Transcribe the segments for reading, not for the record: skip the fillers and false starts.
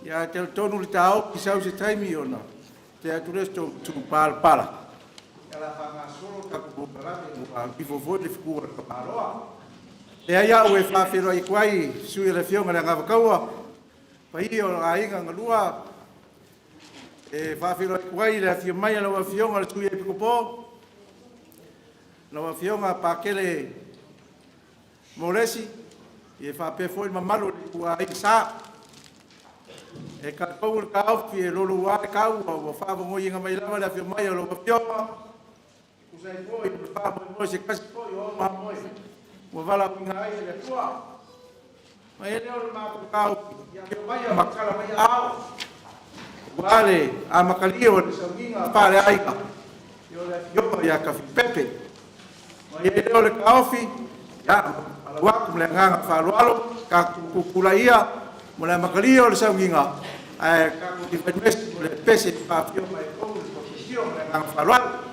Ia ae talitonu le taofi, sau se taimi ona tea atu lea o se tou palapala, ae o le a faagasolo le tatou polokalame ua alu ifo foi le fetu a le tamaloa. Leai, au e faafeiloai atu ai i le susu o le Afioga i le Anavataua, le paia o Aiga na Lua. E faafeiloai atu ai i le afio mai o lau Afioga i le Sui Epikopo, lau Afioga Patele Moresi, e faapea foi le mamalu o le ituaiga Sa. E talitonu le taofi e louloua le tau a ua faavagoiina mai lava le afio mai o lau Afioga e tusa ai foi o le faamoemoe o se tasi foi o ao mamoe ua valaauina ai e le Atua. Ona i ai lea o le matou taofi, ia afio maia ma tatala mai aao aua le amatalia o le sauniga faaleaiga o le Afioga ia Tafilipepe. Ona i ai lea o le taofi, ia, ua atu ma le agaga faaaloalo, tatou tutulai ia mo le amatalia o le sauniga, ae tatou Divine Mercy mo le pese e faafio mai ai i totonu le toatele. Ma le agaga faaaloalo.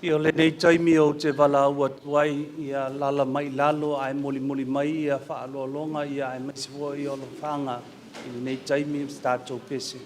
Ia o lenei taimi ou te valaau atu ai ia alaala mai i lalo ae molimoli mai faaaloaloga aemaise foi o alofaaga i lenei taimi ma se tatou pese.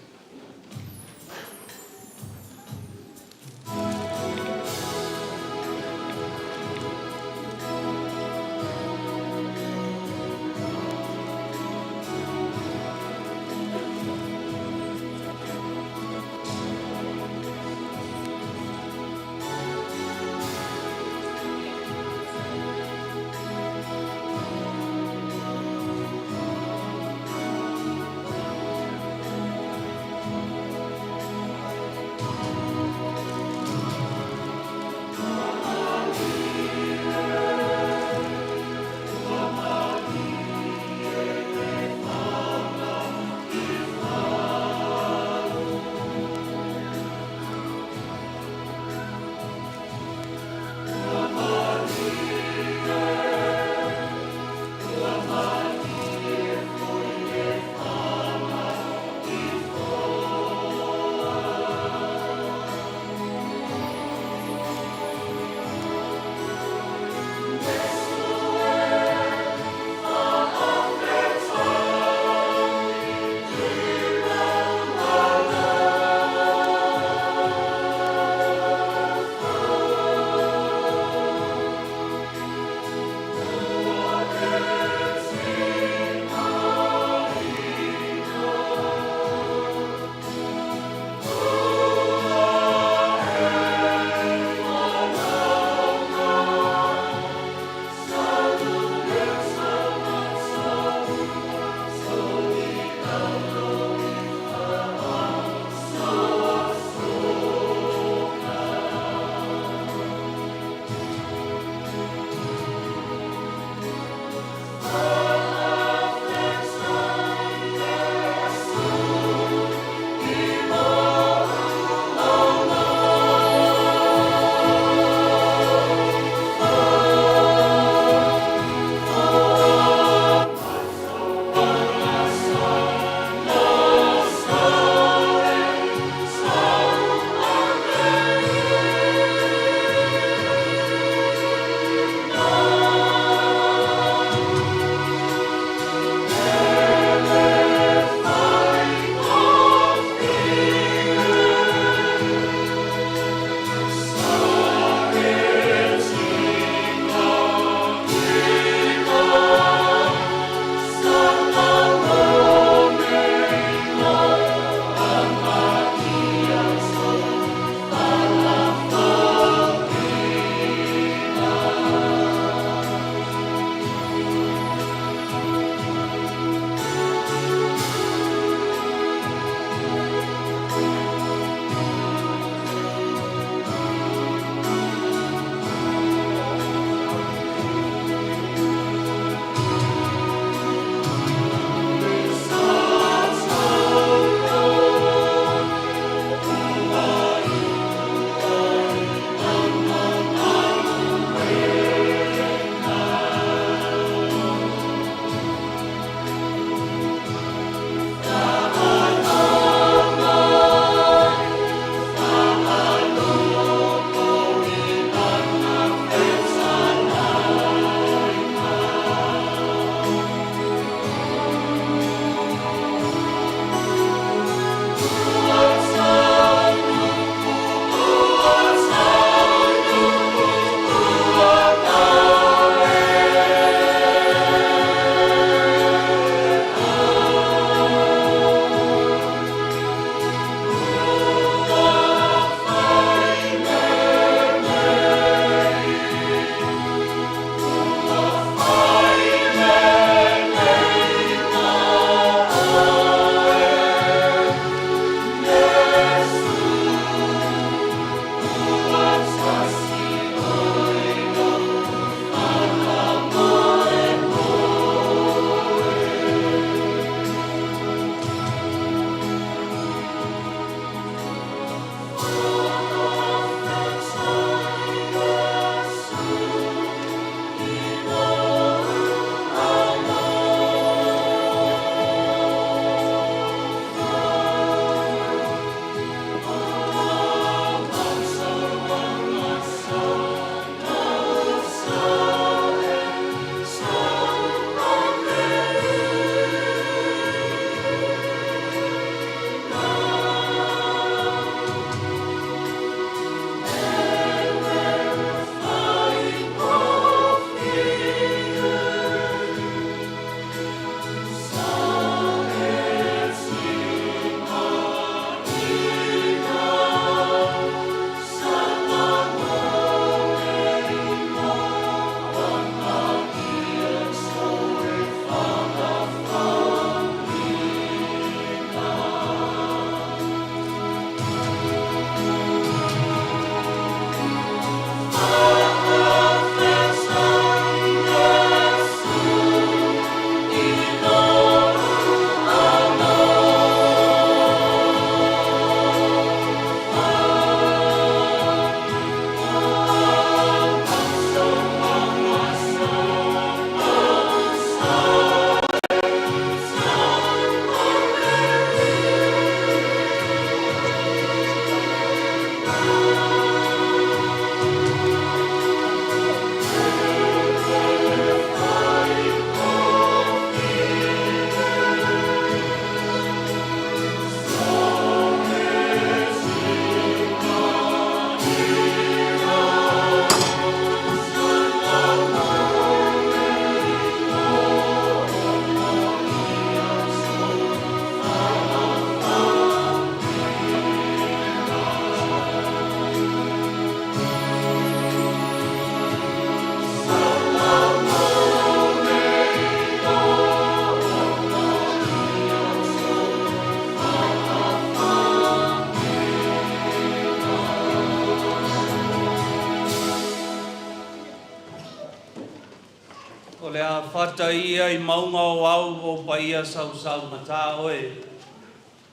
O le a fata ia i mauga o au o paia sausaugata oe.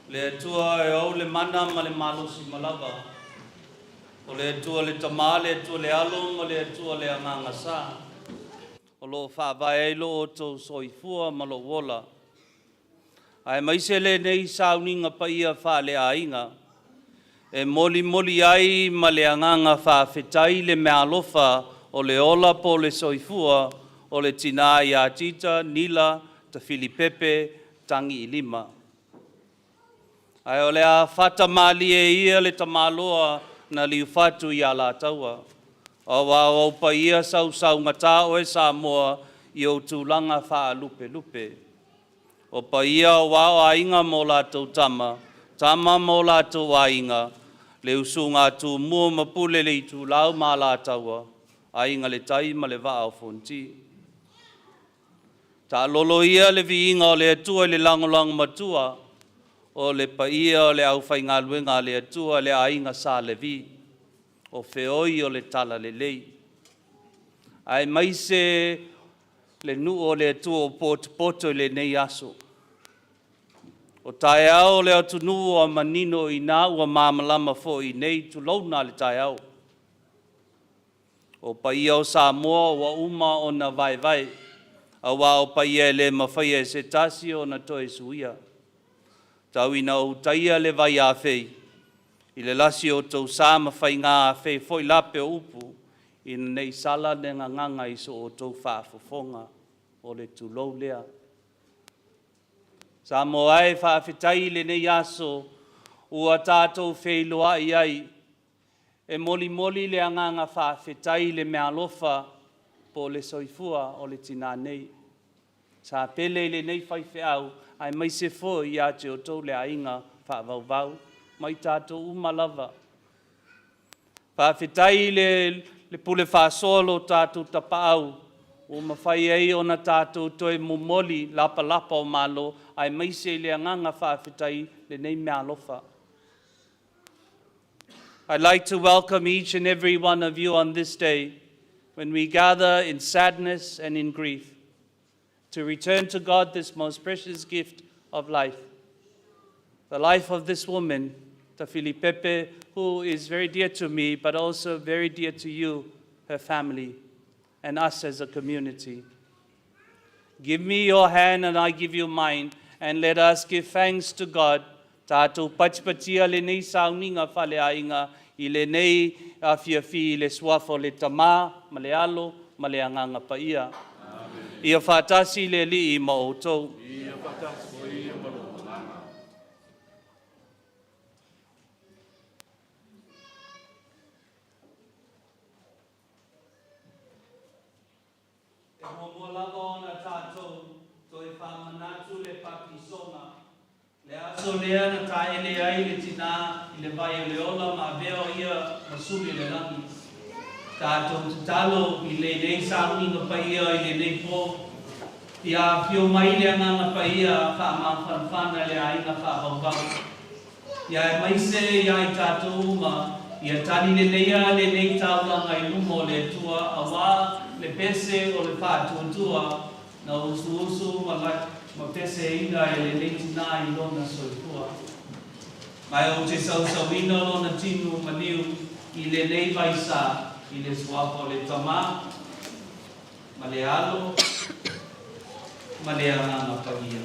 Le Atua e ou le mana ma le malosi malava. O le Atua le Tama, le Atua le Alo ma le Atua le Agaga Sa. O loo faavae ai lo outou soifua ma lou ola. Aemaise lenei sauniga paia faaleaiga e molimoli ai ma le agaga faafetai le meaalofa o le ola po o le soifua o le tinā ia Tita Nila Tafilipepe Tagiilima. Ae o le a fata malie ia le tamaloa na liufatu i Alataua. Aua o ou paia sausaugata oe Samoa i ou tulaga faalupelupe. O paia aua o aiga ma o latou tama, tama ma o latou aiga, le usuga a Tumua ma Pule le Itulau ma Alataua, Aiga i le Tai ma le Vaa o Fonoti. Taalolo ia le viiga o le Atua i le lagolago matua o le paia o le aufaigaluega a le Atua le aiga Sa Levi, o feoi o le talalelei. Aemaise le nuu o le Atua o potopoto i lenei aso. O taeao o le atunuu ua manino i ina ua malamalama foi nei tulouna le taeao. O paia o Samoa ua uma ona vaevae, aua o paia e le mafaia e se tasi ona toe suia. Tau ina ou taia le vaiafei, i le lasi o tou sa ma faiga afei foi lape o upu, ina nei sala le gagana i so outou faafofoga o le tulou lea. Samoa e faafetai i lenei aso ua tatou feiloai ai e molimoli le agaga faafetai i le meaalofa po o le soifua o le tinā nei. Sa pele i lenei faifeau aemaise foi ia te outou le aiga faavauvau ma i tatou uma lava. Faafetai i le pule faasoa o lo tatou tapaau ua mafai ai ona tatou toe momoli lapalapa o malo aemaise i le agaga faafetai lenei meaalofa. I'd like to welcome each and every one of you on this day when we gather in sadness and in grief to return to God this most precious gift of life. The life of this woman, Tafilipepe, who is very dear to me, but also very dear to you, her family, and us as a community. Give me your hand and I give you mine, and let us give thanks to God. Tatou patipatia lenei sauniga faaleaiga i lenei afiafi i le suafa o le Tama ma le Alo ma le Agaga Paia. Ia faatasi le Alii ma outou. Ia faatasi foi ma lou agaga. E muamua lava ona tatou toe faamanatu le patisoga. Le aso lea na taele ai le tinā i le vai o le ola ma avea o ia ma suli le lagi. Tatou tatalo i lenei sauniga paia i lenei po. Ia afio mai le Agaga Paia faamafanafana le aiga faavauvau. Ia aemaise ia i tatou uma, ia tali leleia lenei taulaga i luma o le Atua aua le pese o le faatuatua na usuusu ma, ma peseina e lenei tinā i lona soifua. Ma ou te sausauina lona tino maliu i lenei vaisa i le suafa o le Tama, ma le Alo, ma le Agaga Paia.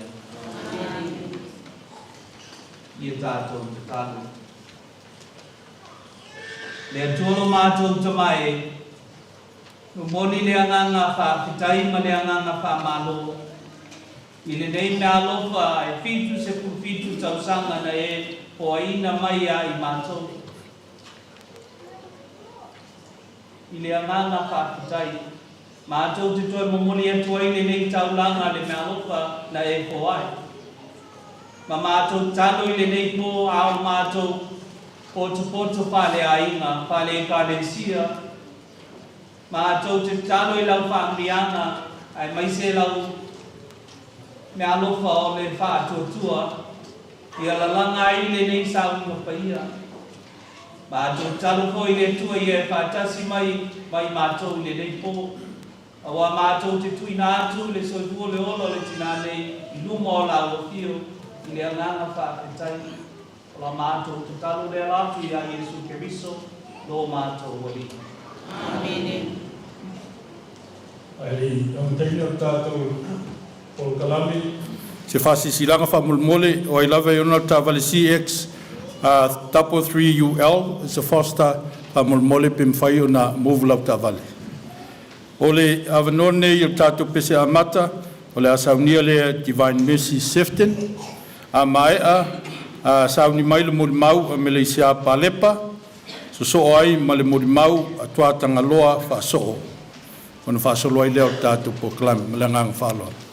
Ia tatou tatalo. Le Atua lo matou Tama e, momoli le agaga faafetai ma le agaga faamalo i lenei meaalofa e 77 tausaga na e foaina mai ia i matou. I le agaga faafetai, matou te toe momoli atu ai lenei taulaga le meaalofa na e foai. Ma matou tatalo i lenei po a o matou potopoto faaleaiga, faale-ekalesia, matou te tatalo i lau faamanuiaga aemaise lau meaalofa o le faatuatua ia lalaga ai lenei sauniga paia. Matou tatalo foi i le Atua ia e faatasi mai ma i matou i lenei po. Auā matou te tuuina atu le soifua le ola o le tinā nei i luma o lau afio i le agaga faafetai. O la matou tatalo lea ala atu iā Iesu Keriso lo matou Alii. Amene. Ae le i amataina le tatou polokalame, Se faasilasilaga faamolemole o ai lava e ona le taavale CX 33UL, it's a Forester, faamolemole pe mafai ona move lau taavale. O le avanoa lenei o le tatou pese amata o le a saunia lea e Divine Mercy Sefton. A maea sauni mai le molimau a Meleisia Palepa, sosoo ai ma le molimau a Tuatagaloa Faasoo, ona faasolo ai lea o le tatou polokalame. Ma le agaga faaaloalo.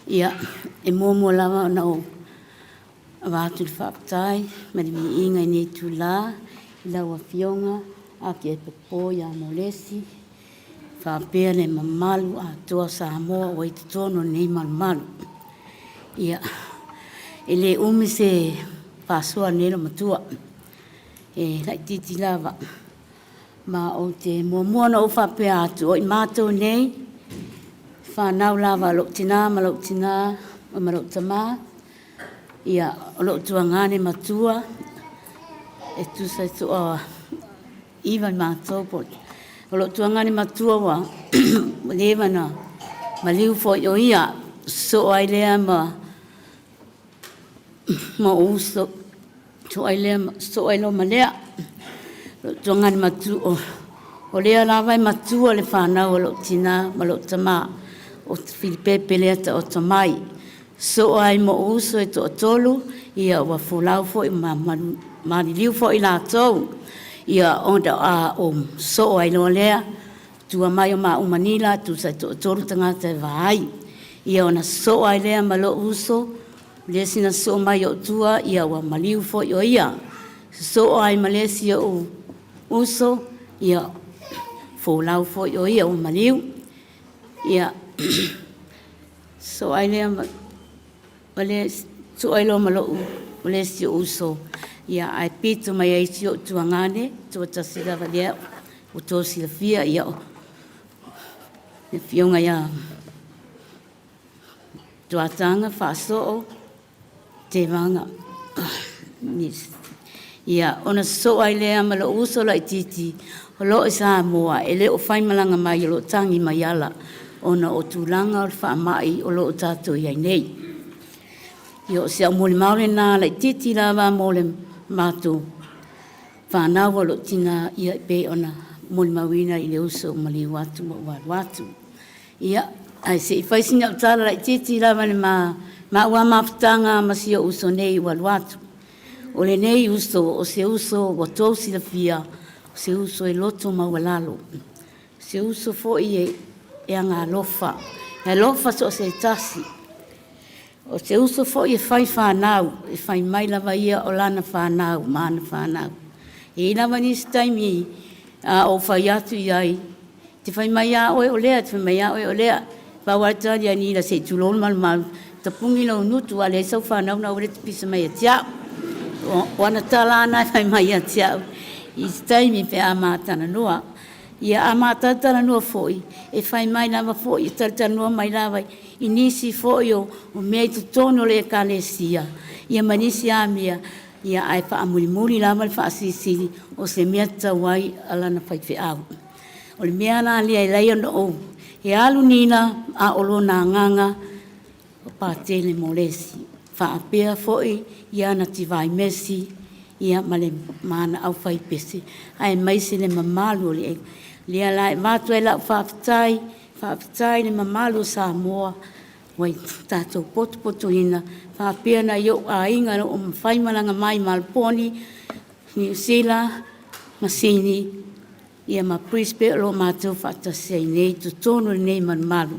Ia, e muamua lava ona ou avatu le faafetai ma le viiga i lenei itula i lau Afioga Akiepopoko ia Molesi faapea le mamalu atoa o Samoa ua i totonu o lenei malumalu. Ia, e le umi se faasoa a lenei loomatua, e laitiiti lava. Ma ou te muamua ona ou faapea atu, o i matou nei, fanau lava a lou tina ma lou tina ma lou tama, ia, o lou tuagane matua, e tusa e toa-iva i matou. O lou tuagane matua ua leva na maliu foi o ia, sosoo ai lea ma ou uso, sosoo ai loa ma lea. Lou tuagane matua, o lea lava e matua le fanau a lou tina ma lou tama, o Filipepe lea taoto mai. Sosoo ai ma ou uso e toatolu, ia ua folau foi ma maliliu foi latou, ia ona sosoo ai loa lea, tua mai o maua ma Nila, tusa e toatolu tagata e va ai. Ia ona sosoo ai lea ma lou uso, le isi na sosoo mai i ou tua, ia ua maliu foi o ia. Sosoo ai ma le isi ou uso, ia folau foi o ia ua maliu. Ia sosoo ai lea ma le sosoo ai loa ma le isi ou uso, ia ae pito mai ai si ou tuagane, toatasi lava lea ua outou silafia, ia o le afioga ia Tuataga Faasoo Tevaga. Ia, ona sosoo ai lea ma lou uso laitiiti o lo o i Samoa, e le o faimalaga mai o lo o tagi mai ala ona o tulaga o le faamai o lo o tatou i ai nei. Ia o si au molimau lena laitiiti lava mo le matou fanau o lou tina, ia e pei ona molimauina i le uso ua maliu atu ma ua alu atu. Ia, ae se i fai sina au tala laitiiti lava i le maua mafutaga ma si ou uso nei ua alu atu. O lenei uso, o se uso ua outou silafia, o se uso e loto maualalo, o se uso foi e agaalofa, e alofa so o se tasi. O se uso foi e fai fanau, e fai mai lava ia o lana fanau ma ana fanau. E i ai lava nisi taimi a ou fai atu i ai, e te fai mai lava oe o lea, e te fai mai lava oe o lea. Pau lava le tali a Nila se i tulou le malumalu, tapuni lou gutu a leai sau fanau ona aua lea e te pisa mai ia te au. O ana tala lava na e fai mai ia te au i se taimi pe a ma talanoa. Ia a ma talatalanoa foi, e fai mai lava foi, e talatalanoa mai lava i nisi foi o mea i totonu o le Ekalesia ia ma nisi lava mea, ae faamulimuli lava le faasilisili o se mea tatau ai a lana faifeau. O le mea la lea e ala ai ona ou… E alu Nila a o lona agaga o Patele Molesi, faapea foi ana Tivai Mesi ma ana aufaipese aemaise le mamalu o le… Lea la e avatu ai lau faafetai, faafetai i le mamalu o Samoa ua tatou potopotoina faapea nai ou aiga o lo o faimalaga mai i Maleponi, Niu Sila ma Sini ma Brisbane o lo o matou faatasi ai nei i totonu o lenei malumalu.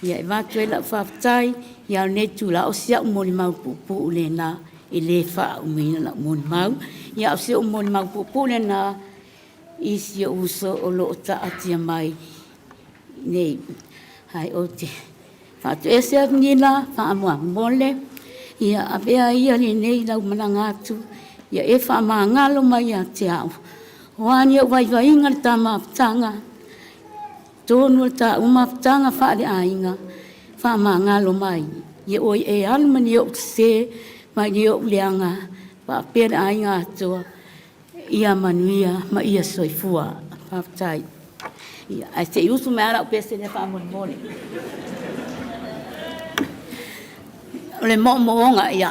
E avatu ai lau faafetai. A o lenei itula, o si au molimau puupuu lena e le faaumiina lau molimau, a o si ou molimau puupuu lena i si ou uso o lo o taatia mai nei. Ae ou te faatoese atu Nila faamolemole, ia avea ia lenei lau malaga atu ia e faamagalo mai ia te au, o a ni ou vaivaiga i le ta mafutaga, totonu o le ta mafutaga faaleaiga, faamagalo mai, ia ua e alu ma ni ou sese ma ni ou leaga faapea le aiga atoa, ia manuia ma ia soifua. Faafetai. Ia, ae se i usu mai lava lau pese lea faamolemole. O le moomooga, ia.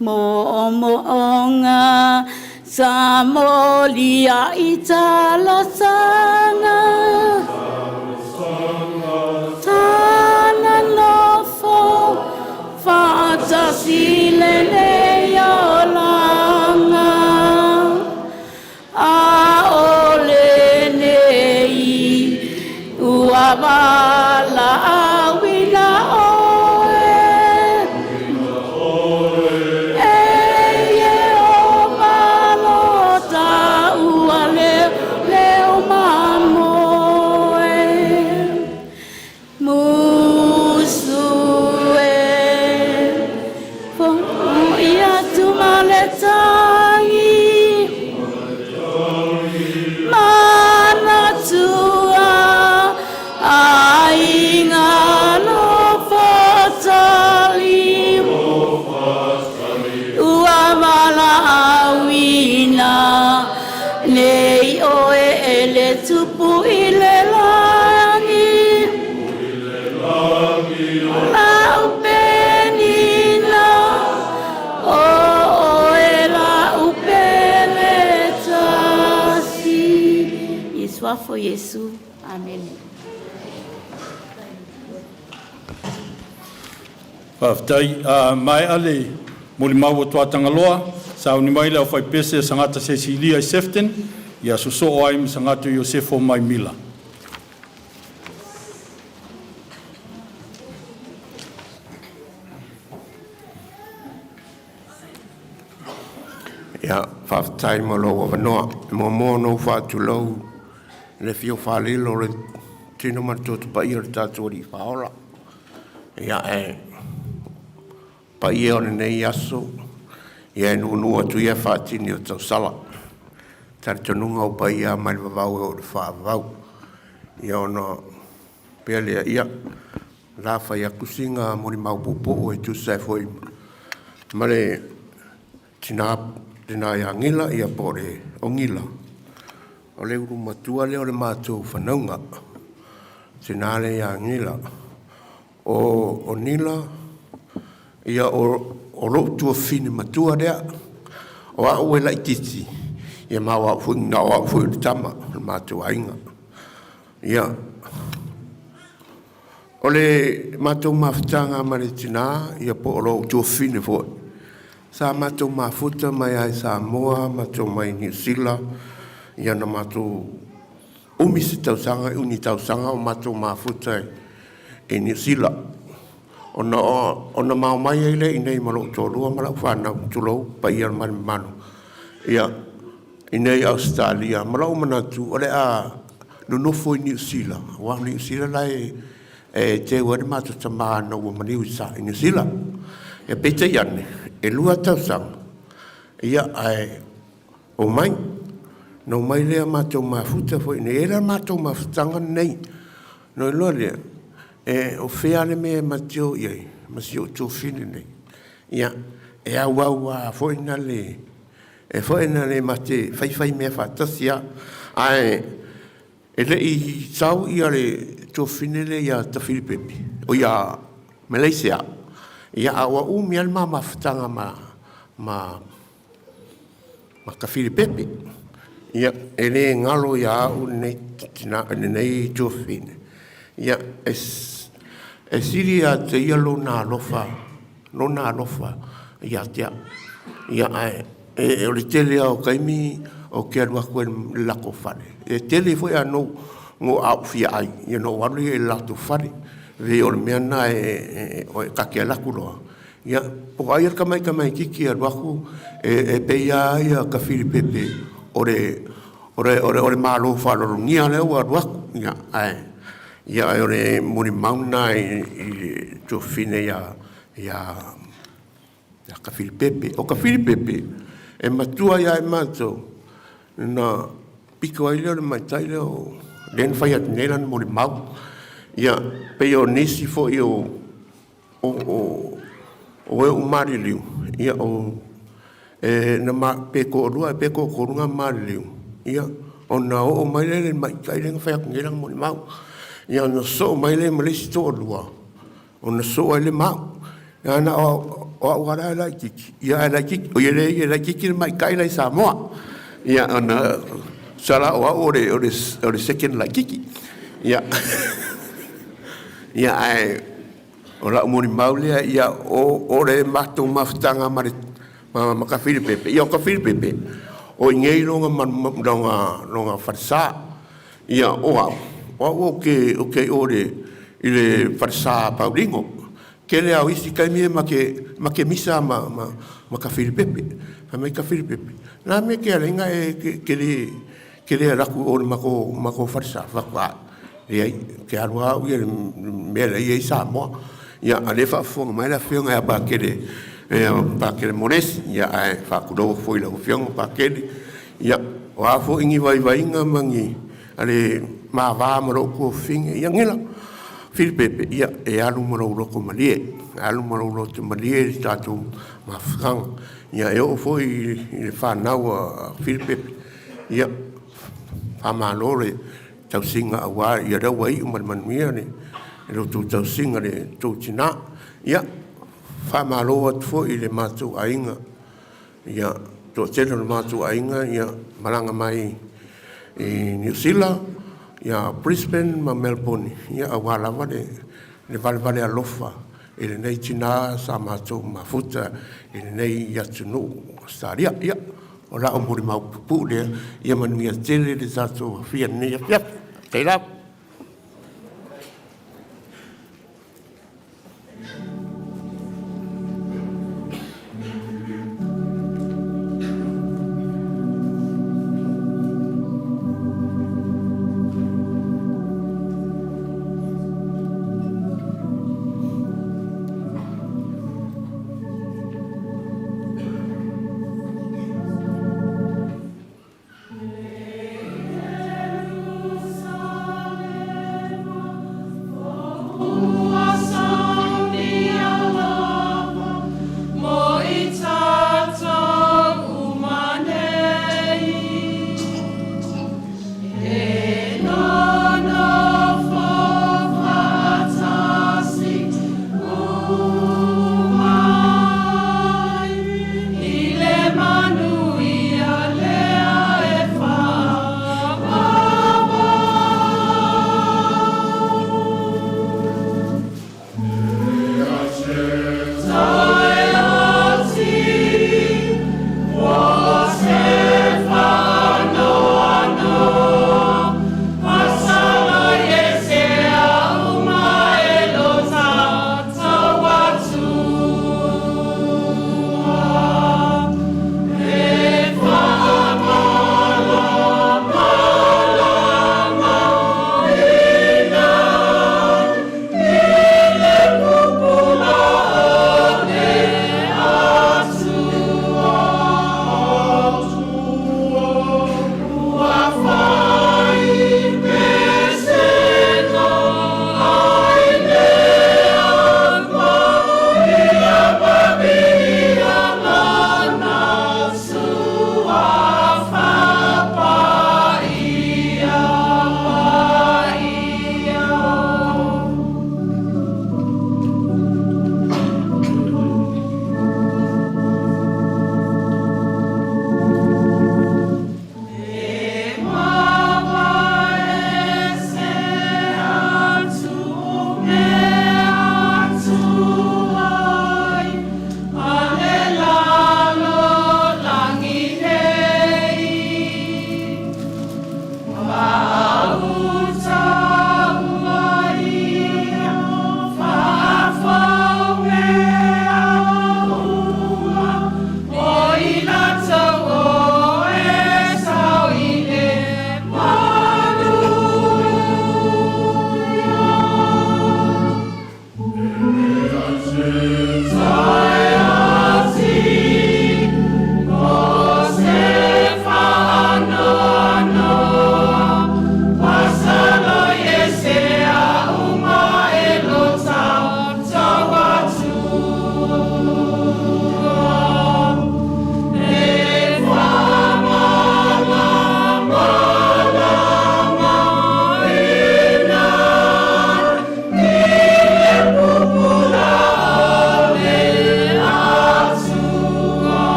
Moomooga sa molia'i talosaga, tala nofo faatasi lenei olaga. A o lenei ua valaauina oe. Suafa o Iesu. Amene. Faafetai. A maea le molimau a Tuatagaloa, sauni mai le aufaipese a Sagata Sesilia i Sefton, ia sosoo ai ma Sagata Iosefo Maimila. Ia, faafetai mo lou avanoa. E muamua ona ou faatulou i le afio faalilo o le tino ma le toto paia o le tatou Alii Faaola. Ia, ae paia o lenei aso, ia e nuunuu atu ia faatini o tausala. Talitonuga o paia mai le vavau e oo i le faavavau. Ia ona pea lea, ia, la fai atu sina molimau puupuu e tusa ai foi ma le tina, tina ia Gila, ia po o le o Gila, o le ulu matua lea o le matou fanauga. Tina lea ia Gila. O Nila, ia o lou tuafafine matua lea. O au e laitiiti, ia ma o au foi, na o au foi o le tama o le matou aiga. Ia, o le matou mafutaga ma le tina, ia po o lou tuafafine foi, sa matou mafuta mai lava i Samoa, matou mai Niu Sila, ia na matou umi se tausaga, umi tausaga o matou mafuta i Niu Sila. Ona mao mai ai lea i inei ma lou toalua ma lau fanau, tulou paia ma le mamalu, ia, i inei i Ausetalia, ma lou manatu o le a nonofo i Niu Sila, aua o Niu Sila la e teu ai le matou tama ina ua maliu i Niu Sila. Ia peitai ane, e 2 tausaga, ia ae omai. Na omai lea matou mafuta foi i inei. E i ai la matou mafutaga lenei. Ona iloa lea, o fea le mea e ma te o i ai ma si ou tuafafine nei. Ia, e auau lava foi na le, e foi na le ma te faifai mea faatasi lava. Ae e le i sau ia le tuafafine lea ia Tafilipepe, o ia Malaysia, ia a ua umi lava le ma mafutaga ma Tafilipepe. Ia, e le galo ia au lenei tina, lenei tuafafine. Ia, e sili ia te ia lona alofa, lona alofa ia te au. Ia, ae o le tele lava o taimi ou te alu atu ai i le latou fale. E tele foi a nou a ou fia ai, ia ona ou alu lea i le latou fale. E o le mea lena e ta te alu atu loa, ia, po o ai le tamaitiiti e alu atu e pei lava ia Tafilipepe o le Malo faaaloalogia lea ua alu atu. Ia, ae ia o le molimau lena i le tuafafine ia Tafilipepe. O Tafilipepe, e matua ia i matou, na pito ai lea o le matai lea o lea na fai atu nei lana molimau. Ia, pei o nisi foi o e ua maliliu, ia o e na ma, pe toalua pe toatolu na maliliu, ia ona oo mai lea i le matai lea na fai atu nei lana molimau. Ia ona sosoo mai lea ma le isi toalua, ona sosoo ai lea ma au. Ia na o au lava la e laitiiti, ia ae laitiiti, o ia le laitiiti le matai la i Samoa. Ia ona sala o au o le second laitiiti. Ia, ia ae o lau molimau lea, ia o le matou mafutaga ma le ma Tafilipepe. Ia o Tafilipepe, o i nei lona falesa. Ia o au, o au ou te o i le falesa Paulino. Tele au isi taimi e ma te misa ma Tafilipepe. Fai mai Tafilipepe, na me ke alenga e ke le alaku o le mako falesa. Fai leai, ke alu au ia le mea la i ai Samoa. Ia, a le faafofoga mai le afioga ia Pakele, Pakele Moresi, ia ae faatulou atu foi i lau afioga Pakele. Ia, o a foi ni vaivaiga ma ni a le mava ma lou tuafafine, ia Gila, Filipepe, ia e alu ma lou loto malie, alu ma lou loto malie i le tatou mafutaga. Ia e oo foi i le fanau a Filipepe, ia faamalo le tausiga aua ia lea ua iu ma le manuia le tou tausiga le tou tina. Ia, faamalo atu foi i le matou aiga, ia toatele o le matou aiga ia malaga mai i Niu Sila, Ia Brisbane ma Melbourne, ia auā lava le valevale alofa i lenei tinā sa matou mafuta i lenei atunuu o Ausetalia. Ia, o lau molimau pupuu lea, ia manuia tele le tatou aafia i lenei afiafi. Faafetai lava.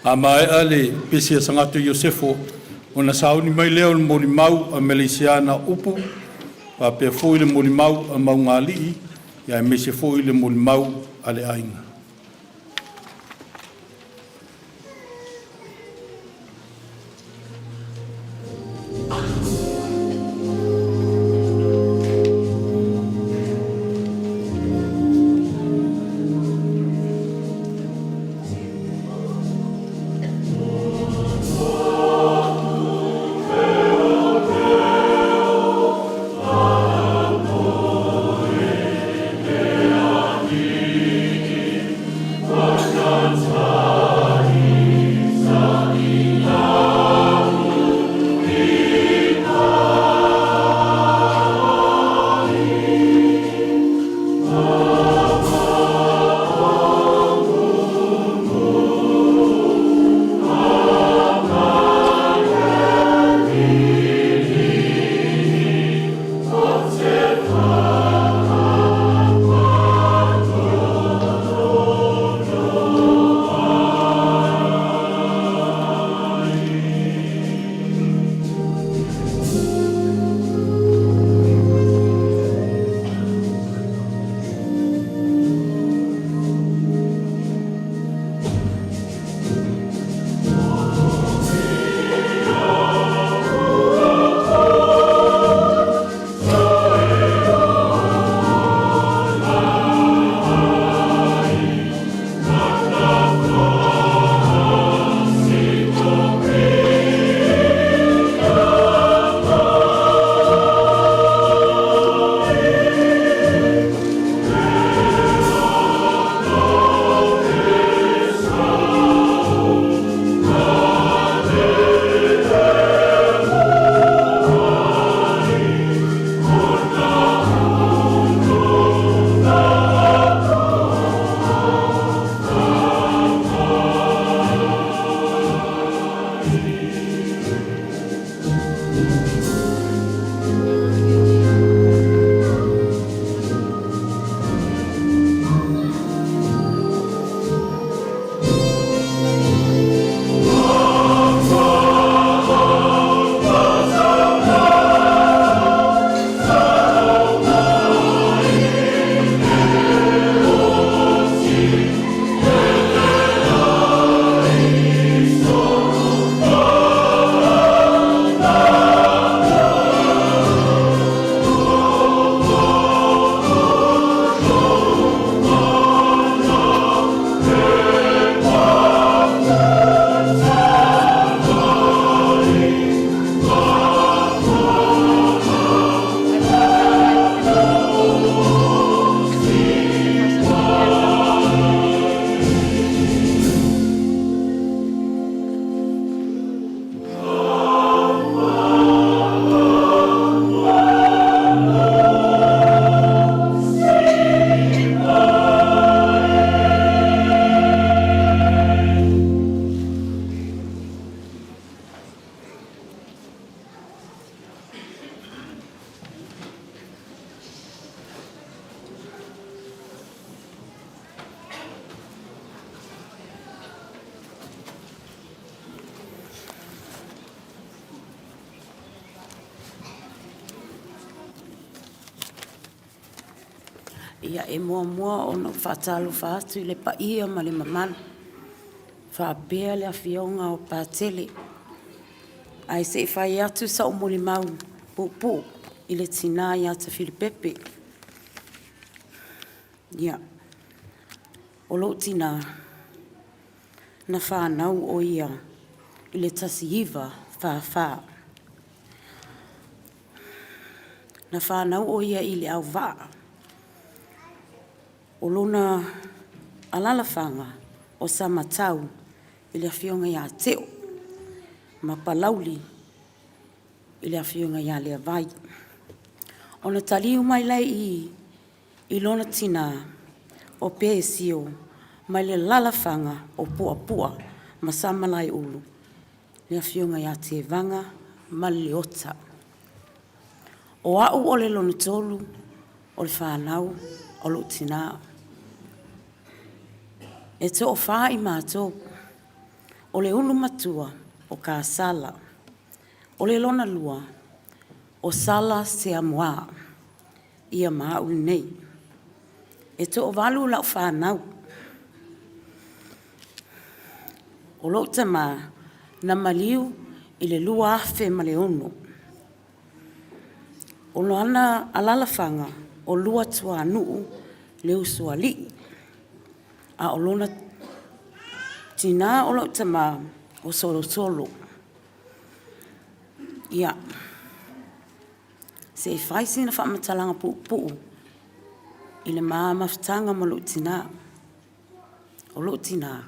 A maea le pese a Sagatõ Iosefo, ona sauni mai lea o le molimau a Meleisiana Upu, faapea foi le molimau a Maugālii, aemaise foi le molimau a le aiga. Ia, e muamua ona ou faatalofa atu i le paia ma le mamalu faapea le afioga o Patele, ae se i fai atu sau molimau puupuu i le tina ia Tafilipepe. Ia, o lou tina, na fanau ʻo ia i le 1944. Na fanau ʻo ia i Leauvaa. O lona alalafaga o Samatau i le afioga ia Teo ma Palauli i le afioga ia Leavai. Ona taliu mai lea i lona tina o Pesio mai le alalafaga o Puapua ma Samalaeulu, le afioga ia Tevaga ma Leota. O au o le lona tolu o le fanau o lou tina. E toafa i matou. O le ulu matua o Kasala. O le lona lua, o Sala Seamoa, ia ma au lenei. E toovalu lau fanau. O lou tamā na maliu i le 2006. O lona alalafaga o Luatuanuu le usoalii, a o lona tina o lou tama o Solosolo. Ia, se i fai sina faamatalaga puupuu i le ma mafutaga ma lou tina. O lou tina,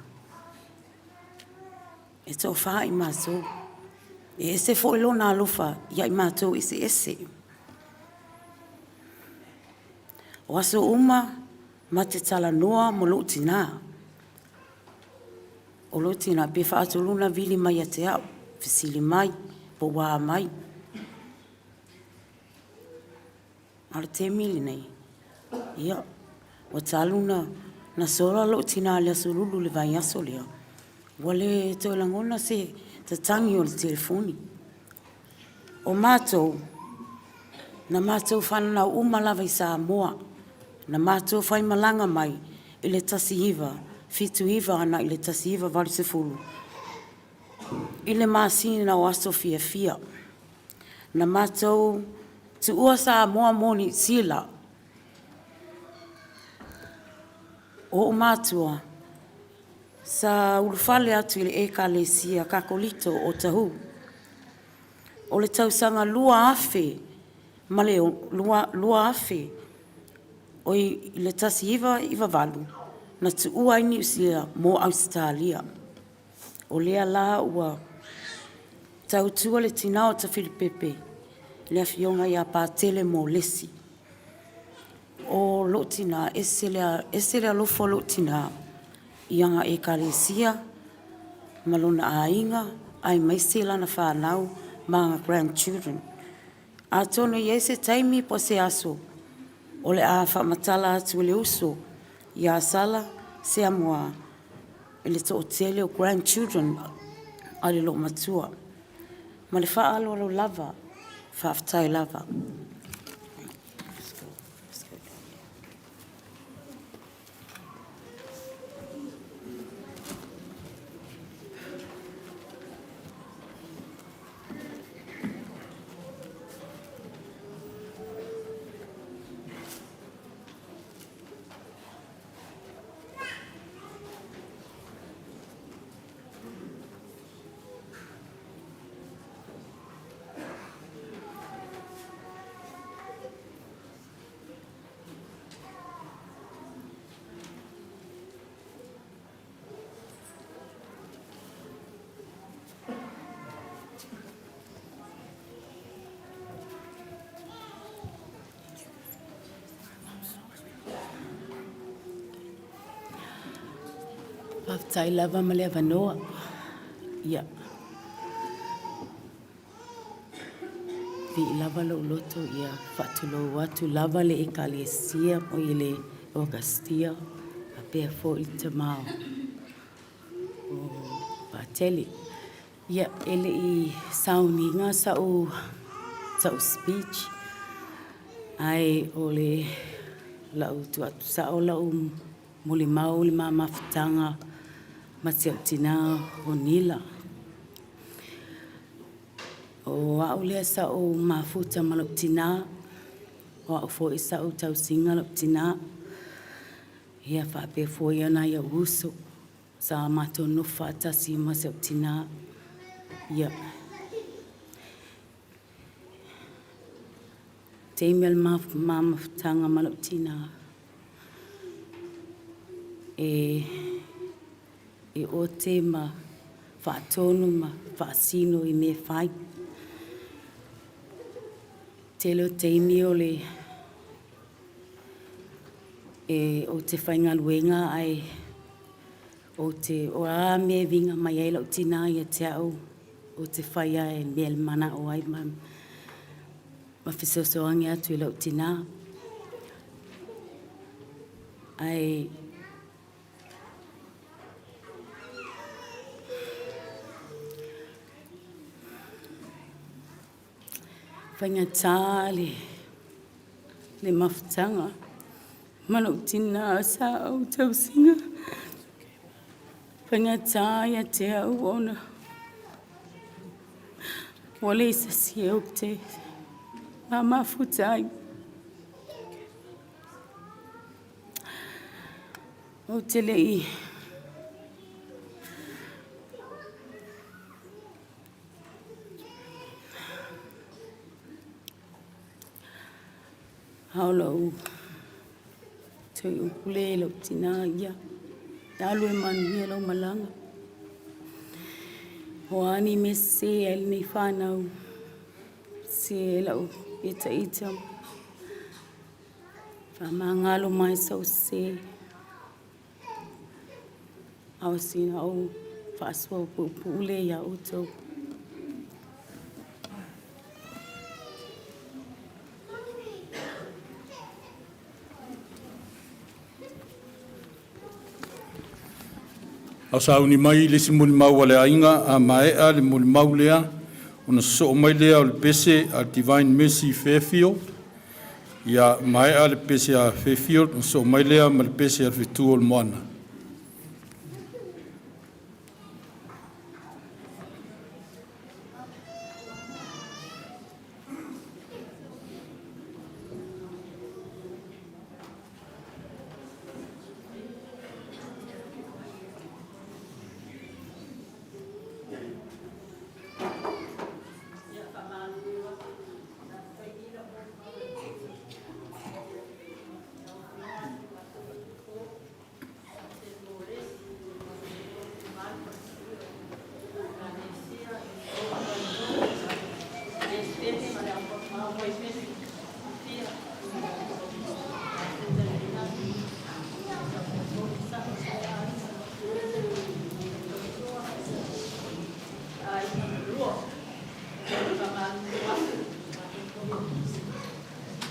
e toafa i matou, e ese foi lona alofa ia i matou eseese. O aso uma ma te talanoa ma lou tina. O lou tina pe faatolu ona vili mai ia te au, fesili mai po ua a mai. A o le taimi lenei, ia, ua talu ona sola lou tina i le Aso Lulu i le vaiaso lea, ua le toe lagona se tatagi o le telefoni. O matou, na matou fananau uma lava i Samoa, na matou faimalaga mai i le 1979 agai le 1980 i le masina o aso fiafia. Na matou tuua Samoa mo Niu Sila. O ou matua sa ulufale atu i le Ekalesia Kakolito o Otahuhu. O le tausaga 2000, 1998 na tuua ai Niu Sila mo Ausetalia. O lea la ua tautua le tina o Tafilipepe, le afioga ia Patele Molesi. O lou tina, e ese le alofa o lou tina i ana Ekalesia ma lona aiga aemaise lana fanau ma ana grandchildren. Atonu e i ai se taimi po o se aso o le a faamatala atu e le uso ia Sala Seamoa i le toatele o grandchildren a le loomatua. Ma le faaaloalo lava. Faafetai lava. Faafetai lava mo le avanoa. Ia, vii lava lou loto ia faatulou atu lava le Ekalesia i le Okasitia faapea foi le tama o Patele. Ia, e le i sauniga sau speech, ae o le lau tuu atu sao lau molimau i le ma mafutaga ma si ou tina o Nila. O au lea sa ou mafuta ma lou tina, o au foi sa ou tausiga lou tina, ia faapea foi nai ou uso sa matou nofo faatasi ma si ou tina. Ia, taimi o le ma mafutaga ma lou tina, e ote ma faatonu ma faasino i mea e fai. Tele o taimi o le e ou te faigaluega ae ou te o a mea e viga mai ai lau tina ia te au, ou te fai lava i mea e manao ai ma fesoasoani atu i lau tina. Ae Faigata le mafutaga ma lou tina sa ou tausiga. Faigata ia te au ona ua leai se isi ou te mafuta ai. Ou te le i A o lou toe upu lea i lou tina, ia alu e manuia lau malaga. O a ni mea sese ai lenei fanau, sese ai lau itaita, faamagalo mai sou sese. A o sina ou faasoa puupuu lea ia outou. A o sauni mai le isi molimau a le aiga, a maea le molimau lea, ona sosoo mai lea o le pese a Divine Mercy Fairfield. Ia maea le pese a Fairfield, ona sosoo mai lea ma le pese a le Fetu o le Moana.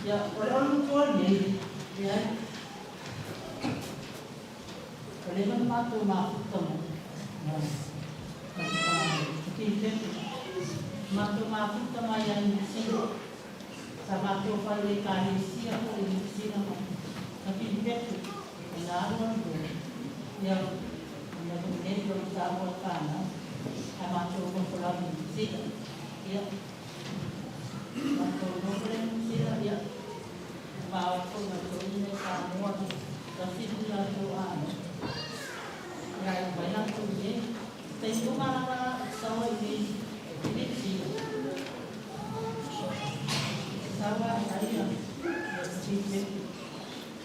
Ia, o le olu matua lenei, ia, ua leva ona matou mafuta ma Filipepe. Matou mafuta mai ai Niu Sila. Sa matou fai le Ekalesia foi i Niu Sila ma Filipepe. I na alu alu loa, ia, ona foi nei o le taua o le fanau, ae matou nofo lava i Niu Sila. Ia, matou nofo lea i Niu Sila, ia, mamao atu foi ma le toeaina i Samoa, tasi lo latou aiga, ia ae omai latou i inei. O taimi uma lava sau ai i inei i Niu Sila, sau lava i ai ia Filipepe,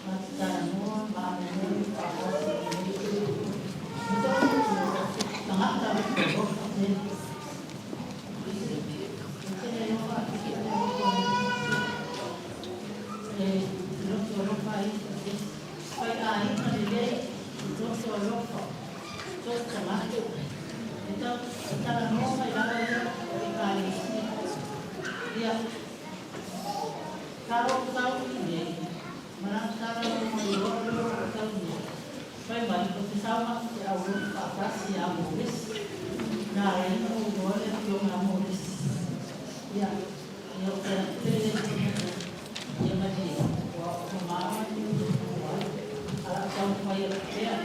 matou talanoa ma amomoe faatasi i inei. Fai mai, ou te sao matou te aulotu faatasi ia Morisi. Na ala ai ona ou iloa le afioga ia Morisi. Ia, ia ou fai atu lea i le Ia malie, ua mama le mea ua tupu ai, ae o le a ou taumafai atu pea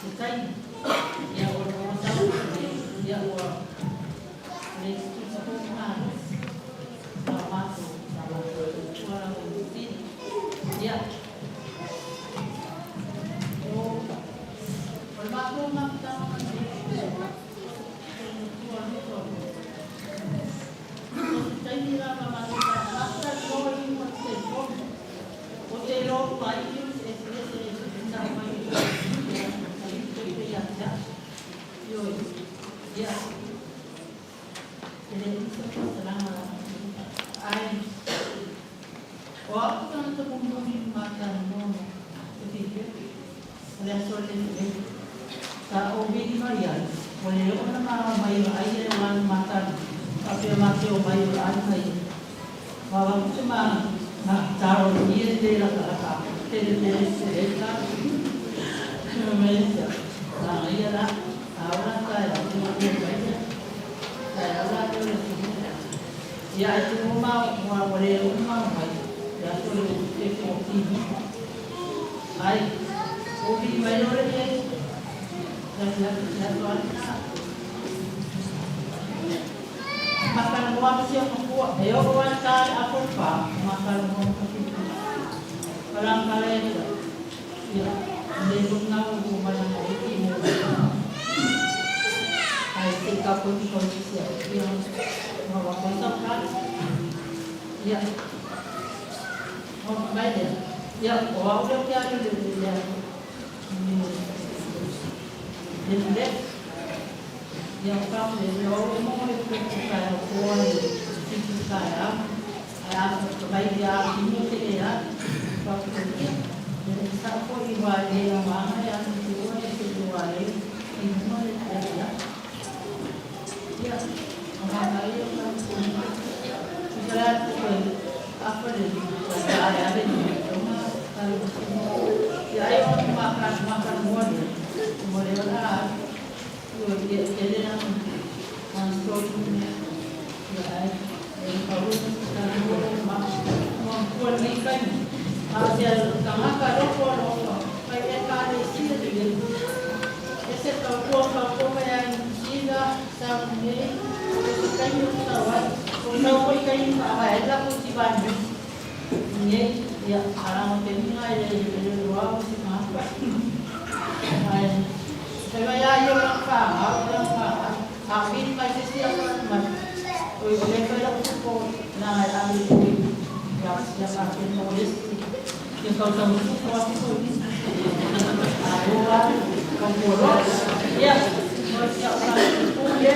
se taimi. Ia, ua lua sau ia ua le tutusa foi le malosi. A o matou, sa matou tautua lava i Niu Sila. Ia, O le matou mafutaga ma lenei matua loto o se taimi lava matou talanoa i luga o le telefoni. Ou te iloa uma ai tiute eseese e tau mai ai i ia te au. Ioe, ia, e le umi se faamatalaga lava, ae o au le tagata mulimuli ma talanoa ma te Filipepe o le aso lenei. Sa ou vili mai ai, ua le oo ona ma mai o ai e o lana matali, faapea ma te omai o aiga ia. Ua au te ma taro ia le lakalaka tele tele se e ta. Mai ia, na ia la, a ora ta e au te mai ia. Ta e au la te o le. Ia, Ia ai te mo ma wa wa le o ma mai. Ia so le te ko ti ni. Ai o bi mai lo le ye. Ya ya ya to ai na. Makan mo apa siya ko e o wa ta a ko pa makan mo ko ti. Parang kare ya. Le ko na ko ma na ko ti mo. Ai te ka ko ti ko siya. Ya. Ma wa ko sa ka. Ya. O mai de. Ya o au le kia le le le. Le le. Ya ka le le o mo le ko ka ko le ti ka ya. Ai a ko mai ya ti mo te ya. Pa ko te. Le sa ko i wa le ya ma ya ti o le ti wa le. I mo le ya. Ya. Ma ma ya ka ko. Kaya ko apa le ka ya le ma ka ya ai o makan makan mo le mo le la yo ye ye na ma so ya ai e ka ru ka mo ma mo ko ni kai a sia ka ma ka ro ko ro kai e ka le si le le ese ka ko ka ko ka ya si la sa ne se kai yo sa wa ko na ko kai ka ba e la ko si ba ni ne ya ara o te ni ai le le wa o si ma ai se va ya yo la ka ha la ka a fin mai se si a ka ma o le ka la ko na a mi ya ya ka ke no es que ka ta mu ko a ko ni a o wa ka ko ro ya mo ya ka ko le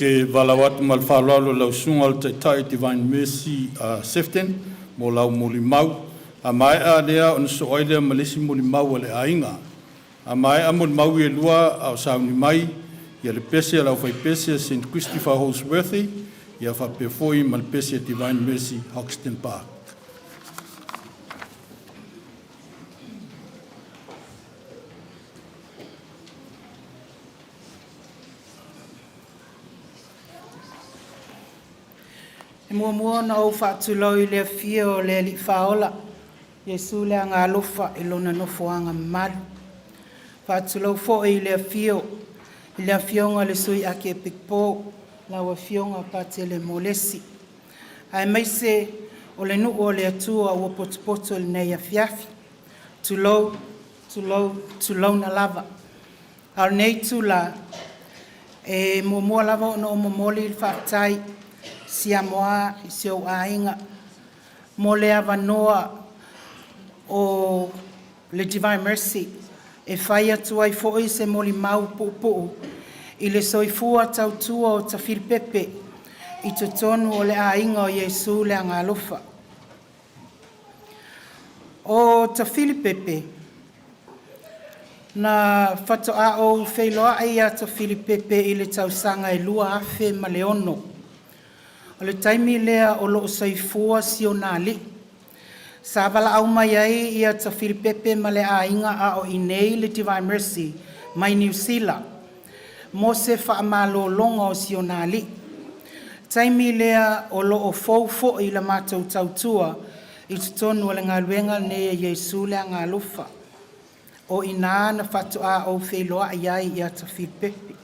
te valaau atu ma le faaaloalo i lau Susuga i le Taitai Divine Mercy Sefton mo lau molimau. A maea lea ona sosoo ai lea ma le isi molimau a le aiga. A maea molimau ia e lua a o sauni mai ia le pese a le aufaipese a St. Christopher Holsworthy ia faapea foi ma le pese a Divine Mercy Hoxton Park. E muamua ona ou faatulou i le afio o le Alii Faaola, Iesu le Agaalofa i Lona nofoaga mamalu. Faatulou foi i le afio i le Afioga i le Sui Akiepikopo, lau Afioga Patele Molesi, aemaise o le nuu o le Atua ua potopoto i lenei afiafi. Tulou, tulou, tulouna lava. A o lenei itula, e muamua lava ona ou momoli le faafetai siamoa i si ou aiga mo le avanoa o le Divine Mercy e fai atu ai foi se molimau puupuu i le soifua tautua o Tafilipepe i totonu o le Aiga o Iesu le Agaalofa. O Tafilipepe, na faatoa ou feiloai ia Tafilipepe i le tausaga e 2006. O le taimi lea o loo soifua si ona alii. Sa valaau mai ai ia Tafilipepe ma le aiga a o i inei le Divine Mercy mai Niu Sila mo se faamalologa o si ona alii. Taimi lea o loo fou foi le matou tautua i totonu o le galuega lenei a Iesu le Agaalofa. O i ina na faatoa ou feiloai ai ia Tafilipepe.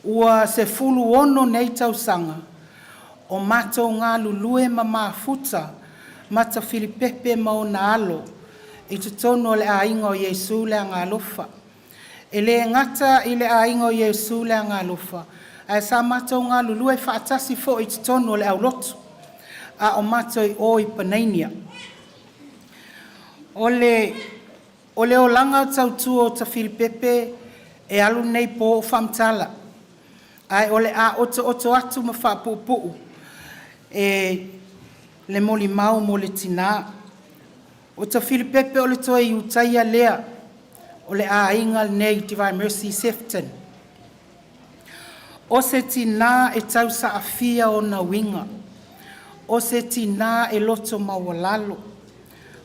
Ua 16 nei tausaga o matou galulue ma mafuta ma Tafilipepe ma ona alo i totonu o le Aiga o Iesu le Agaalofa. E le gata i le Aiga o Iesu le Agaalofa, ae sa matou galulue faatasi foi i totonu o le aulotu, a o matou i o i Panagia. O le olaga tautua o Tafilipepe e alu lenei po o faamatala, ae o le a otooto atu ma faapuupuu e le molimau mo le tina. O Tafilipepe o le toe Iutaia lea o le aiga lenei Divine Mercy Sefton. O se tina e tausaafia ona uiga, o se tina e loto maualalo,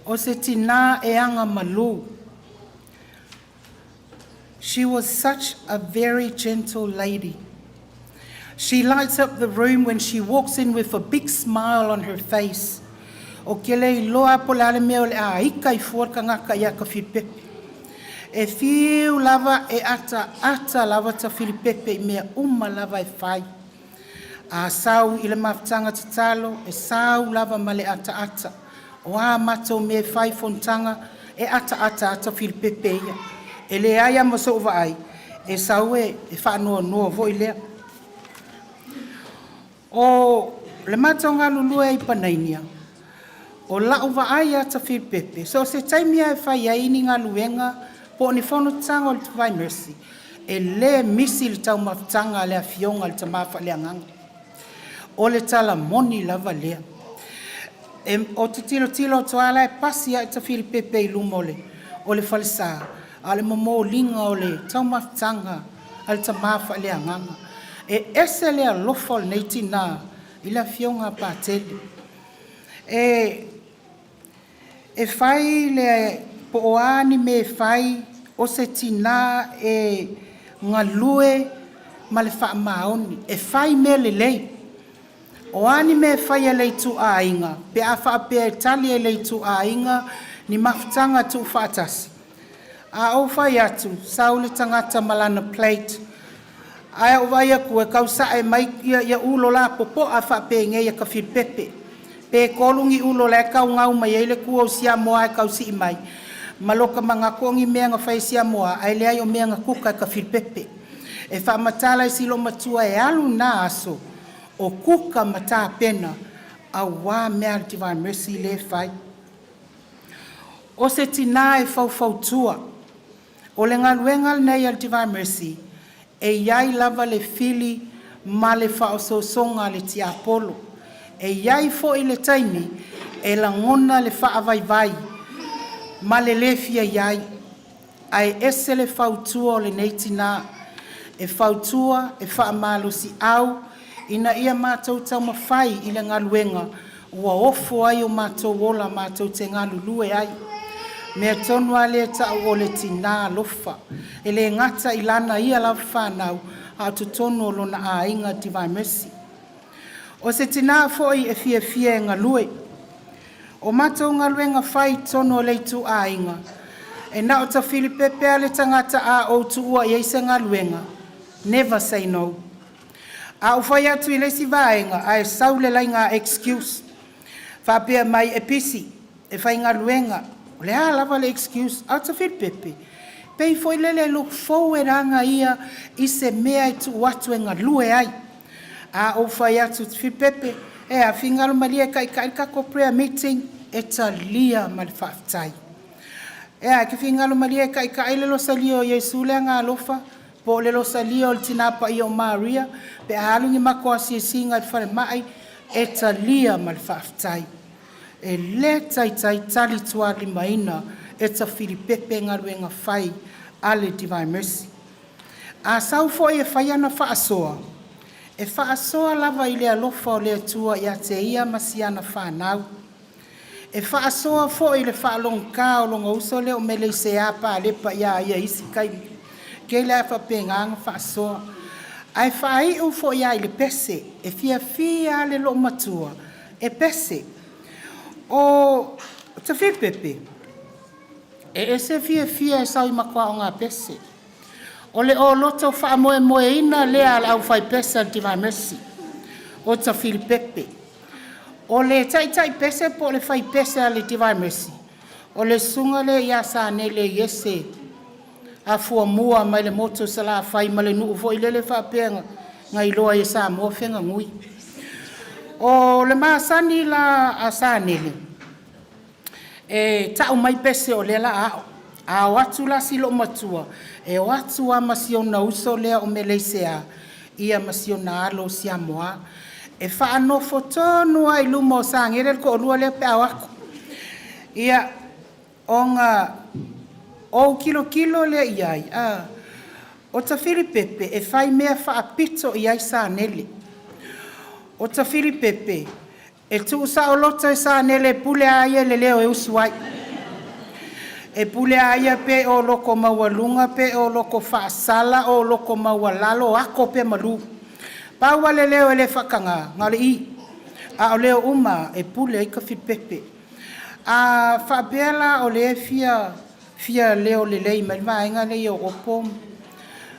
o se tina e agamalu. She was such a very gentle lady. She lights up the room when she walks in with a big smile on her face. O ke le iloa po le a le mea o le a ika i fua le tagata ia Tafilipepe. E fiu lava e ataata lava Tafilipepe i mea uma lava e fai. A sau i le mafutaga tatalo, e sau lava ma le ataata. O a matou mea e fai i fonotaga, e ataata lava Tafilipepe ia. E leai lava ma sou vaai e sau e faanoanoa foi lea. O le matou galulue ai i Panagia, o lau vaai ia Tafilipepe, so o se taimi lava e fai ai ni galuega po o ni fonotaga o le Divine Mercy, e le misi le taumafataga a le Afioga i le Tama Faaleagaga. O le tala moni lava lea. Ou te tilotilo atu lava la e pasi lava Tafilipepe i luma o le falesa, a o le momoliga o le taumafataga a le Tama Faaleagaga. E ese le alofa o lenei tina i le Afioga a Patele. E fai le po o a ni mea e fai, o se tina e galue ma le faamaoni, e fai mea lelei. O a ni mea e fai a le ituaiga pe a faapea e tali e le ituaiga ni mafutaga tuufaatasi, a ou fai atu, sau le tagata ma lana plate, ae ou vaai atu e tau sae mai ia ulo lapopoa faapenei a Tafilipepe. Pe tolu ni ulo la e tau gau mai ai le tua o Siamoa e tau sii mai, ma lota manatu o ni mea na fai e Siamoa, ae leai o mea na kuka e Tafilipepe. E faamatala i si loomatua e alu na aso o kuka ma tapena auā mea a le Divine Mercy lea e fai. O se tina e faufautua. O le galuega lenei a le Divine Mercy, e i ai lava le fili ma le faaosoosoga a le tiapolo. E i ai foi le taimi e lagona le faavaivai ma le lē fia i ai, ae ese le fautua o lenei tinā, e fautua e faamalosiau ina ia matou taumafai i le galuega ua ofo ai o matou ola matou te galulue ai. Mea tonu lava lea e tau o le tinā alofa, e le gata i lana ia lava fanau, a o totonu o lona aiga Divine Mercy. O se tinā foi e fiafia e galue. O matou galuega fai i totonu o le ituaiga, e na o Tafilipepe lava le tagata a ou tuua i ai se galuega, never say no. A ou fai atu i le isi vaega ae sau le laina excuse, faapea mai e pisi, e faigaluega, o le a lava le excuse, a o Tafilipepe, pei foi lele e look forward lava ia i se mea e tuu atu e galue ai. A ou fai atu, Tafilipepe, e a, finagalo malie e taitai le tatou prayer meeting, e talia ma le faafetai. E a, e te finagalo malie e taitai le Losalia o Iesu le Agaalofa, po o le Losalia o le Tina Paia o Maria, pe a alu ni matou asiasiga i le falemai, e talia ma le faafetai. E le taitai talitualimaina e Tafilipepe galuega fai a le Divine Mercy. A sau foi e fai ana faasoa, e faasoa lava i le alofa o le Atua ia te ia ma si ana fanau. E faasoa foi i le faalogogata o lona uso lea o Meleisea Palepa ia ia i isi taimi. Tele lava faapena ona faasoa. Ae faaiu foi lava i le pese, e fiafia lava le loomatua e pese. O Tafilipepe, e ese le fiafia e sau i matou aoga pese. O le oloto faamoemoeina lea a le aufaipese a le Divine Mercy, o Tafilipepe. O le taitai pese po o le faipese a le Divine Mercy, o le susuga lea ia Sanele Iese Afuamua mai le motu o Salafai ma le nuu foi lele faapea na iloa ai e Samoa Feganui. O le masani la a Sanele, e tau mai pese o lea o le a ao. A o atu la si loomatua, e o atu lava ma si ona uso lea o Meleisea ia ma si ona alo o Siamoa. E faanofo tonu lava i luma o Sagele le toalua lea pe a o atu. Ia, ona ou tilotilo lea i ai, a, o Tafilipepe e fai mea faapito i ai Sanele. O Tafilipepe e tuusaoloto e Sanele e pule lava ia i le leo e usu ai. E pule lava ia pe o loko maualuga pe o loko faasala o loko maualalo, ato pe malu. Pau lava le leo e le faataga, na o le i. A o leo uma e pule ai Tafilipepe. A faapea la o lea e fia, fia leo lelei mai le vaega lea o Opo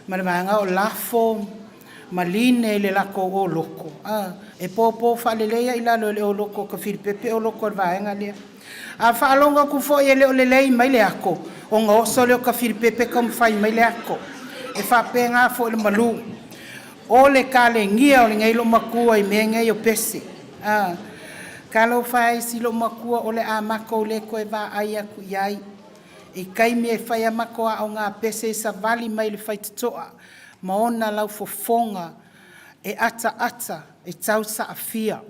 ma le vaega o Lafo ma Line i le latou oloko, e popo faalelei lava i lalo e le oloko a Tafilipepe oloko a le vaega lea. A faalogo atu foi e le o lelei mai le ato, ona oso lea o Tafilipepe taumafai mai le ato. E faapena foi i le malu. O le kalenia o lenei loomatua i mea nei o pese. Talofa e i si loomatua o le a matou le toe vaai atu i ai i taimi e fai a matou aoga pese, e savali mai le faitotoa ma ona laufofoga e ataata e tausaafia.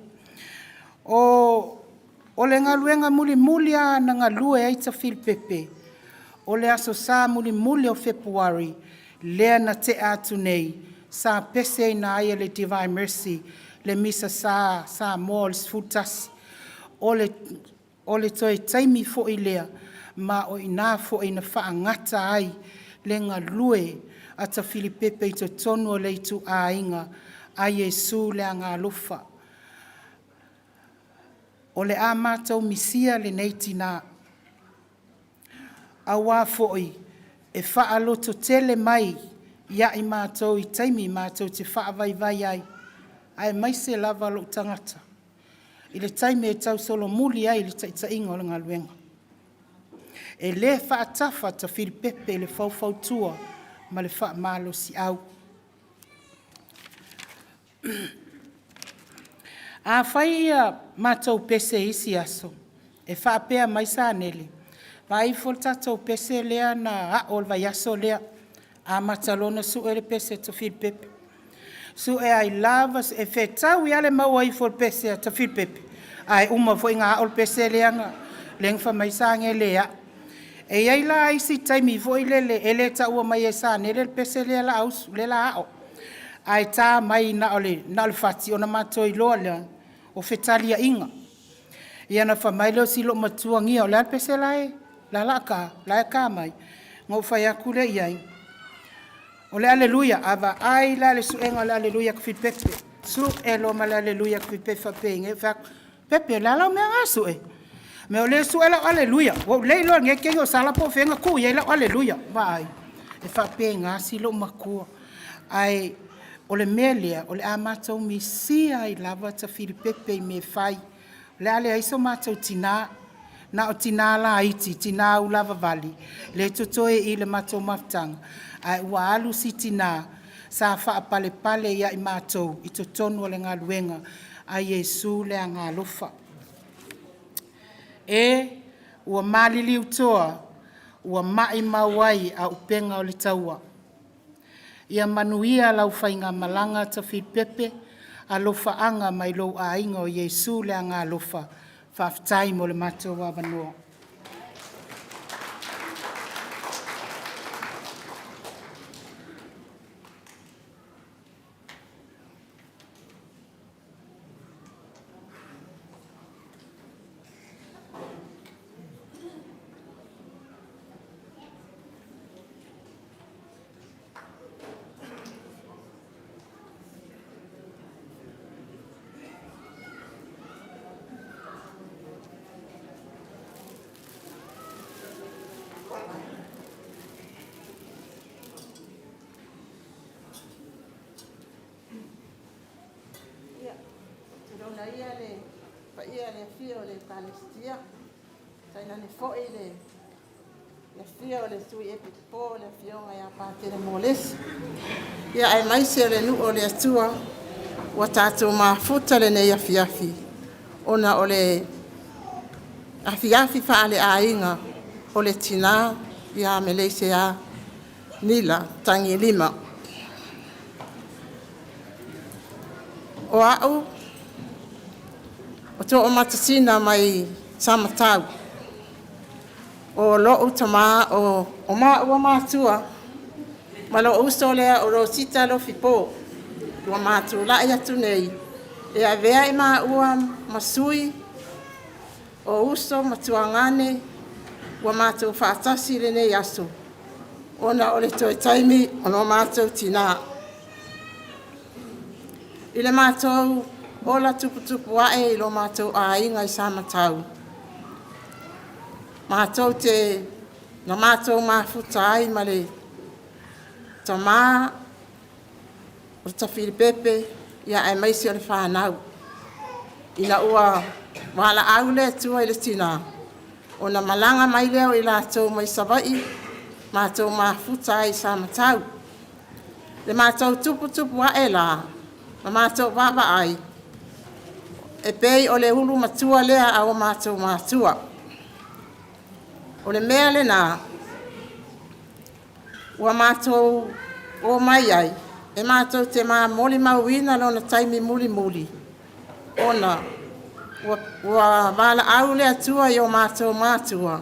O le galuega mulimuli lava na galue ai Tafilipepe, o le aso Sa mulimuli o Fepuari lea na tea atu nei, sa peseina ai e le Divine Mercy le Misa Sa Samoa o le 11. O le toe taimi foi lea, ma o i ina foi na faagata ai le galue a Tafilipepe i totonu o le ituaiga a Iesu le Agaalofa. O le a matou misia lenei tinā, auā foi e faalototele mai ia i matou i taimi matou te faavaivai ai, aemaise lava lou tagata i le taimi e tausolomuli ai le taitaiga o le galuega. E le faatafa Tafilipepe i le faufautua ma le faamalosiau. A fai ia matou pese i isi aso, e faapea mai Sanele, vaai ifo le tatou pese lea na ao i le vaiaso lea, amata loa ona sue le pese a Tafilipepe. Su'e ai lava e fetaui a le maua ifo o le pese a Tafilipepe, ae uma foi na a'o le pese lea na fai mai Saole e a'o. E i ai la isi taimi foi lele e le taua mai e Sanele le pese lea o le a usu, lea o le a a'o, ae ta mai na o le fati ona matou iloa lea o fetaliaiga. Ia ona fai mai lea o si loomatua: Nia, o le a le pese la e ta, la e ta mai? Ona ou fai atu lea i ai, o le Aleluia. A vaai la i le suega o le Aleluia a Tafilipepe, sue loa ma le Aleluia a Tafilipepe faapenei. Ou fai atu, Pepe o le a lau mea lena e sue? Fai mai o lea e sue lau Aleluia. Ua ou le iloa i lenei taimi o sala po o fea na tuu i ai lau Aleluia. Vaai, e faapena si loomatua. Ae o le mea lea, o le a matou misia ai lava Tafilipepe i mea e fai. O le a leai so matou tina, na o tina laiti, tina ulavavale lea e totoe i le matou mafutaga, ae ua alu si tina sa faapalepale ia i matou i totonu o le galuega a Iesu le Agaalofa. E ua maliliu toa, ua maumau ai auupega o le taua. Ia manuia lau faigamalaga Tafilipepe, alofaaga mai lou aiga o Iesu le Agaalofa. Faafetai mo le matou avanoa. Ia, tulouna ia le paia i le afio o le Ekalesia, tainane foi le afio o le Sui Epikopo le Afioga ia Patele Molesi, aemaise o le nuu o le Atua ua tatou mafuta i lenei afiafi ona o le afiafi faaleaiga o le Tina ia Meleisea Nila Tagiilima. O a'u o To'omatasina mai Samatau. O lo'u tama o maua matua ma lo'u uso lea o Rosita Lofi Po ua ma tulai atu nei e avea i maua ma sui o uso ma tuagane ua matou faatasi i lenei aso ona o le toe taimi o lo matou tina. I le matou ola tuputupu ae i lo matou aiga i Samatau, matou te na matou mafuta ai ma le tama o Tafilipepe aemaise o le fanau. Ina ua valaau le Atua i le tina, ona malaga mai lea o i latou mai Savaii, matou mafuta ai i Samatau. Le matou tuputupu ae la ma matou vaavaai, e pei o le ulu matua lea a o matou matua. O le mea lena ua matou omai ai e matou te molimauina lona taimi mulimuli, ona ua valaau le Atua i o matou matua,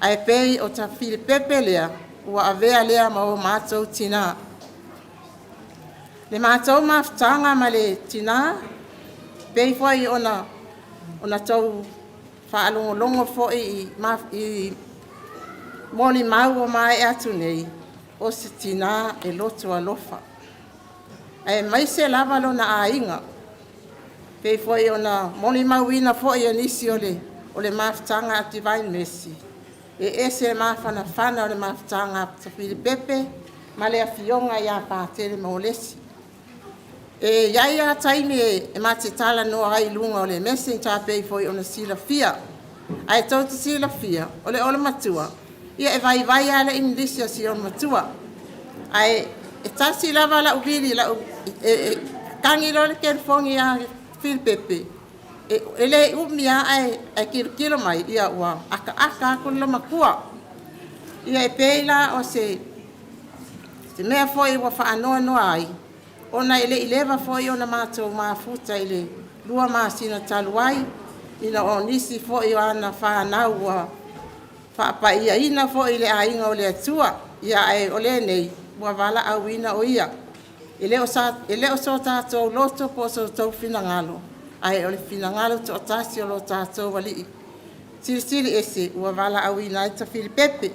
ae pei o Tafilipepe lea ua avea lea ma o matou tina. Le matou mafutaga ma le tina, pei foi ona outou faalogologo foi i molimau ua maea atu nei, o se tina e loto alofa, aemaise lava lona aiga. E pei foi ona molimauina foi e nisi o le mafutaga a Divine Mercy, e ese le mafanafana o le mafutaga a Tafilipepe ma le afioga ia Patele Molesi. E i ai lava taimi e ma te talanoa ai i luga o le messenger e pei foi ona silafia. Ae tou te silafia, o le olomatua, ia e vaivai lava le igilisi a si olomatua. Ae tasi lava lau vili e tagi loa le telefoni ia Filipepe, e le umi lava ae tilotilo mai, ia ua ataata atu le loomatua. Ia e pei la o se mea foi ua faanoanoa ai. Ona e le i leva foi ona matou mafuta i le 2 masina talu ai, ina o nisi foi o ana fanau ua faapaiaina foi i le aiga o le Atua, ae o lenei ua valaauina o ia. E le o so tatou loto po o so outou finagalo, ae o le finagalo toatasi o lo tatou Alii Silisili Ese ua valaauina ai Tafilipepe.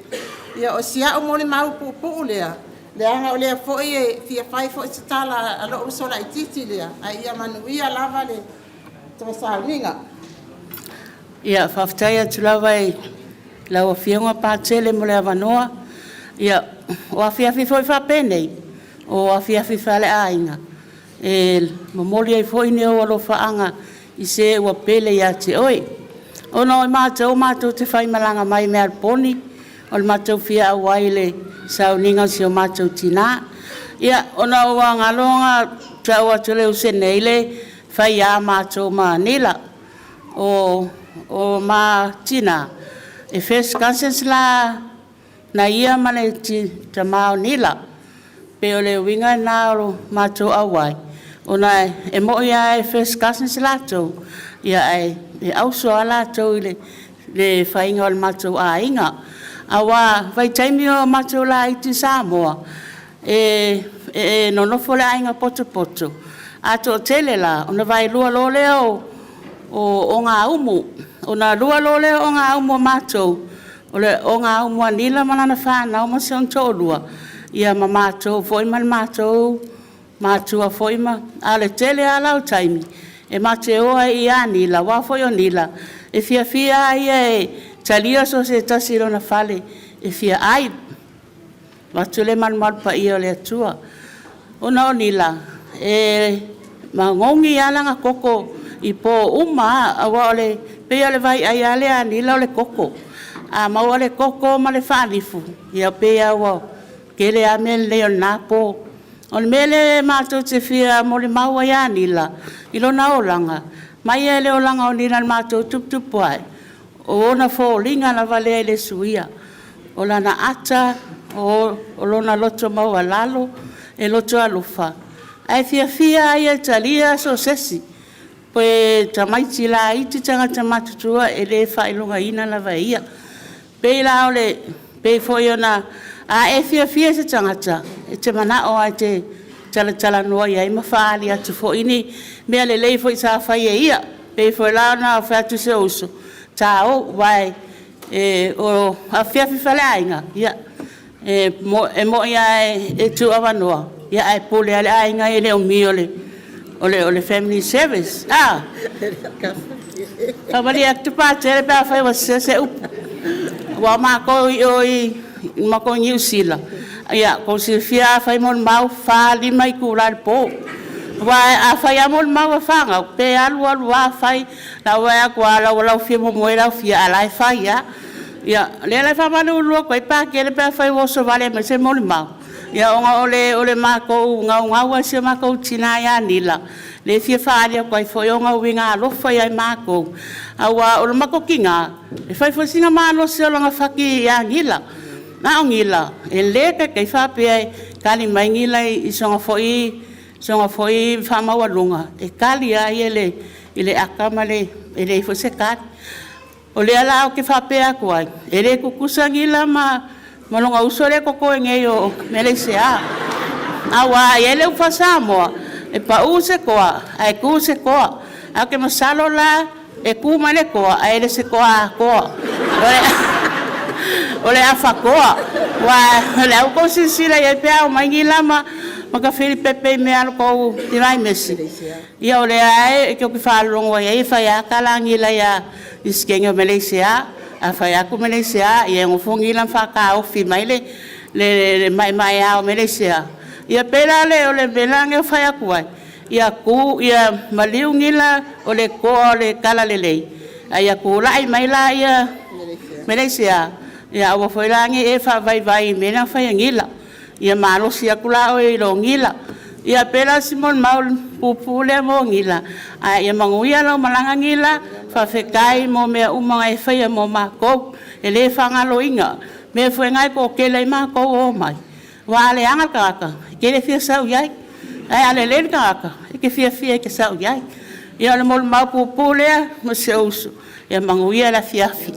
Ia, o si au molimau puupuu lea, leaga o lea foi e fia fai foi se tala a lou uso laitiiti lea, ae ia manuia lava le toe sauniga. Ia, faafetai atu lava i lau Afioga Patele mo le avanoa. Ia, o afiafi foi faapenei, o afiafi faaleaiga e momoli ai foi ni ou alofaaga i se ua pele ia te oe. Ona o matou matou te faimalaga mai Mealeponi, o le matou fia auai i le sauniga o si o matou tina. Ia, ona ua galo ona tau atu e le uso nei le faia o matou ma Nila. O ma tina, e first cousins la na ia ma le tama o Nila. Pei o le uiga lena o lo matou auai, ona e moni lava e first cousins latou, ae auso lava latou i le faiga o le matou aiga. Aua o vaitaimi a o matou laiti i Samoa, e nonofo le aiga potopoto, a toatele la, ona vaelua loa lea o ogaumu. Ona lua loa lea o ogaumu a matou, o le ogaumu a Nila ma lana fanau ma si ona toalua, ia ma matou foi ma le matou matua foi. A o le tele lava la o taimi, e ma te o ai ia Nila, aua foi o Nila, e fiafia lava ia e talia so o se tasi i lona fale e fia ai, vaeatu le malumalu paia o le Atua. Ona o Nila, e magogi lava lana toto i po uma lava, aua e pei o le vai ai lava lea a Nila o le koko. A maua le koko ma le faalifu, ia pei lava ua tele lava mea lelei o lena po. O le mea lea matou te fia molimau ai ia Nila i lona olaga, mai lava i le olaga o Nila i le matou tuputupu ae, o ona foliga lava lea e le suia. O lana ata, o lona loto maualalo, e loto alofa, ae fiafia lava ia e talia so o se isi, pe tamaiti laiti, tagata matutua, e le faailogaina lava e ia. Pei foi ona a e fiafia i se tagata, e te manao lava e te talatalanoa i ai ma faaali atu foi ni mea lelei foi sa fai e ia. E pei foi la ona fai atu si ou uso, ta o, aua o afiafi faaleaiga, ia, e moni lava e tuuavanoa, ae pule lava le aiga ia i le umi o le family service, a? Faamalie atu Patele pe afai ua sese se upu. Aua o matou i o i Niu Sila, ia tou te silafia a fai molimau, e 4, 5 itula i le po. Aua a fai lava molimau a fanau, pe alu alu lava fai, o le a ou vaai atu lava o la e ua laufia momoe laufia, a o la e fai lava. Ia, o lea la e faamalulu atu ai Patele pe afai ua oso vale mai se molimau, ia ona o le matou naunau lava o si o matou tina ia Nila, lea e fia faaali atu ai foi ona uiga alofa ia matou, aua o le matou tina, e fai foi sina malosi o lona fati ia Nila. A o Nila, e le taitai faapea e tali mai Nila i sona foi faamaualuga, e tali lava ia i le ata ma le… e leai foi se tali. O lea la ou te faapea atu ai, e le tutusa Nila ma lona uso lea e totoe nei o Meleisea. Aua e i ai le upu faa-Samoa, e pau se toa ae tu se toa. Ae ou te masalo la e tu mai le toa, ae le o se toa atoa, o le afa toa. Aua o lea ua outou silasila i ai pe a omai Nila ma Tafilipepe i mea a le tou Tiraimesi, ia o lea lava tou te faalogo i ai e fai lava tala a Nila i si teine o Meleisea. A fai atu Meleisea, ia e nofo Nila ma faataofi mai le maemaea o Meleisea. Ia pei la o le mea lena e fai atu ai, ia maliu Nila o le toa o le talalelei, a ia tulai mai la Meleisea, ia aua foi la ne i e faavaivai i mea na fai e Nila. Ia malosi atu la oe i lo Nila. Ia pei la o si molimau puupuu lea mo Nila, ae ia manuia lau malaga Nila, faafetai mo mea uma na e faia mo matou, e le faagaloina. O le mea foi lena e toatele ai matou e omai, aua a leaga le tagata, e te le fia sau i ai. Ae a lelei le tagata, e te fiafia e te sau i ai. Ia o le molimau puupuu lea ma si ou uso. Ia manuia le afiafi.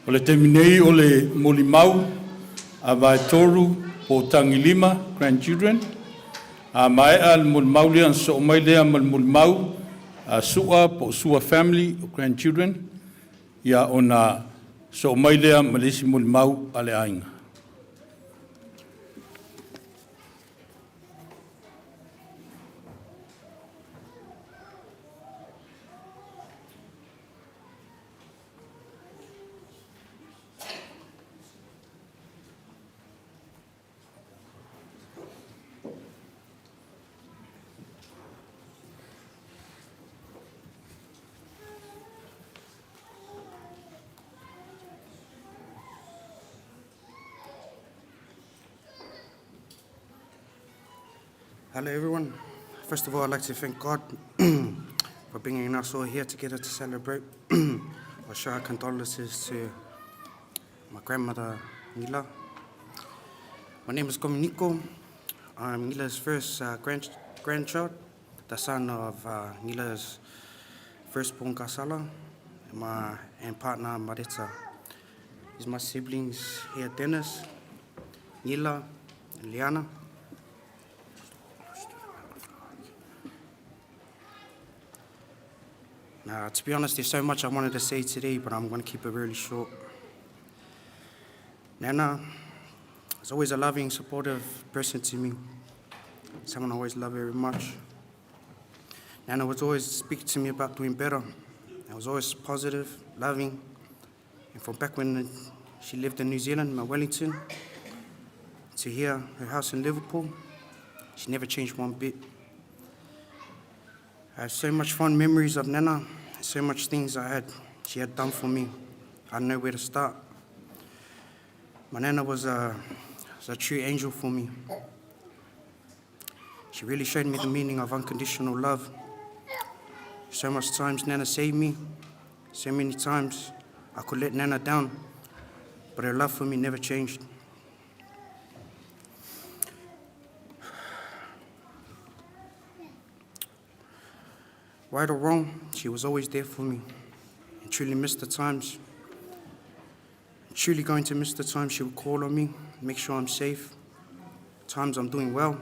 O le taimi nei o le molimau a Vaetolu po o Tagilima grandchildren. A maea le molimau lea na sosoo mai lea ma le molimau a Sua po o Sua family o grandchildren, ia ona sosoo mai lea ma le isi molimau a le aiga. Hello, everyone. First of all, I'd like to thank God for bringing us all here together to celebrate. I show our condolences to my grandmother, Nila. My name is Kominiko. I'm Nila's first grandchild, the son of Nila's firstborn Kasala, and partner Marita. These are my siblings here, Dennis, Nila, and Liana. Now, to be honest, there's so much I wanted to say today, but I'm going to keep it really short. Nana is always a loving, supportive person to me. Someone I always love very much. Nana was always speaking to me about doing better. I was always positive, loving. And from back when she lived in New Zealand, in Wellington, to here, her house in Liverpool, she never changed one bit. I have so much fond memories of Nana, so much things she had done for me. I don't know where to start. My Nana was a true angel for me. She really showed me the meaning of unconditional love. So much times Nana saved me. So many times I could let Nana down, but her love for me never changed. Right or wrong, she was always there for me. And truly missed the times. Truly going to miss the time she would call on me, make sure I'm safe. Times I'm doing well.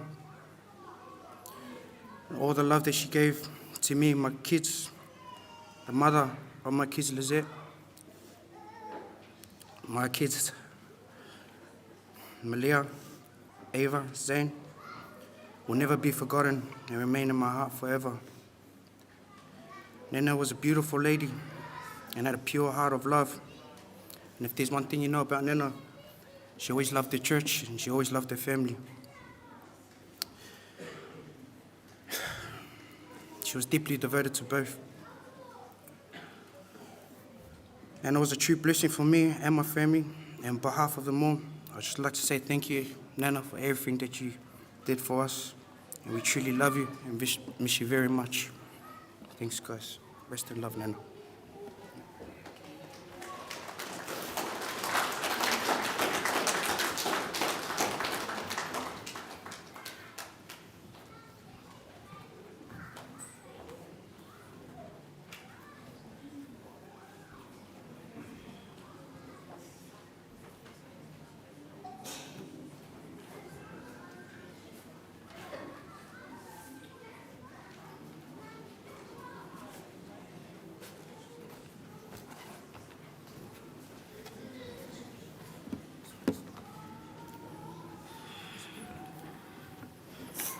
And all the love that she gave to me and my kids, the mother of my kids, Lizette, my kids, Malia, Ava, Zane, will never be forgotten and remain in my heart forever. Nana was a beautiful lady and had a pure heart of love. And if there's one thing you know about Nana, she always loved the church and she always loved her family. She was deeply devoted to both. And it was a true blessing for me and my family. And on behalf of them all, I'd just like to say thank you, Nana, for everything that you did for us. And we truly love you and miss you very much. Thanks, guys. Rest in love, Nana.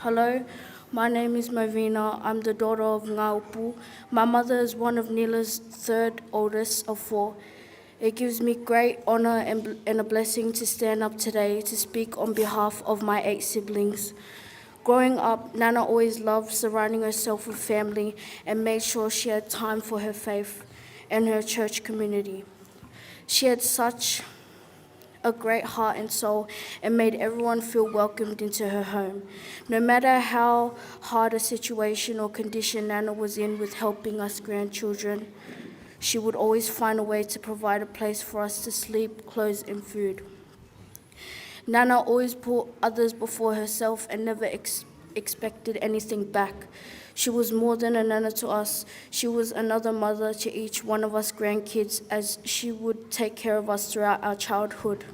Hello, my name is Movina. I'm the daughter of Ngaupu. My mother is one of Nila's third oldest of four. It gives me great honor and a blessing to stand up today to speak on behalf of my 8 siblings. Growing up, Nana always loved surrounding herself with family and made sure she had time for her faith and her church community. She had such a great heart and soul and made everyone feel welcomed into her home. No matter how hard a situation or condition Nana was in with helping us grandchildren, she would always find a way to provide a place for us to sleep, clothes, and food. Nana always put others before herself and never expected anything back. She was more than a nana to us. She was another mother to each one of us grandkids as she would take care of us throughout our childhood.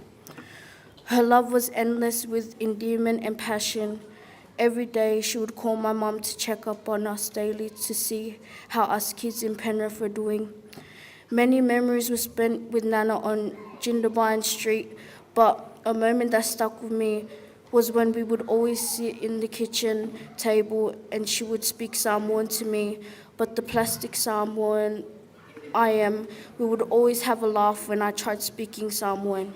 Her love was endless with endearment and passion. Every day she would call my mom to check up on us daily to see how us kids in Penrith were doing. Many memories were spent with Nana on Jindabyne Street, but a moment that stuck with me was when we would always sit in the kitchen table and she would speak Samoan to me, but the plastic Samoan I am, we would always have a laugh when I tried speaking Samoan.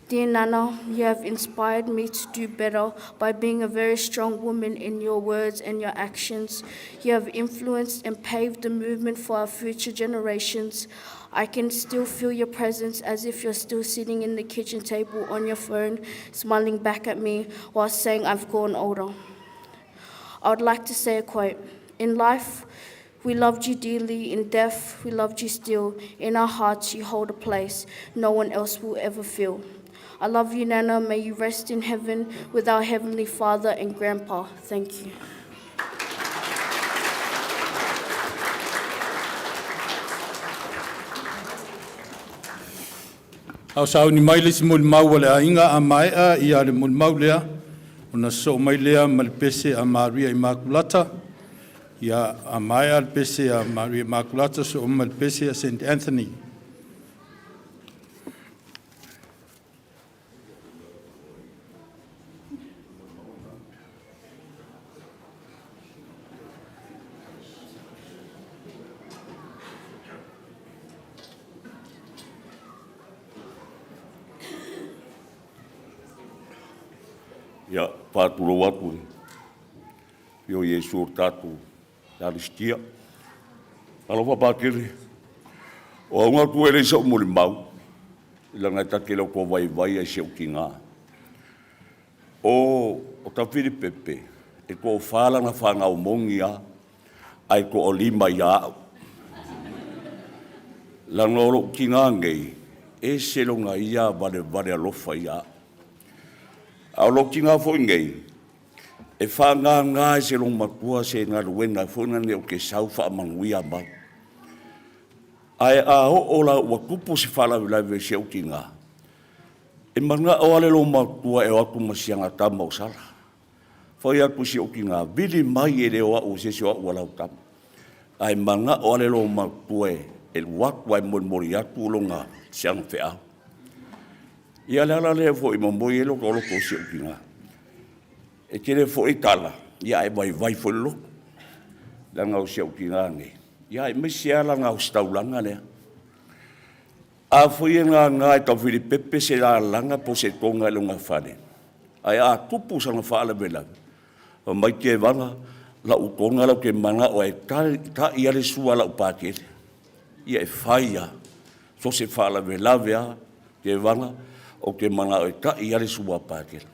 Dear Nana, you have inspired me to do better by being a very strong woman in your words and your actions. You have influenced and paved the movement for our future generations. I can still feel your presence as if you're still sitting in the kitchen table on your phone, smiling back at me while saying I've grown older. I would like to say a quote. In life, we loved you dearly. In death, we loved you still. In our hearts, you hold a place no one else will ever fill. I love you, Nana. May you rest in heaven with our Heavenly Father and Grandpa. Thank you. A o sauni mai le isi molimau a le aiga a maea ia le molimau lea, ona sosoo mai lea ma le pese a Maria Imakulata. Ia, a maea le pese a Maria Imakulata, sosoo ma le pese a St. Anthony. Ia, faatulou atu i le Afio o Iesu o le tatou Ekalesia. Talofa Patele, o auga atu e leai sa'u molimau, leaga e ta te le o toa vaivai a i si ou tina. O Tafilipepe, e toafa lana fanau moni lava, ae toalima ia au. Leaga o lou tina nei, e ese lona ia valevale alofa ia au. A o lou tina foi nei, e faaagaga e se loomatua se galuega foi lenei ou te sau faamanuia mai. Ae a oo la ua tupu se faalavelave i si ou tina, e manao lava le loomatua e o atu ma si ana tama o Sala. Fai atu i si ou tina, vili mai e le o au o se isi o au o lau tama. Ae manao lava le loomatua e alu atu ae molimoli atu lona si ana feau. Ia, o le ala lea foi e momoi ai lou loto i si ou tina. E tele foi tala, ia ae vaivai foi le loto. Leaga o si ou tina nei, ia aemaise lava lana ositaulaga lea. A foi e gaga e Taufilipepe se lalaga po o se toga i lona fale, ae a tupu sana faalavelave, fai mai Tevaga, lau toga lea ou te manao e tai lava le sua a lau Patele. Ia e fai lava, so o se faalavelave lava, Tevaga, ou te manao e tai lava le sua a Patele.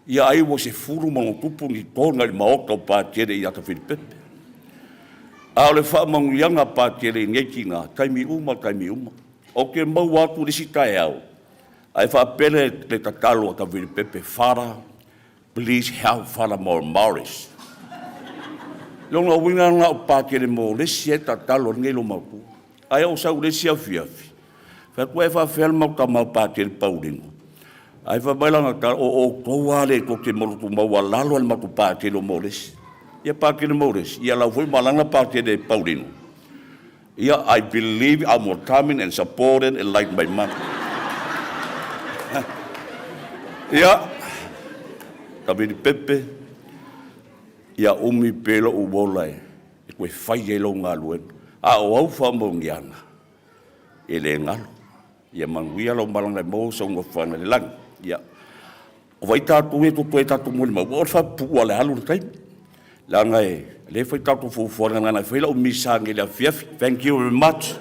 Ia ai ua 10+ ni toga i le maota o Patele ia Tafilipepe. A o le faamanuiaga a Patele i nei tina, taimi uma, taimi uma. Ou te maua atu le isi taeao, ae faapea le tatalo a Tafilipepe, "Father, please help Father Morris." Lona uiga na o Patele mo le isi e tatalo a lenei loomatua. Ae ou sau i le isi afiafi, fai atu, e faafefea le matou tama o Patele Paulino? Ae fai mai lana tala, o outou lava le tou te loto maualalo i le matou Patele o Molesi. Ia Patele Molesi, ia lau foi malaga Patele Paulino. Ia, I believe I'm coming and support and like my mother. Ia, Tafilipepe, ia umi pea lou ola e toe fai ai lau galuega. A o au faamanuiaga, e le galo. Ia manuia lau malaga e maua sou nofoaga i le lagi. Ia, o vai tatou ia totoe tatou molimau, ua o le faapupuu lava o le alu o le taimi. Leaga e le fai tatou fuafuaga leaga e fai lau misa nei i le afiafi. Thank you very much.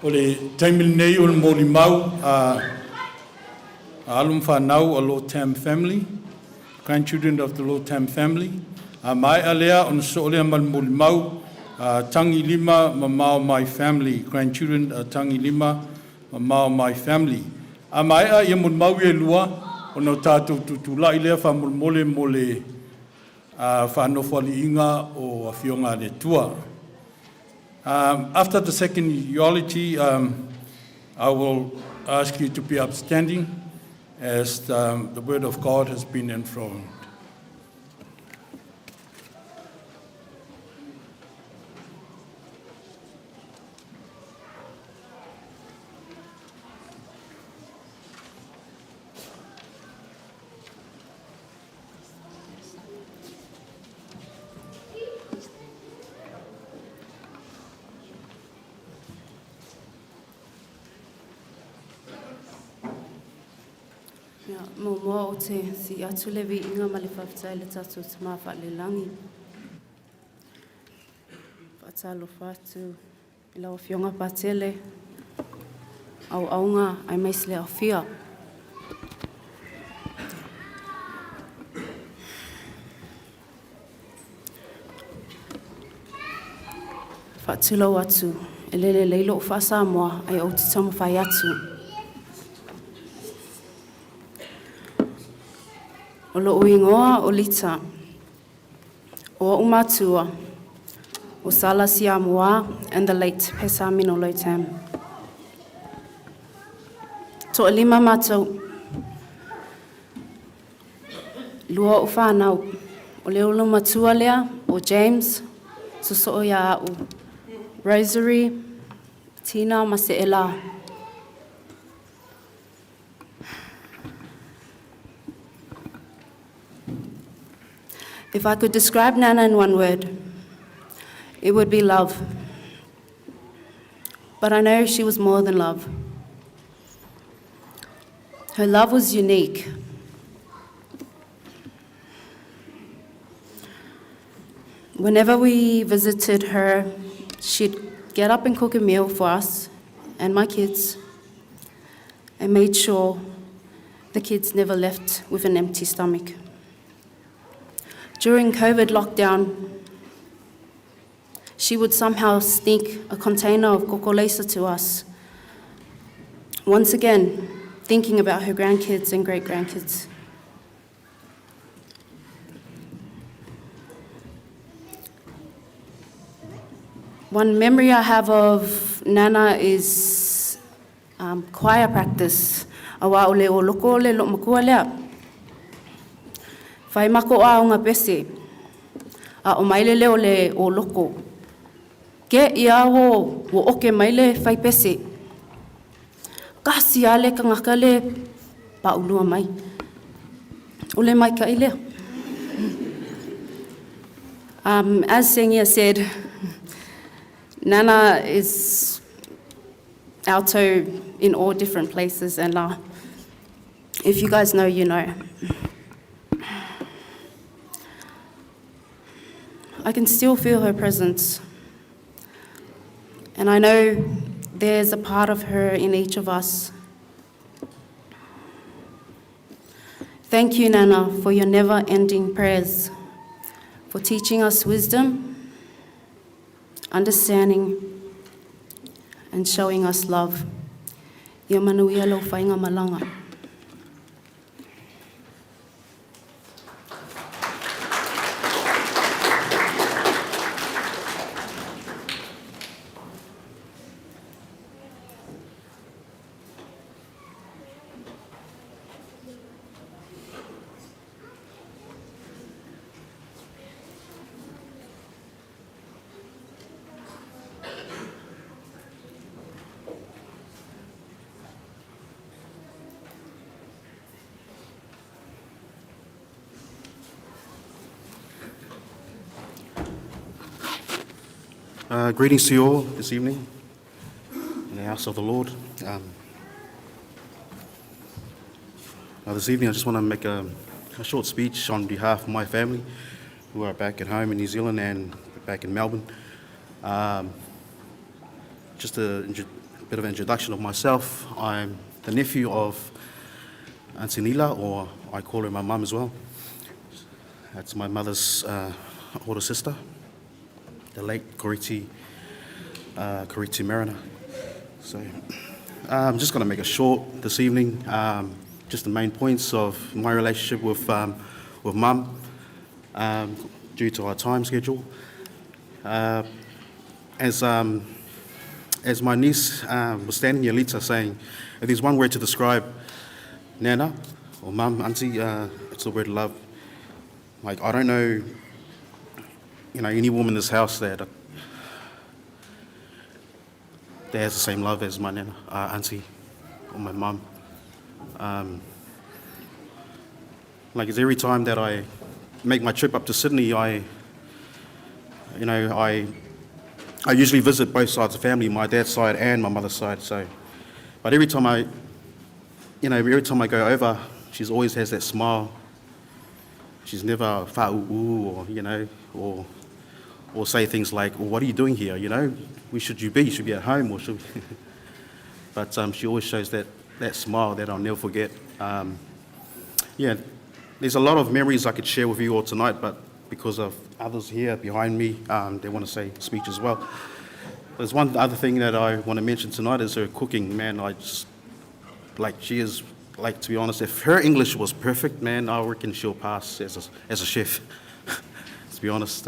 O le taimi lenei o le molimau a a alo ma fanau a Lord Tam family, grandchildren of the Lord Tam family. A maea lea ona sosoo lea ma le molimau a Tangi Lima ma Mao Mai family, grandchildren a Tangi Lima ma Mao Mai family. A maea ia molimau ia e lua, ona o tatou tutulai lea faamolemole mo le faanofoaliiga o afioga a le Atua. After the second eulogy, I will ask you to be upstanding as the word of God has been enthroned. Ia, muamua ou te sii atu le viiga ma le faafetai i le tatou Tama Faalelangi. Faatalofa atu i lau Afioga Patele, auaunga aemaise le aofia. Faatulou atu, e le lelei lou faa-Samoa ae ou te taumafai atu. O lou igoa o Lita. O ou matua, o Sala Siamoa and the late Pesamino Lotam. Toalima matou. Lua ou fanau. O le olomatua lea, o James, sosoo ia au. Rosary, Tina ma Se'ela. If I could describe Nana in one word, it would be love. But I know she was more than love. Her love was unique. Whenever we visited her, she'd get up and cook a meal for us and my kids and made sure the kids never left with an empty stomach. During COVID lockdown, she would somehow sneak a container of kokolesa to us. Once again, thinking about her grandkids and great grandkids. One memory I have of Nana is choir practice. Aua o le o loko o le loo makua lea. Fai mako aoga pese. A o mai le leo le o loko. Ke ia wo wo oke mai le fai pese. Kasi a le kangaka le paulua mai. O le maika'i lea. As Sengia said, Nana is alto in all different places, and if you guys know, you know. I can still feel her presence. And I know there's a part of her in each of us. Thank you, Nana, for your never ending prayers, for teaching us wisdom, understanding, and showing us love. Ia manuia lau faigamalaga. Greetings to you all this evening in the house of the Lord. This evening, I just want to make a short speech on behalf of my family who are back at home in New Zealand and back in Melbourne. Just to bit of an introduction of myself. I'm the nephew of Auntie Nila, or I call her my mum as well. That's my mother's older sister, the late Koriti, Koriti Mariner. So I'm just going to make it short this evening, just the main points of my relationship with mum due to our time schedule. As my niece was standing here, Lita, saying, if there's one word to describe Nana or mum, auntie, it's the word love. Like, I don't know, any woman in this house that has the same love as my nana, auntie, or my mum. Like, it's every time that I make my trip up to Sydney, I, you know, I, I usually visit both sides of the family, my dad's side and my mother's side. So, but every time I go over, she's always has that smile. She's never fa'u'u or say things like, well, what are you doing here? Where should you be? You should be at home. Or should But she always shows that smile that I'll never forget. Yeah, there's a lot of memories I could share with you all tonight, but because of others here behind me, they want to say speech as well. There's one other thing that I want to mention tonight is her cooking. Man, I just, like, she is, like, to be honest, if her English was perfect, man, I reckon she'll pass as a chef. To be honest,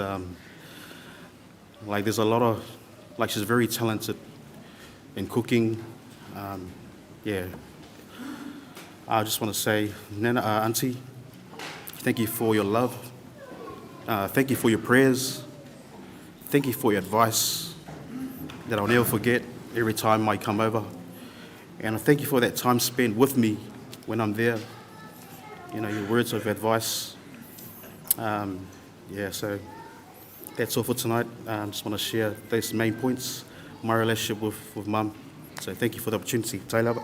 like, there's a lot of, like, she's very talented in cooking. Yeah. I just want to say, Nana, Auntie, thank you for your love. Thank you for your prayers. Thank you for your advice that I'll never forget every time I come over. And I thank you for that time spent with me when I'm there. Your words of advice. Yeah, so that's all for tonight. I just want to share those main points, my relationship with Mum. So thank you for the opportunity. Taylor.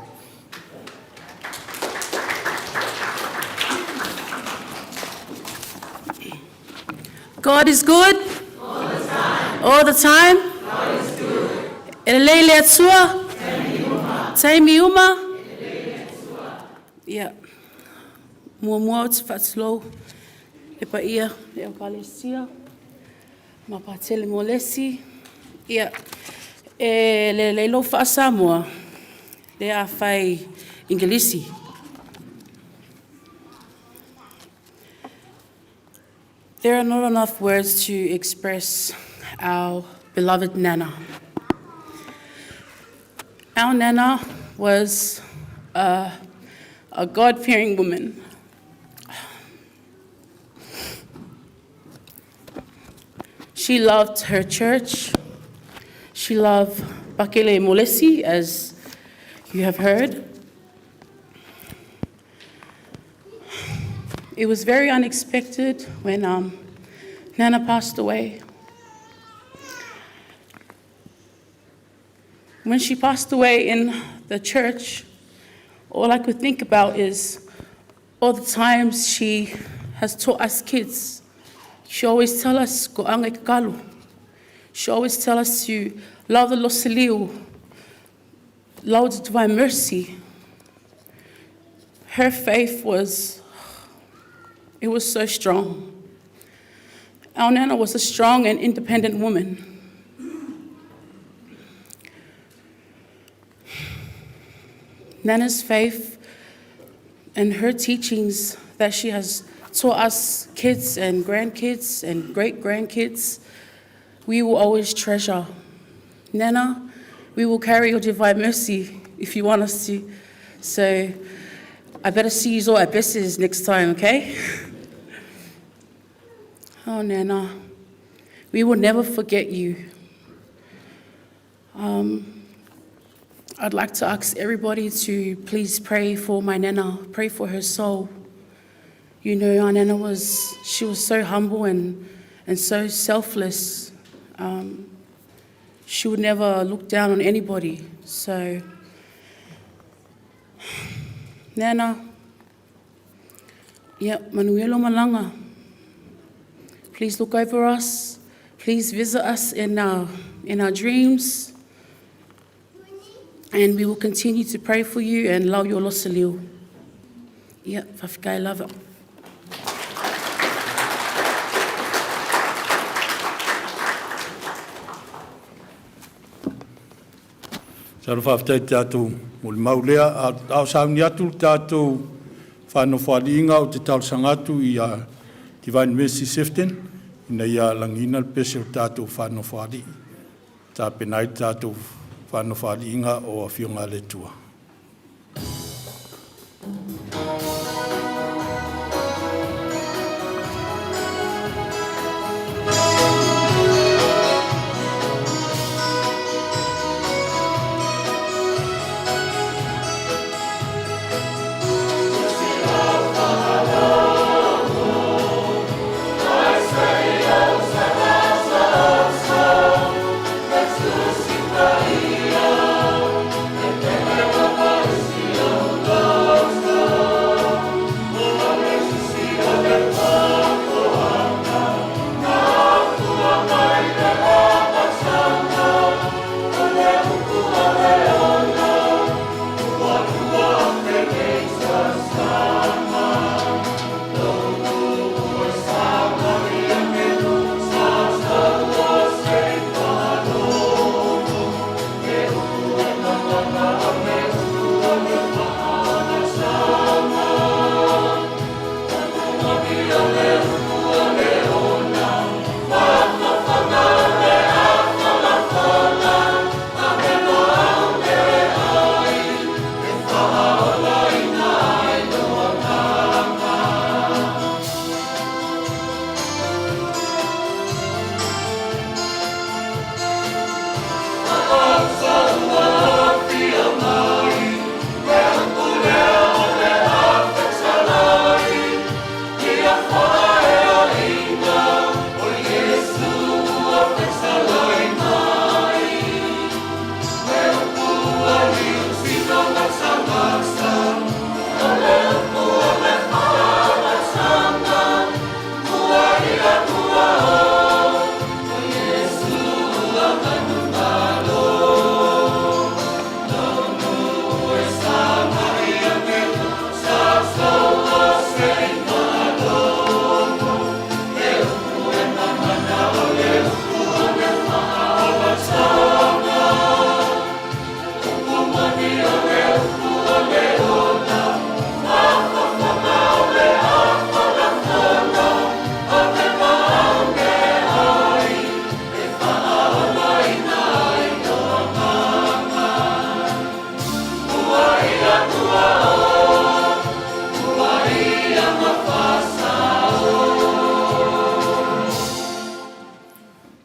God is good. All the time. All the time. God is good. E lelei le Atua. Taimi uma. Ia. Muamua ou te faatulou le paia le Ekalesia, ma Patele Molesi. Ia, e lelei lou faa-Samoa, le a fai Ingilisi. There are not enough words to express our beloved Nana. Our Nana was a God fearing woman. She loved her church. She loved Pakele Molesi, as you have heard. It was very unexpected when Nana passed away. When she passed away in the church, all I could think about is all the times she has taught us kids. She always tell us, "Ko anga kalu." She always tell us to love the losiliu, love the divine mercy. Her faith was, it was so strong. Our Nana was a strong and independent woman. Nana's faith and her teachings that she has taught us kids and grandkids and great grandkids, we will always treasure. Nana, we will carry your divine mercy if you want us to. So I better see you all at Bess's next time, okay? Oh, Nana, we will never forget you. I'd like to ask everybody to please pray for my Nana, pray for her soul. Our Nana was, she was so humble and so selfless. She would never look down on anybody. So, Nana, yeah, manuia lou malaga. Please look over us. Please visit us in our dreams. And we will continue to pray for you and lau yo losa leo. Ia, faafetai lava. Masalo faafetai i le tatou molimau lea. A o sauni atu le tatou faanofoaliiga, ou te talosaga atu ia Divine Mercy Sefton ina ia lagiina le pese o le tatou faanofoalii e tapena ai le tatou faanofoaliiga o Afioga a le Atua.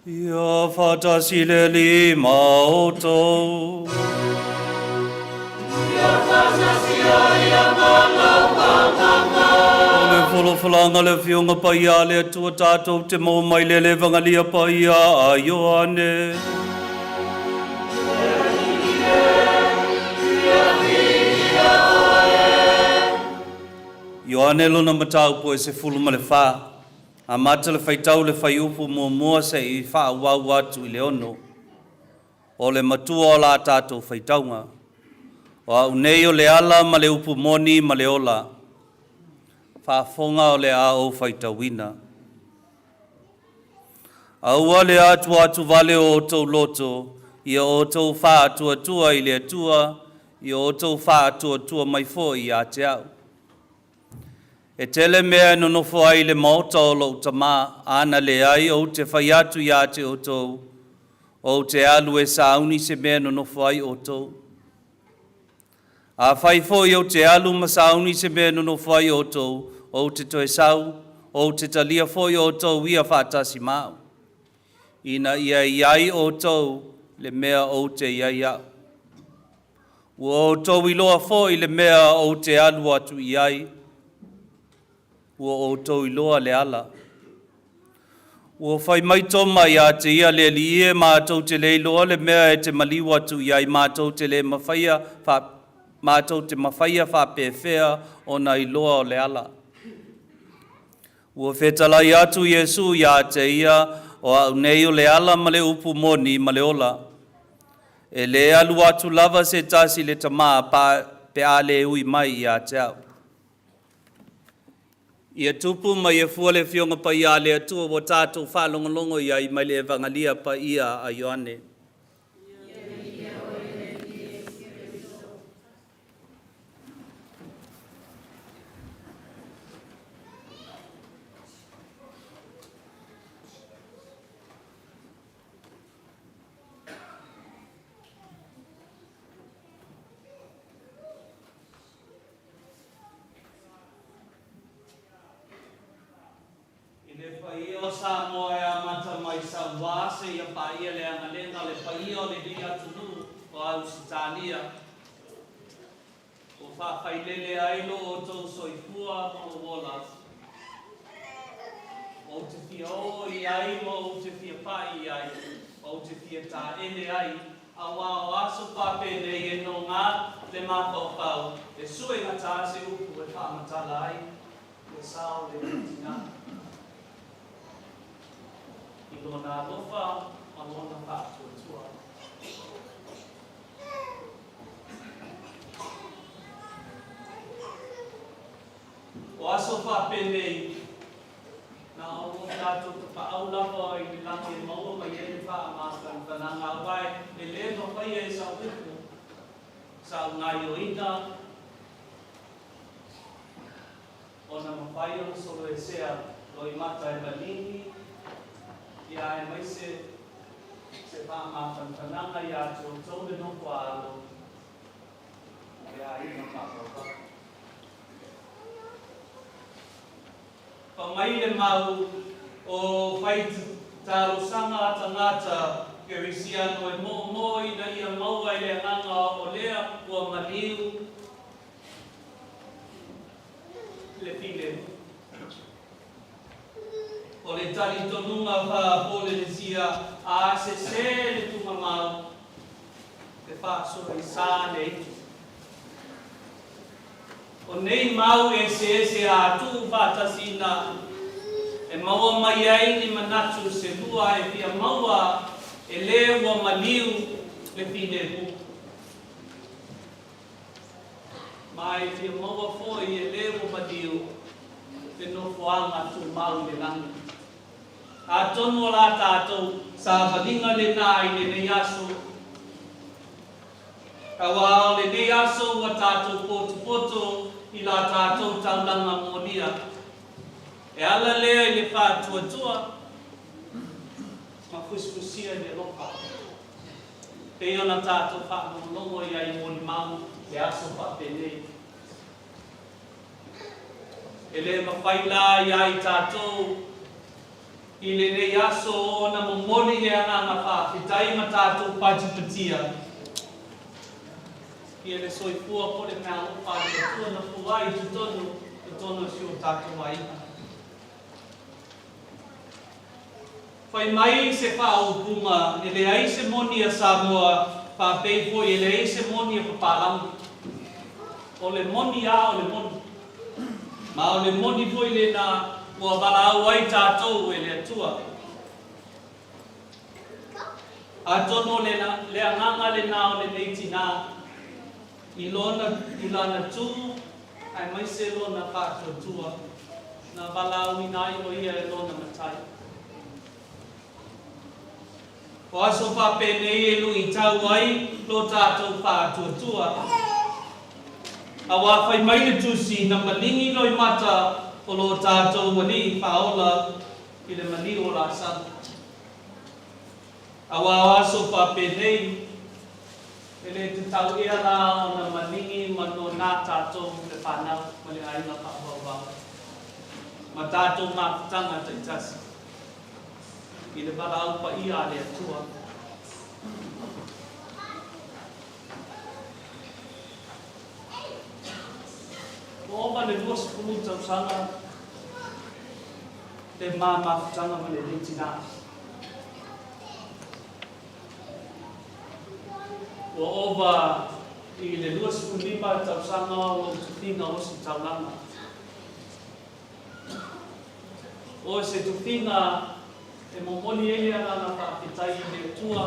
Ia faatasi le Alii ma outou. Ia faatasi ai ma lou agaga. O le Folafolaga a le Afioga Paia a le Atua tatou te maua mai le le Evagalii Paia a Ioane. Ioane lona mataupu e 14. Amata le faitau le fuaiupu muamua seia faaauau atu i le 6. O le matua o la tatou faitauga. O au nei o le ala ma le upu moni ma le ola. Faafofoga o le a ou faitauina. Aua le atuatuvale o outou loto, ia outou faatuatua i le Atua, ia outou faatuatua mai foi ia te au. E tele mea e nonofo ai i le maota o lou Tamā, ana leai ou te fai atu ia te outou, ou te alu e sauni se mea e nonofo ai outou. Afai foi ou te alu ma sauni se mea e nonofo ai outou, ou te toe sau, ou te talia foi outou ia faatasi ma au, ina ia i ai outou le mea ou te i ai au. Ua outou iloa foi le mea ou te alu atu i ai, ua outou iloa le ala. Ua fai mai Toma ia te ia, Le Alii e, matou te le iloa le mea e te maliu atu i ai, matou te le mafaia fa, matou te mafaia faapefea ona iloa o le ala. Ua fetalai atu Iesu ia te ia, o au nei o le ala ma le upu moni ma le ola. E lē alu atu lava se tasi i le Tamā pe a lē ui mai ia te au. Ia tupu ma ia fua le Afioga Paia a le Atua ua tatou faalogologo i ai mai le Evagalia Paia a Ioane. I le paia o Samoa e amata mai Sauā seia paia le agalega o le paia o lenei atunuu o Ausetalia, ua faafailele ai lo outou soifua ma lou ola. Ou te fia oo i ai ma ou te fia pai i ai, ou te fia taele ai, auā o aso faapenei e nogā le mafaufau e sue gata se upu e faamatala ai le sao o lenei tinā i lona alofa ma lona faatuatua. O aso faapenei, na o lo tatou tapaau lava i le lagi e maua mai ai le faamafanafanaga, aua e lē mafaia e sau upu, sau gaoioiga ona mafai ona soloesea loimata e maligi ia aemaise se faamafanafanaga ia te outou le nofo a alo ma le aiga faavauvau. Fa mai le mau o fai talosaga a tagata Kerisiano e moomoo ina ia maua i le agaga o lea ua maliu le filemu. O le talitonuga faa-Polenesia a sesē le tuugamau, e faasoesa le itu. O nei mau eseese a tuu faatasina e maua mai ai ni manatu se lua e fia maua e lē ua maliu le filemu. Ma e fia maua foi e lē ua maliu le nofoaga tumau i le lagi. Atonu o la tatou savaliga lenā i lenei aso, auā o lenei aso ua tatou potopoto i la tatou taulaga molia. E ala lea i le faatuatua ma fusifusia i le alofa, pei ona tatou faalogologo i ai i molimau le aso faapenei. E lē mafai la ia i tatou i lenei aso ona momoli le agaga faafetai ma tatou patipatia ia le soifua po o le meaalofa a le Atua na fua i totonu totonu o si o tatou aiga. Fai mai se faaupuga, e leai se moni a Samoa, faapei foi e leai se moni a papalagi. O le moni lava o le moni. Ma o le moni foi lena ua valaau ai tatou e le Atua. Atonu o le le agaga lena o lenei tinā i lona i lana tū aemaise lona faatuatua na valaauina ai o ia e lona Matai. O aso faapenei e luitau ai lo tatou faatuatua. Auā fai mai le Tusi, na maligi loimata o lo tatou Alii Faaola i le maliu o Lasalo. Auā o aso faapenei, e le tatau ea la ona maligi ma nonā tatou le fanau ma le aiga faavauvau ma tatou mafutaga taitasi i le valaau paia a le Atua. Ua ova le 20 tausaga le ma mafutaga ma lenei tinā. Ua ova i le 25 tausaga o lou tofiga o ositaulaga. O se tofiga e momoli ai le agaga faafetai i le Atua.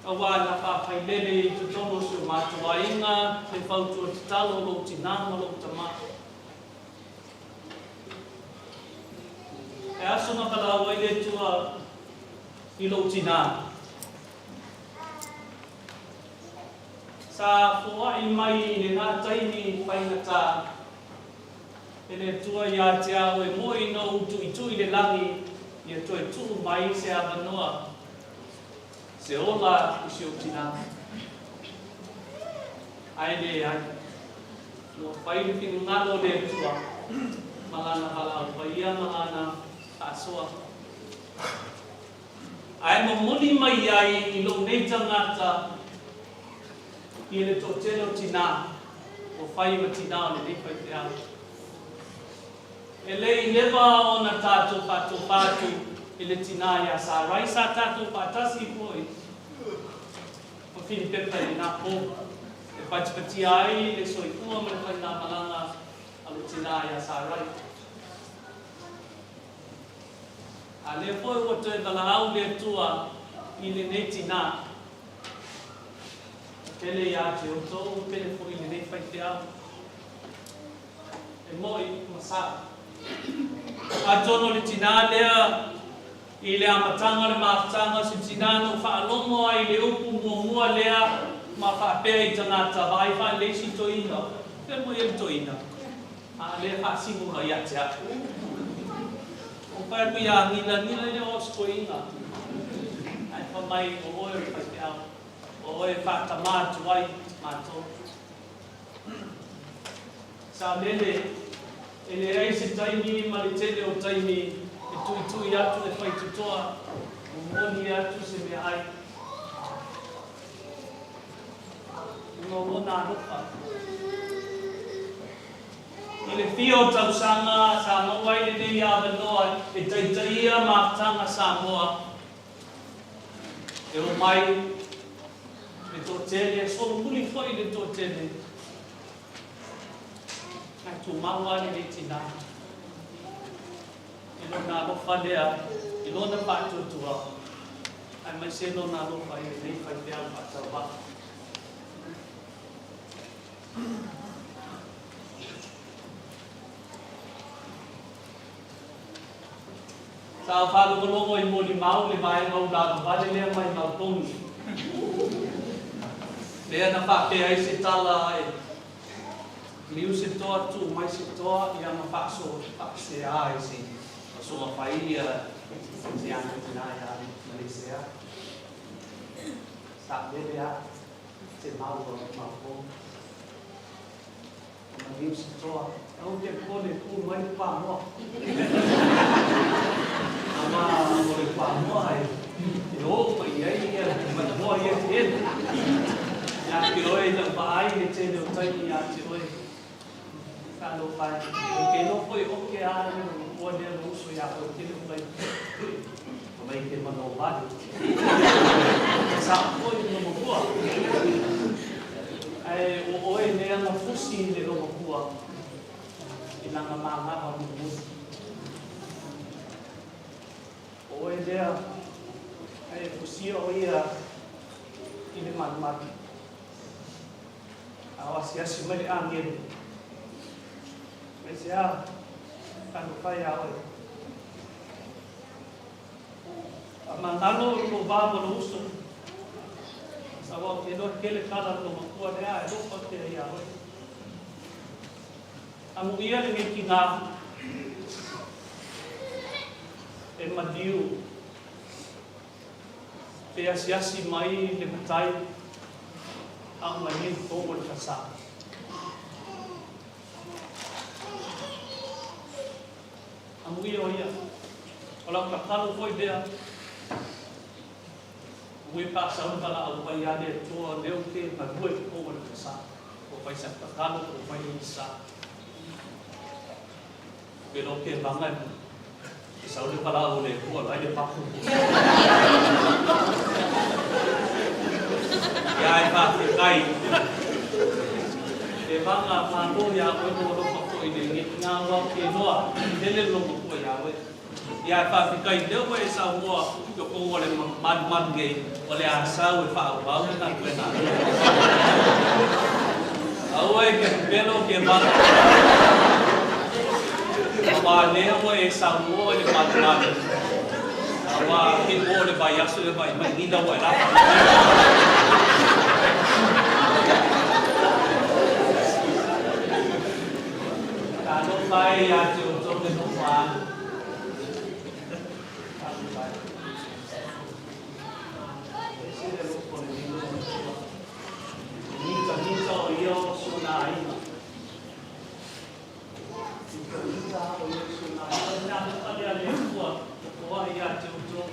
Auā na faafailele i totonu o si o matou aiga le fautua tatalo o lou tinā ma lou tamā. E aso na valaau ai le Atua i lou tinā. Sa foai mai i lenā taimi faigata e le Atua ia te au e moi na ou tuitui le lagi ia toe tuu mai se avanoa se ola i si ou tinā. Ae leai, ua fai le finagalo o le Atua ma Lana valaau paia ma Lana faasoa. Ae momoli mai ai i lou nei tagata i le toatele o tinā ua fai ma tinā o lenei faifeau. E le i leva ona tatou faatofa atu i le tinā iā Sarai, sa tatou faatasi foi ma Filipepa i lenā pō, e patipatia ai le soifua ma le faigamalaga a le tinā iā Sarai. A lea foi ua toe valaau le Atua i lenei tinā, pele iā te outou, pele foi i lenei faifeau. E moi ma sao. Atonu o le tinā lea i le amataga o le mafutaga o se tinā na ou faalogo ai i le upu muamua lea ma faapea i tagata vaai faalelei si toeaina, fea moi e le toeaina a lea faasino mai ia te au. Ou fai atu ia Gila, Gila e le o au se toeaina ae fai mai o oe o le faifeau, o oe e faatamā atu ai matou. Saolele, E leai se taimi ma le tele o taimi e tuitui atu le faitotoa, momoli atu se meaai. Ona o lona alofa. I le fia o tausaga sa maua ai lenei avanoa e taitaia mafutaga Samoa e omai le toatele, e solomuli foi le toatele. Ae tumau lava lenei tinā i lona alofa lea, i lona faatuatua, aemaise lona alofa i lenei faifeau faatauvaa. Sa ou faalogologo i molimau le vaega ulalavale lea mai Maupogi, lea na faapea ai se tala e liu se toa, tuu mai se toa, ia ma faaso faapesea ai se asoga fai ia se ana tina ia Maleisia. Sa lele a te mau o Maupogi. Maliu se toa. Aua te popole, pu mai le pamoa. Aua o le pamoa e o uma i ai ia maimoa ia te elu. Ia te oe i lau vaai le tele o taimi ia te oe. Talofa e. Ou te iloa foi o ke a le ua lea lou uso ia oe tele o taimi. O mai ke mana o vale. Sao foi le lomakua. Ae o oe lea na fusi i le lomakua i lana manava mulimuli. O oe lea ae fusia o ia i le malumalu. A o asiasi mai le agelu, aisea talofa iā oe. Faamagalo i lou va ma lou uso. Aua ou te iloa tele tala a lou matua lea e alofa pea iā oe. Amuia lenei tinā e maliu pe asiasi mai le matai a o maliu tou o le fasa. Amuia o ia. O lau tatalo foi lea, ua faasau le valaau mai ia le Atua lea ou te galue i totonu o le fasa. Ua fai sau tatalo, ua fai le sa. Pe lo ke vanga e sau le valaau o le Atua lai le papu. Ia e faafetai. E vanga malo ia oe mo alofa foi le ngā wau ke noa, hele lo matua ia oe. Ia ae faafetai lea ua e saunoa i totonu o le malumalu nei, o le a sau e faaauau le galuega a le Aua e te pepelo Keevana. Aua lea ua e saunoa i le malumalu, aua te i ua oo le vaiaso e vaai mai Nina ua e lava. Talofa e ia te outou le nofo a alo. Talofa e. Ese le alofa o lenei loomatua. Le mitamita o ia o si ona aiga. Mitamita o ia o si ona aiga. O le alofa lea a le Atua o toai ia te outou.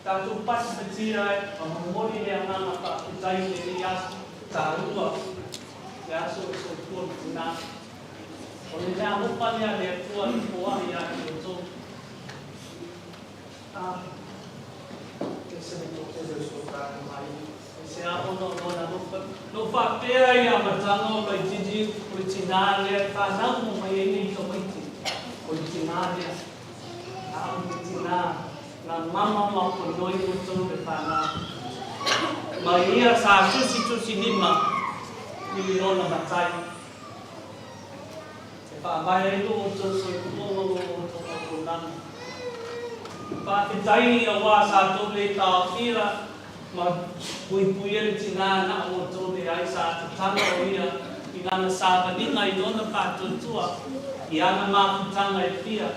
Tatou patipatia ai ma momoli le agaga faafetai i lenei aso taua, le aso o le soifua ma tina. O le mea alofa lea a le Atua i foai ia te outou. A, ese le toatele o si o tatou aiga. Aisea ona o lona alofa. Na ou faapea i le amataga o Laititi o le tina lea e fanau uma mai ai nei tamaiti, o le tina lea. A o le tina na mama ma ponoi outou le fanau. Ma ia sa tusitusi lima i lona matai. E faavae ai lo outou soifua ma lo outou auaunaga. Faafetai auā sa tou le taofia ma puipuia le tinā na outou leai sa tatala o ia i lana savaliga i lona faatuatua i ana mafutaga e fia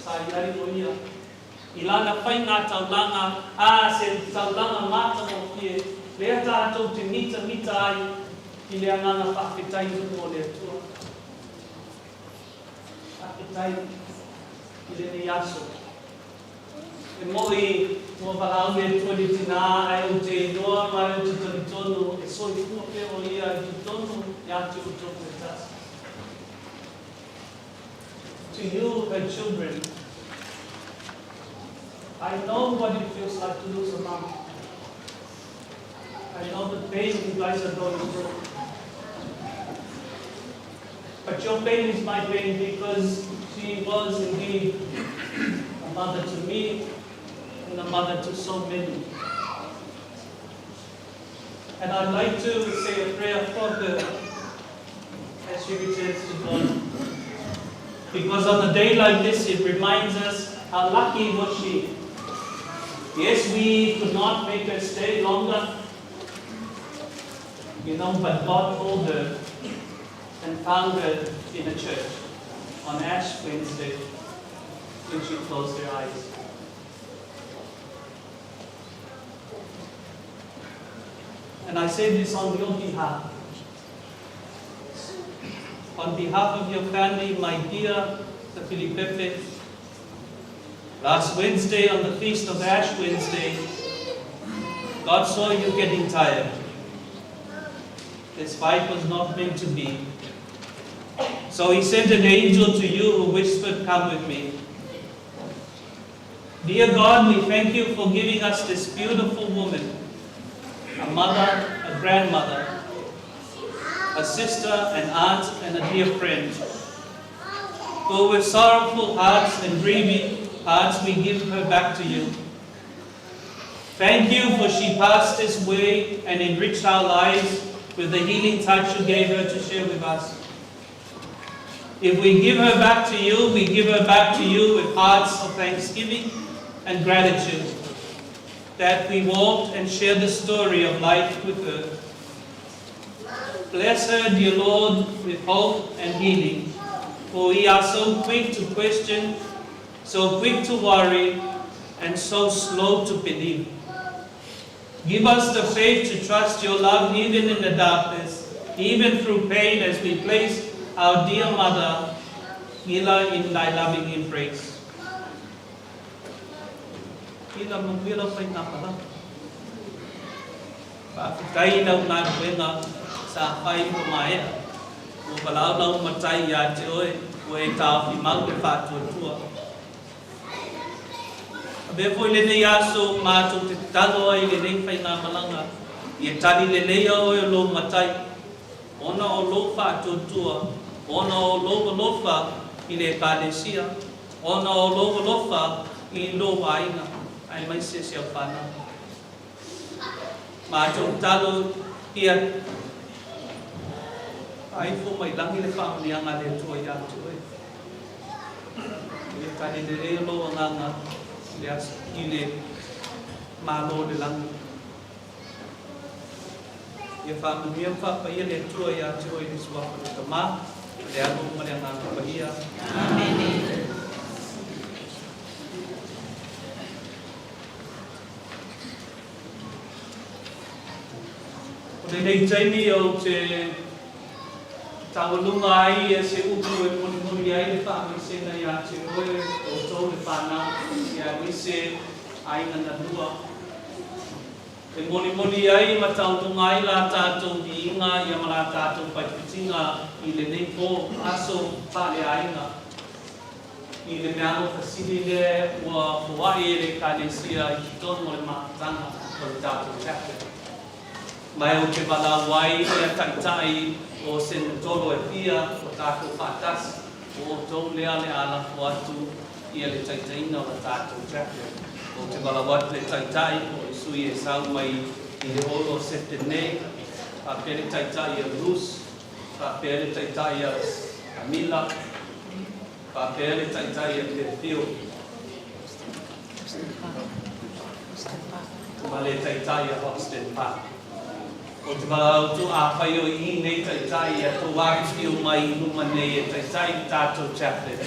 sa i ai o ia i lana faiga taulaga, ā, se taulaga matagofie lea tatou te mitamita ai i le agaga faafetai i luma o le Atua. Faafetai i lenei aso. E moni ua valaau le Atua i le tinā, ae ou te iloa ma ou te talitonu e soifua pea o ia i totonu ia te outou e tasi. To you, her children, I know what it feels like to lose a mom. I know the pain you guys are going through. But your pain is my pain because she was indeed a mother to me and a mother to so many. And I'd like to say a prayer for her as she returns to God. Because on a day like this, it reminds us how lucky was she. Yes, we could not make her stay longer, but God called her and found her in a church on Ash Wednesday when she closed her eyes. And I say this on your behalf. On behalf of your family, my dear Tafilipepe, last Wednesday on the feast of Ash Wednesday, God saw you getting tired. This fight was not meant to be. So he sent an angel to you who whispered, "Come with me." Dear God, we thank you for giving us this beautiful woman, a mother, a grandmother, a sister, an aunt, and a dear friend. For with sorrowful hearts and grieving hearts, we give her back to you. Thank you for she passed this way and enriched our lives with the healing touch you gave her to share with us. If we give her back to you, we give her back to you with hearts of thanksgiving and gratitude that we walked and shared the story of life with her. Bless her, dear Lord, with hope and healing, for we are so quick to question, so quick to worry, and so slow to believe. Give us the faith to trust your love even in the darkness, even through pain, as we place our dear mother, Gila, in thy loving embrace. Gila, manuia lau faigāmalaga. Faafetai i lau galuega sa fai ua maea. Ua valaau lau matai ia te oe, ua e taofi mau le faatuatua. Avea foi lenei aso matou te tatalo ai i lenei faigamalaga, ia tali leleia oe o lou matai, ona o lou faatuatua, ona o lou alofa i le Ekalesia ona o lou alofa i lou aiga aemaise si au fanau. Matou tatalo ia faaifo mai lagi le faamanuiaga a le Atua ia te oe. Ia tali lelei o lou agaga i le aso i le Malo o le lagi. Ia faamanuia ma faapaia le Atua ia te oe i le suafa o le Tama, le Alo ma le Agaga Paia. Amene. O lenei taimi ou te taualuga ai ia se upu e molimoli ai le faamaisega ia te oe, outou le fanau, ia aemaise aiga na lua. E molimoli ai ma taualuga ai la tatou viiga ia ma la tatou faipitiga i lenei po, aso faaleaiga, i le meaalofa sili lea ua foai e le Ekalesia i totonu o le mafutaga o le tatou chaplet. Ma e ou te valaau ai ia taitai o Senatolo e fia o tatou faatasi, o outou lea le a lafo atu ia le taitaiga o le tatou chaplet. Ou te valaau atu le taitai o le sui e sau mai i le Olo o Sefton nei, faapea le taitai ia Bruce, faapea le taitai ia Amila, faapea le taitai ia Perfil, ma le taitai ia Hoxton Park. Ou te valaau atu afai o i nei taitai ia tou afifio mai i luma nei e taitai le tatou chaplet,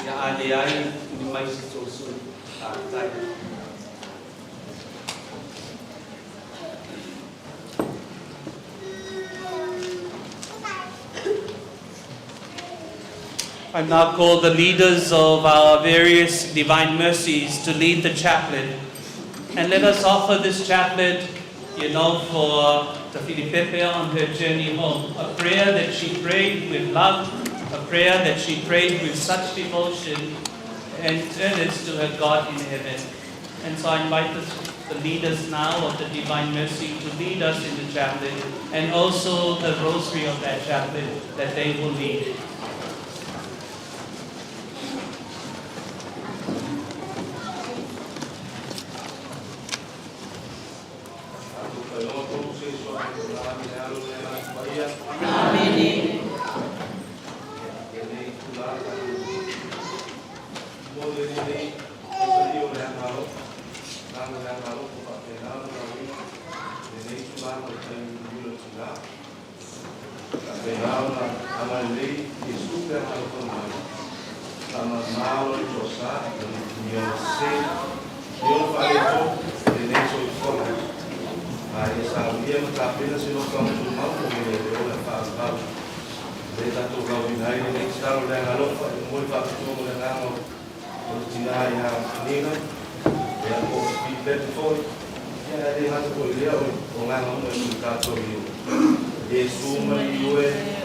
ia a leai, tuli mai se tou sui. Faafetai. I now call the leaders of our various divine mercies to lead the chaplet. And let us offer this chaplet, for Tafilipepe on her journey home. A prayer that she prayed with love, a prayer that she prayed with such devotion and earnest to her God in heaven. And so I invite the leaders now of the Divine Mercy to lead us in the chaplet, and also the rosary of that chaplet that they will lead. Amene.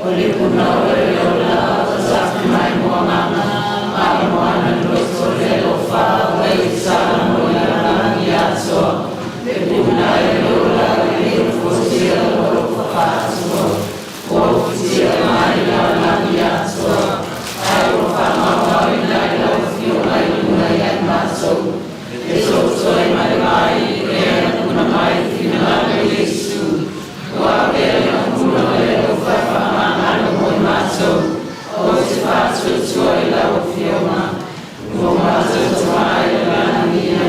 O le puna o le ola o sa mai mo nganga mai mo ana loto le lofa o e sa mo ya la ya so le puna e ola le fosia o fa so o fosia mai la la ya so ai o fa ma o ina lo fio mai puna ya ma so e so so e mai mai e puna mai fina le Yesu wa pe puna le o fa fa ma ano mo ma so o te fa tu tu i la o fio ma mo ma tu tu mai la ni.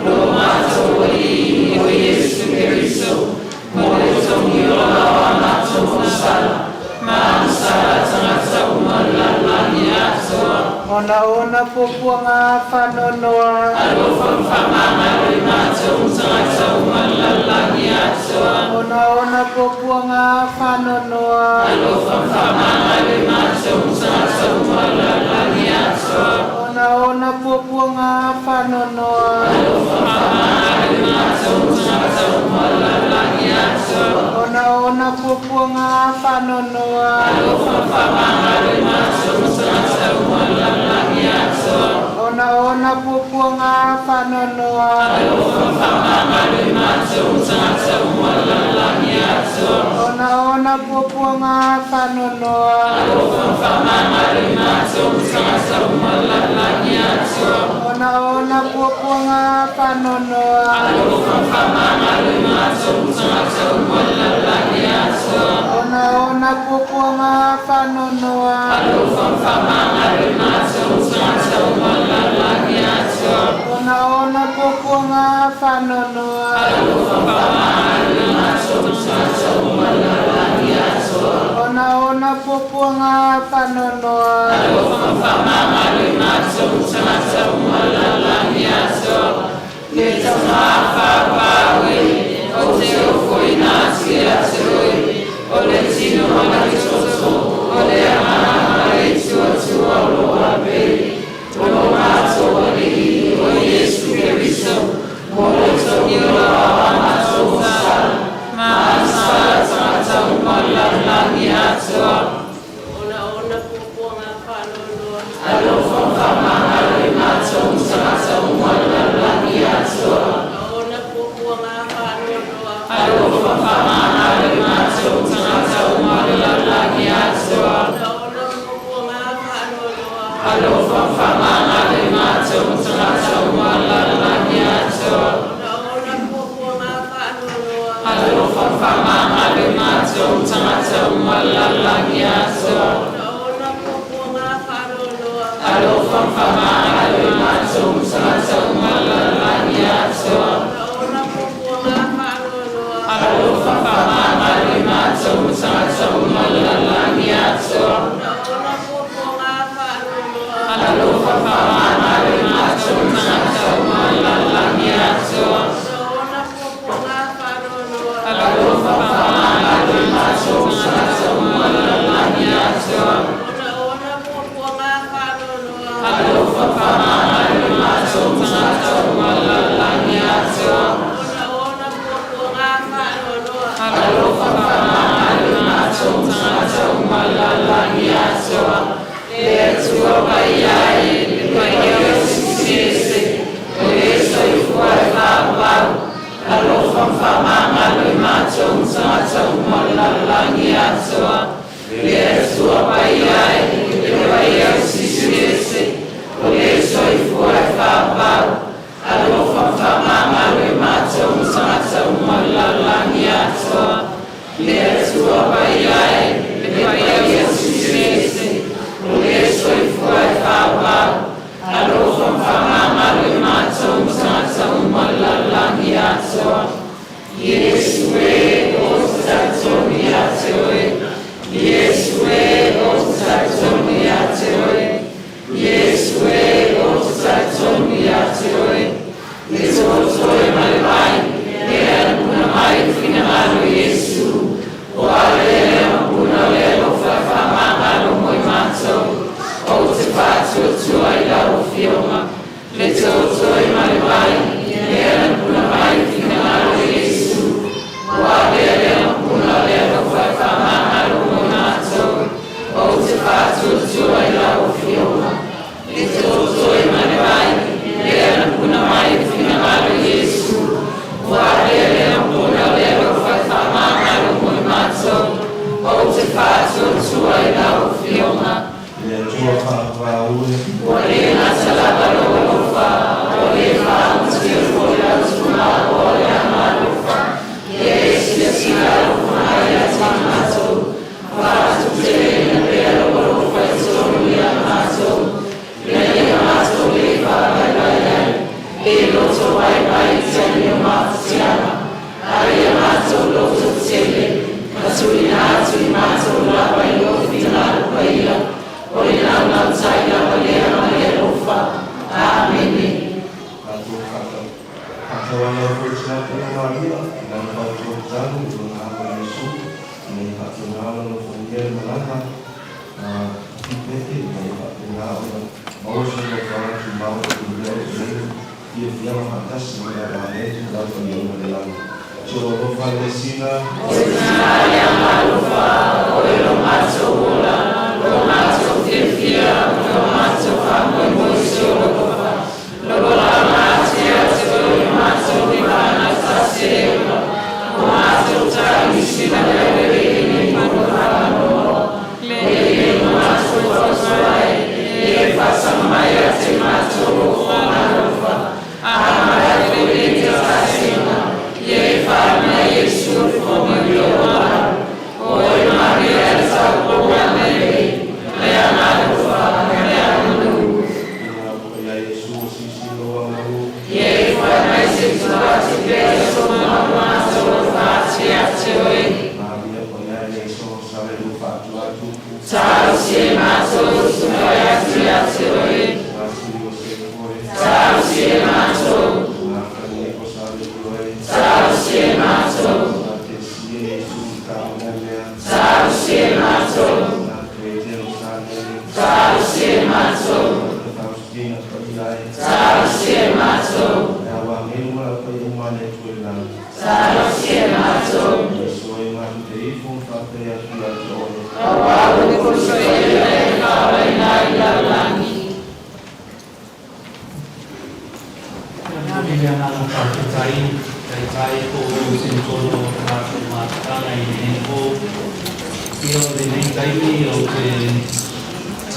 puapuaga faanoanoa. Alofa ma faamagalo i matou ma tagata uma o le lalolagi atoa. Onaona puapuaga faanoanoa. Alofa ma faamagalo i matou ma tagata uma o le lalolagi atoa. Onaona puapuaga faanoanoa. Alofa ma faamagalo i matou ma tagata uma o le lalolagi atoa. Onaona puapuaga faanoanoa. Alofa ma faamagalo i matou ma tagata uma o le lalolagi atoa. Onaona puapuaga faanoanoa. Alofa ma faamagalo i matou ma tagata uma o le lalolagi atoa. Onaona puapuaga faanoanoa. Alofa ma faamagalo i matou ma tagata uma o le lalolagi atoa. Onaona puapuaga faanoanoa. Alofa ma faamagalo i matou ma tagata uma o le lalolagi atoa. Onaona puapuaga faanoanoa. Alofa ma faamagalo i matou ma tagata uma o le lalolagi atoa. Onaona puapuaga faanoanoa. Alofa ma faamagalo i matou ma tagata uma o le lalolagi atoa. Onaona puapuaga faanoanoa. Alofa ma faamagalo i matou ma tagata uma o le lalolagi atoa. Le Tamā faapau e, ou te ofoina atu ia te oe, o le tino ma le toto, o le agaga ma le tuatua o loo apele, o lo matou Alii, o Iesu Keriso, mo le togi ola o a matou sala, ma sala tagata uma o le lalolagi atoa. Onaona puapuaga faanoanoa. Alofa ma faamagalo i matou ma tagata uma o le lalolagi atoa. Onaona puapuaga faanoanoa. Alofa ma faamagalo i matou ma tagata uma o le lalolagi atoa. Onaona puapuaga faanoanoa. Alofa ma faamagalo i matou ma tagata uma o le lalolagi atoa. Onaona puapuaga faanoanoa. Alofa ma faamagalo i matou ma tagata uma o le lalolagi atoa. Onaona puapuaga faanoanoa. Alofa ma faamagalo i matou ma tagata uma o le lalolagi atoa. Onaona puapuaga faanoanoa. Alofa ma faamagalo i matou ma tagata uma o le lalolagi atoa. Onaona puapuaga faanoanoa. Alofa ma faamagalo i matou ma tagata uma o le lalolagi atoa. Onaona puapuaga faanoanoa. Alofa ma faamagalo i matou ma tagata uma o le lalolagi atoa. Onaona puapuaga faanoanoa. Alofa ma faamagalo i matou ma tagata uma o le lalolagi atoa. Onaona puapuaga faanoanoa. Alofa ma faamagalo i matou ma tagata uma o le lalolagi atoa. Le Atua paia e, le paia o Silisili o le soifua e faapau. Alofa ma faamagalo i matou ma tagata uma o le lalolagi atoa. Le Atua paia e, le paia o Silisili o le soifua e faapau. Alofa ma faamagalo i matou ma tagata uma o le lalolagi atoa. Le Atua paia e, le paia o Silisili o le soifua e faapau. Alofa ma faamagalo i matou ma tagata uma o le lalolagi atoa. Iesu e, ou te talitonu ia te oe. Iesu e, ou te talitonu ia te oe. Iesu e, ou te talitonu ia te oe. Le toto e ma le vai, lea na puna mai le finagalo o Iesu. O ale lea ma puna o le alofa e faamagalo mo i matou. Ou te faatuatua i lau Afioga. Le toto e ma le vai, lea na puna mai le finagalo o Iesu. O ale lea ma puna o le alofa e faamagalo mo i matou. Ou te faatuatua i lau Afioga. Le toto e ma le vai, lea na puna mai le finagalo. Amene. Tatou faatauanau foi i le Tina Paia Maria i lana fautua tatalo i lona Alo Iesu, ina ia faapena ona alofagia le malaga a Tafilipepe, ina ia faapena ona maua sona nofoaga tumau e pulea i lenei fiafiaga faatasi ma le Amene ma lau Paia uma i le lagi. Si ou alofa le Sina. O tina ia malofa, o e lo matou ola, lo matou fiafia, lo matou faamoemoe si ou alofa. Lo la matea te oe matou le fagatasi e ola. O matou tagisi ma le aulelei i nei mo faanoa. Le e o matou tautua ai, e fasaga mai ia te matou lou faamalofa. A mai le te tasina, ia e faa mai Iesu le fofoga o alo. O e Maria le taupoga lelei, le agalofa, le aganuu. Ina ia Iesu o sisi o amalu. Ia e fai mai se tuati pea so matou alofa atu ia te oe. Maria paia e so sa le lu faatu atu. Talosia e matou usugai atu ia te oe. Nasi Iosefo e. Talosia e matou. Nafanieko sa le ulo e. Talosia e matou. Na tesie Iesu i ka mea. Talosia e matou. Na Petero sa lele. Talosia e matou. Na Faustina paia e. Talosia e matou. E awa ngelu ma lau paia uma le tu e lagi. Talosia e matou. Iesu e matu te ifo whaape atu ia te oe. Aua o le kosoia e faalaina i lalolagi. Momoli le agaga faafetai taitai po o se tonu o tatou mafutaga i lenei po. Ia o lenei taimi ou te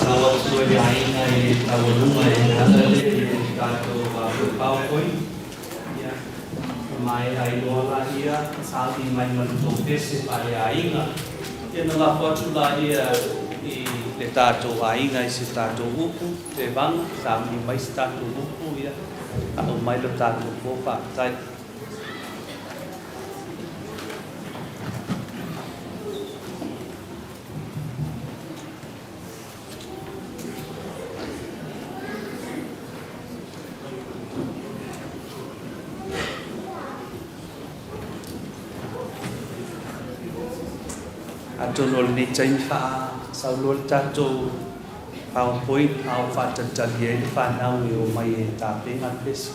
lau atu ai le aiga i le taualuga e ala lea i le tatou PowerPoint. Ia, maea ai loa laia, sauni mai ma le tou pese faaleaiga. Ia na lafo atu laia i le tatou aiga i se tatou upu, Tevaga, sauni mai se tatou upu, ia, faauma ai lo tatou po. Faafetai. Atonu o lenei taimi faasauloa le tatou PowerPoint a o faatalitali ai le fanau e omai e tapena le pese.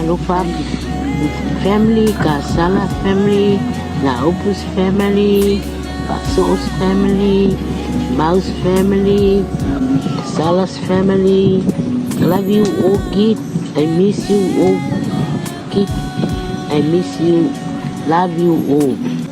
Talofa family, Kasala family, Naupus family, Faso's family, Mouse family, Salas family. I love you all kids. I miss you all kids. I miss you. Love you all.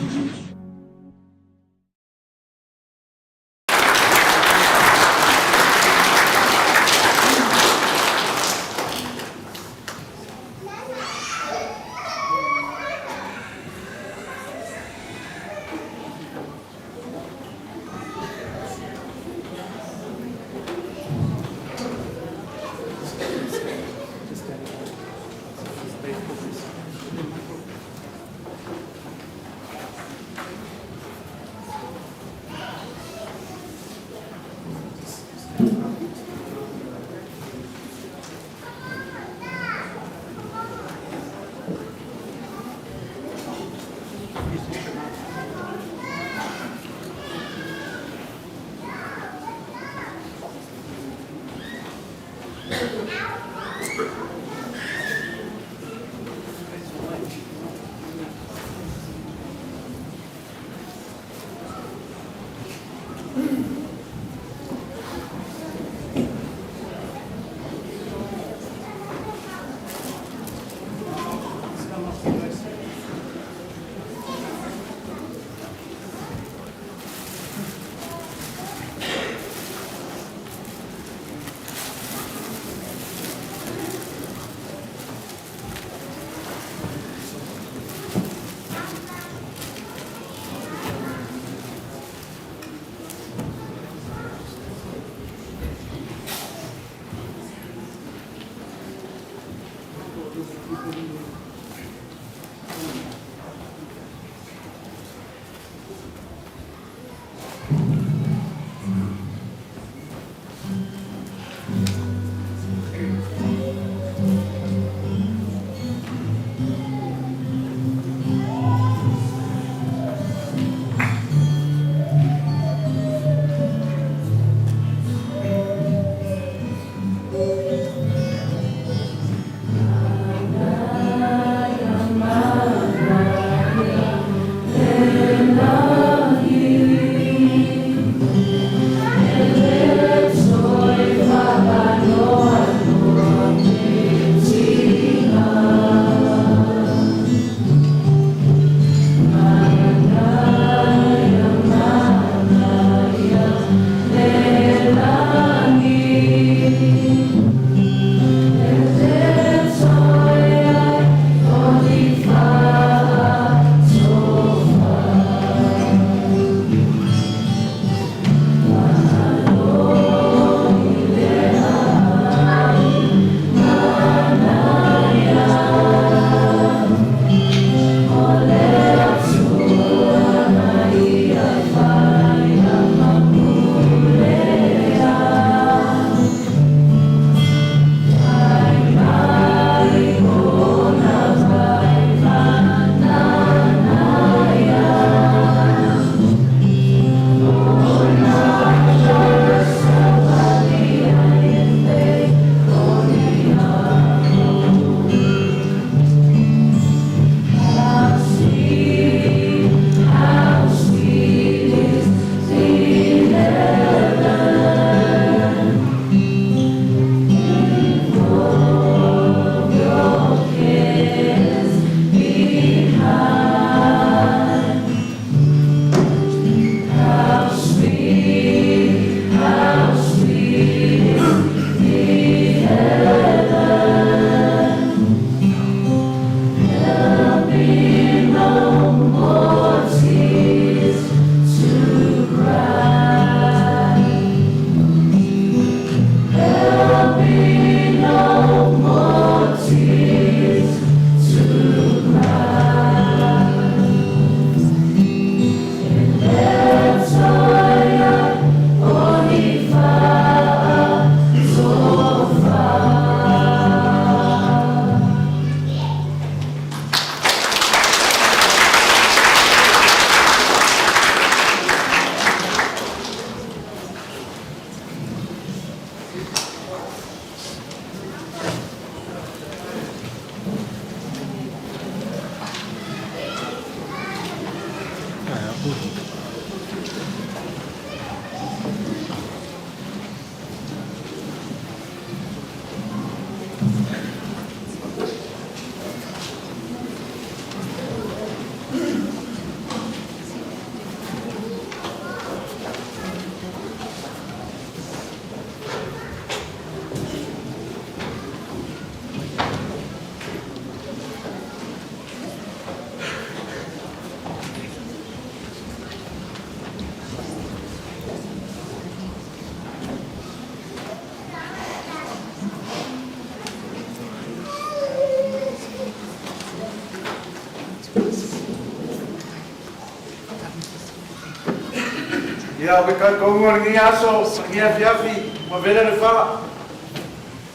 Ia, o ke tautoga o lenei aso ma lenei afiafi, ua vela le fala.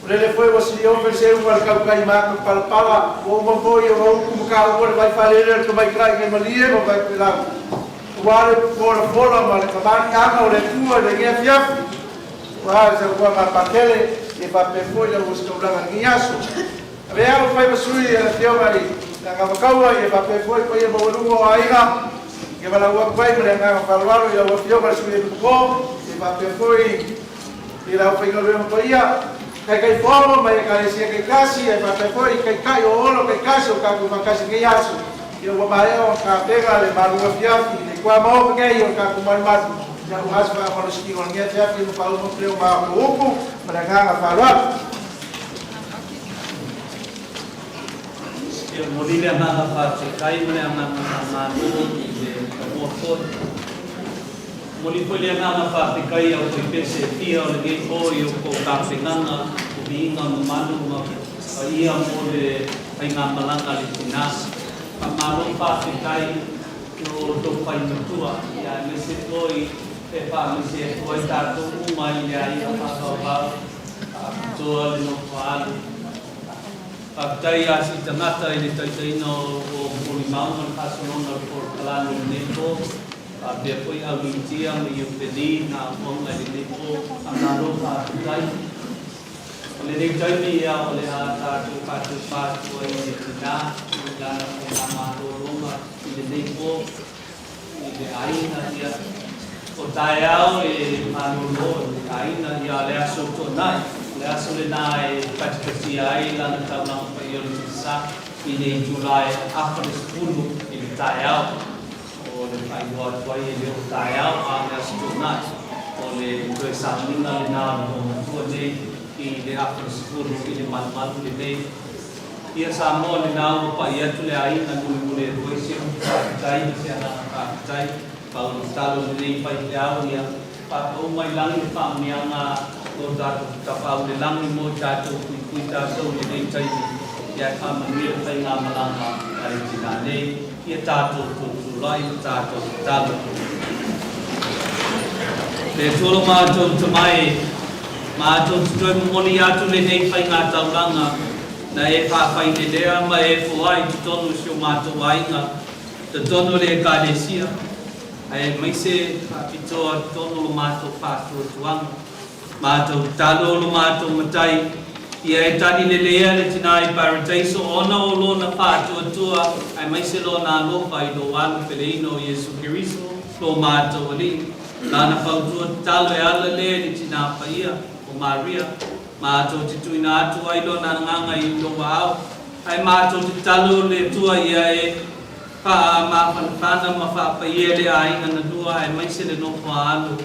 O lele foi ua siliofe le seuga a le tautai i matapalapala, ua uma foi ona utu ma taua le vaifaleele a le tamaitai nai Malie ma Vaitoelau, aua le folafola ma le tamaliiaga o le Atua i lenei afiafi, aua le saunoaga a Patele, ia faapea foi le auositaulaga i lenei aso. Avea a'u e fai ma sui o le Afioga i le Alagavataua ia faapea foi le paia maualuga o aiga, ou te valaau atu ai ma le agaga faaaloalo i lau Afioga i le Sui Epikopo ia faapea foi i le aufaigaluega paia, Taitaifono mai Ekalesia taitasi ae faapea foi Taitai o olo taitasi o tatou faatasi i lenei aso. Ia ua maea ona tapena le malu afiafi i le tuamaota nei o le tatou malumalu aua se faamalositino o lenei afiafi ma faauma atu lea o matou upu ma le agaga faaaloalo. Ia momoli le agaga faafetai ma le agaga faamalo i le tanoa foi. Momoli foi le agaga faafetai i aufaipese e fia o lenei po i outou tapenaga o viiga mamalu ma paia mo le faigamalaga a le tina. Faamalo faafetai i lo outou fai matua, ia aemaise foi e faamaise atu ai tatou uma i le aiga faavauvau faapitoa le nofo a alo. Faafetai ia Siitagata i le taitaiina o molimau ma le faasologa o le polokalame i lenei po, faapea foi Auliitia ma Iupeli na auauna i lenei po. Faamalo faafetai. O lenei taimi ia o le a tatou faatupa atu ai i le tina i lana faigamalologa i lenei po i le aiga ia o taeao e malolo i le aiga ia o le aso Toonai, o le aso lena e patipatia ai lana taulaga paia o le Tusi Sa i le itula e 9:30 i le taeao. O le faailoa atu ai e le o taeao a o le aso Toonai. O le toe sauniga lena o le loomatua nei i le 9:30 i le malumalu lenei. Ia Samoa lena ua pa'i atu le aiga mulimuli atu ai se upu faafetai ma se agaga faafetai. Pau le tatalo a lenei faifeau ia faapau mai lagi le faamanuiaga o tatou Tapaau i le lagi mo i tatou puipui tatou i lenei taimi ia ae faamanuia le faigamalaga a le tina nei. Ia tatou tutulai ma tatou tatalo. Le Atua lo matou Tama e, matou te toe momoli atu lenei faigataulaga na e faafailelea ma e foai i totonu o si o matou aiga, totonu o le Ekalesia, aemaise faapitoa totonu o lo matou faatuatuaga. Matou tatalo lo matou Matai, ia e tali lelei le tina i Parataiso ona o lona faatuatua aemaise lona alofa i lou Alo peleina o Iesu Keriso lo matou Alii. Lana fautua tatalo e ala lea i le tina paia o Maria, matou te tuuina atu ai lona agaga i lou aao, ae matou te tatalo le Atua ia e faamafanafana ma faapaia le aiga na lua aemaise le nofo a alo.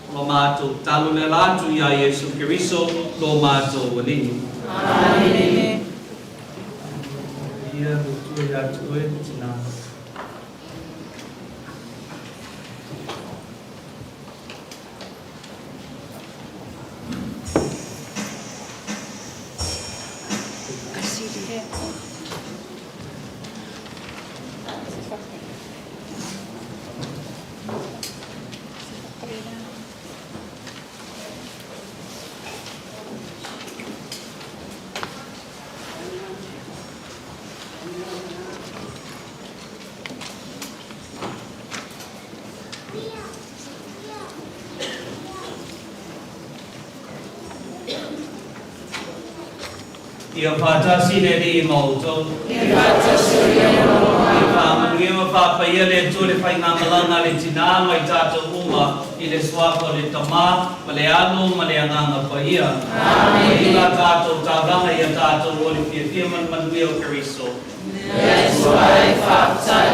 O lo matou tatalo le ala atu iā Iesu Keriso lo matou Alii. Amene. Ia le Atua ia te oe le tina. Ia faatasi le Alii ma outou. Ia faatasi foi ma lou Ia faamanuia ma faapaia le Atua le faigamalaga a le tina ma i tatou uma i le suafa o le Tama ma le Alo ma le Agaga Paia. Amene. Viiga tatou taulaga ia tatou o le fiafia ma le manuia o Keriso. Le Atua e faafetai.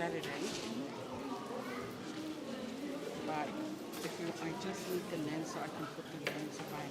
Saturday. But if you, I just need the land so I can put the land so I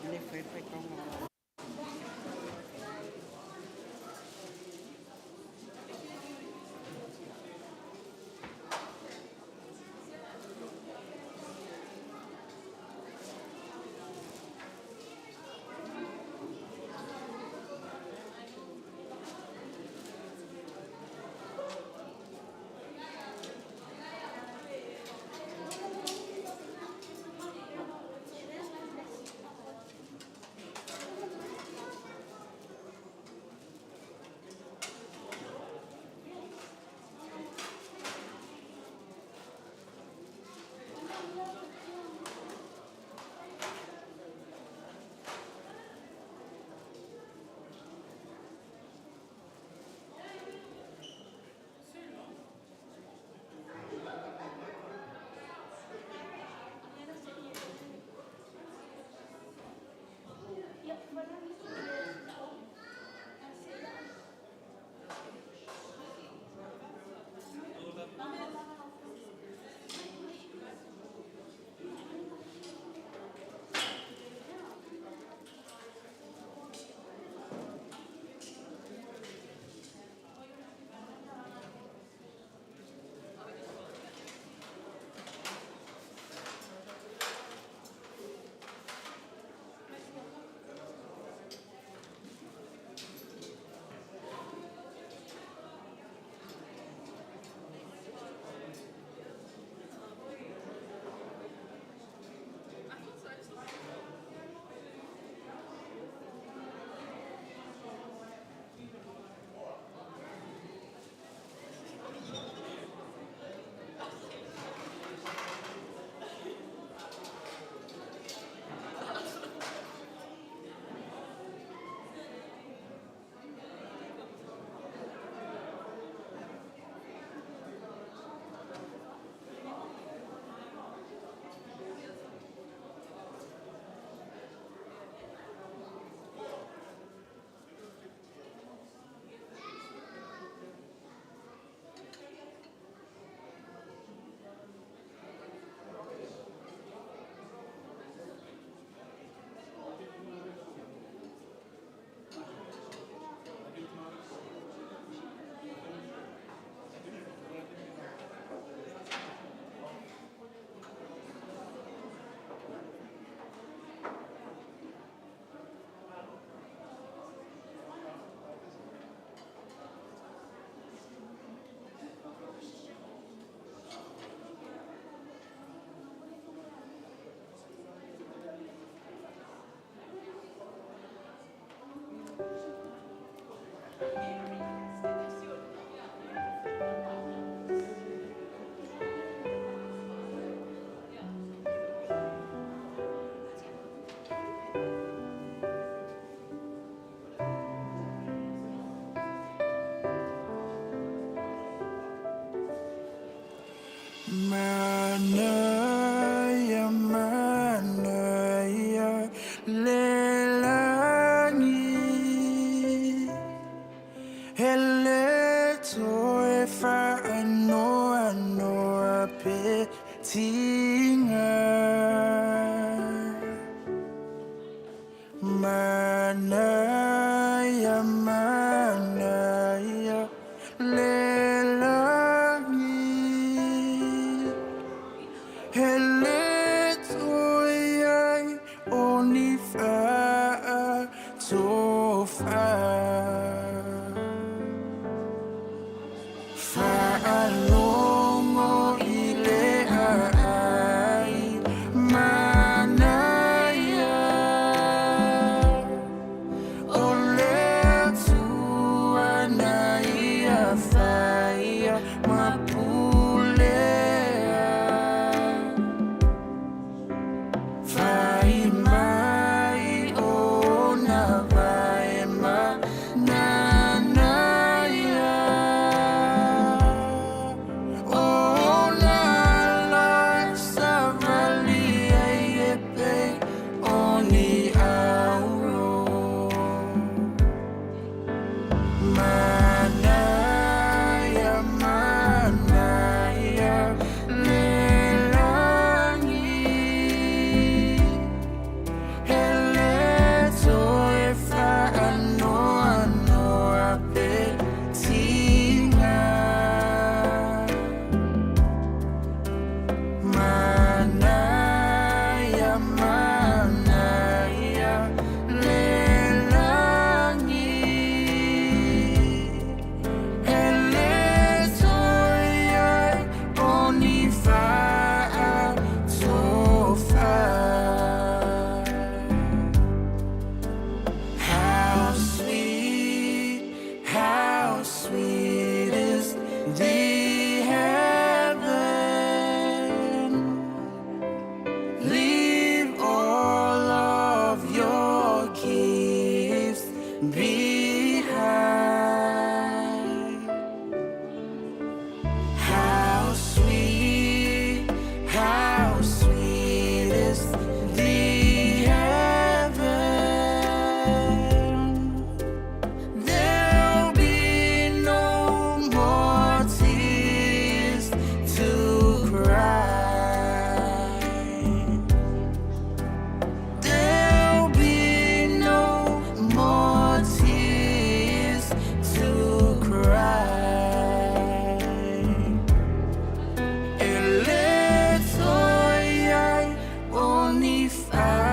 Manaya, manaya, lelangi. Hele toe whaanoa noa pe tinga. Manaya, manaya, lelangi. Hele toe ai o ni whaa tofa. Whaalongo i le ai manaia. O le tuana ia whaia mapulea. Manaia, manaia le lagi. E le toe i ai o ni faatofa. How sweet, how sweet is the heaven. Leave all of your gifts behind. How sweet is the heaven. There'll be no more tears to cry. There'll be no more tears to cry. E le toe i ai o ni faatofa.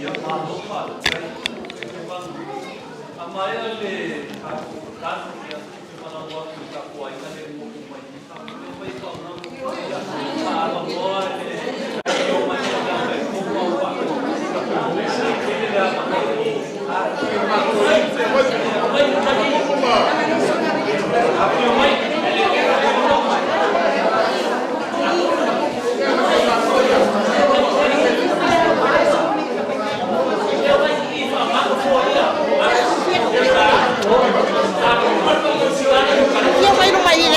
Ia malo faafetai. A maea le tatou tatalo, ia, ou te valaau atu i le tatou aiga lea e motu mai i i. Omai e faaavanoa le afio mai o le aga e tofu au faatasi. Tele le avanoa. Afio mai. Afio mai luma i.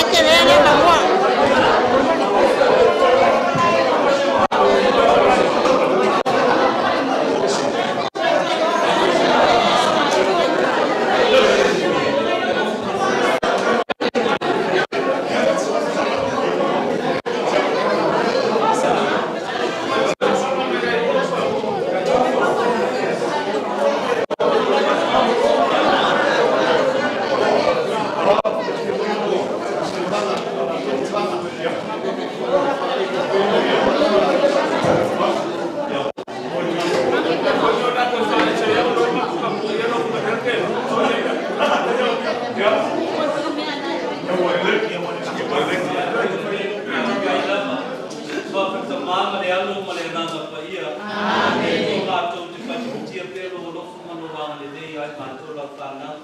Suafa le Tama ma le Alo ma le Agaga Paia. Amene. O matou te patipatia pea lou alofa ma lou agalelei ia i matou lau fanau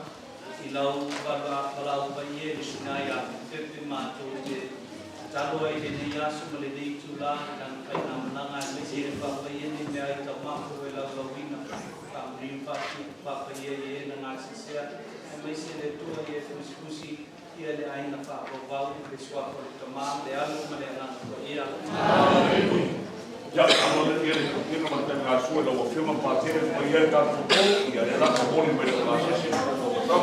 i lau valaau paia i le Tina ia Pepe matou te tatalo ai i lenei aso ma lenei itula i lana faigamalaga aemaise le faapaia nei meaai taumafa ua e laulauina faamanuia ma faapaia i e na gasesea aemaise le Atua ia e tusitusi ia le aiga faavauvau i le suafa o le Tama ma le Alo ma le Agaga Paia. Amene. Ia, alo ia le taupiga ma le taligasua i lau Afioga Patele ma paia e le tatou po, ia lea la momoli mai lau gasese ma lau taumatau.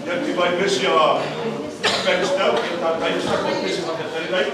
Ia, ti mai mesi a Ben Snell, ia tātai sa koe pese ma te tai.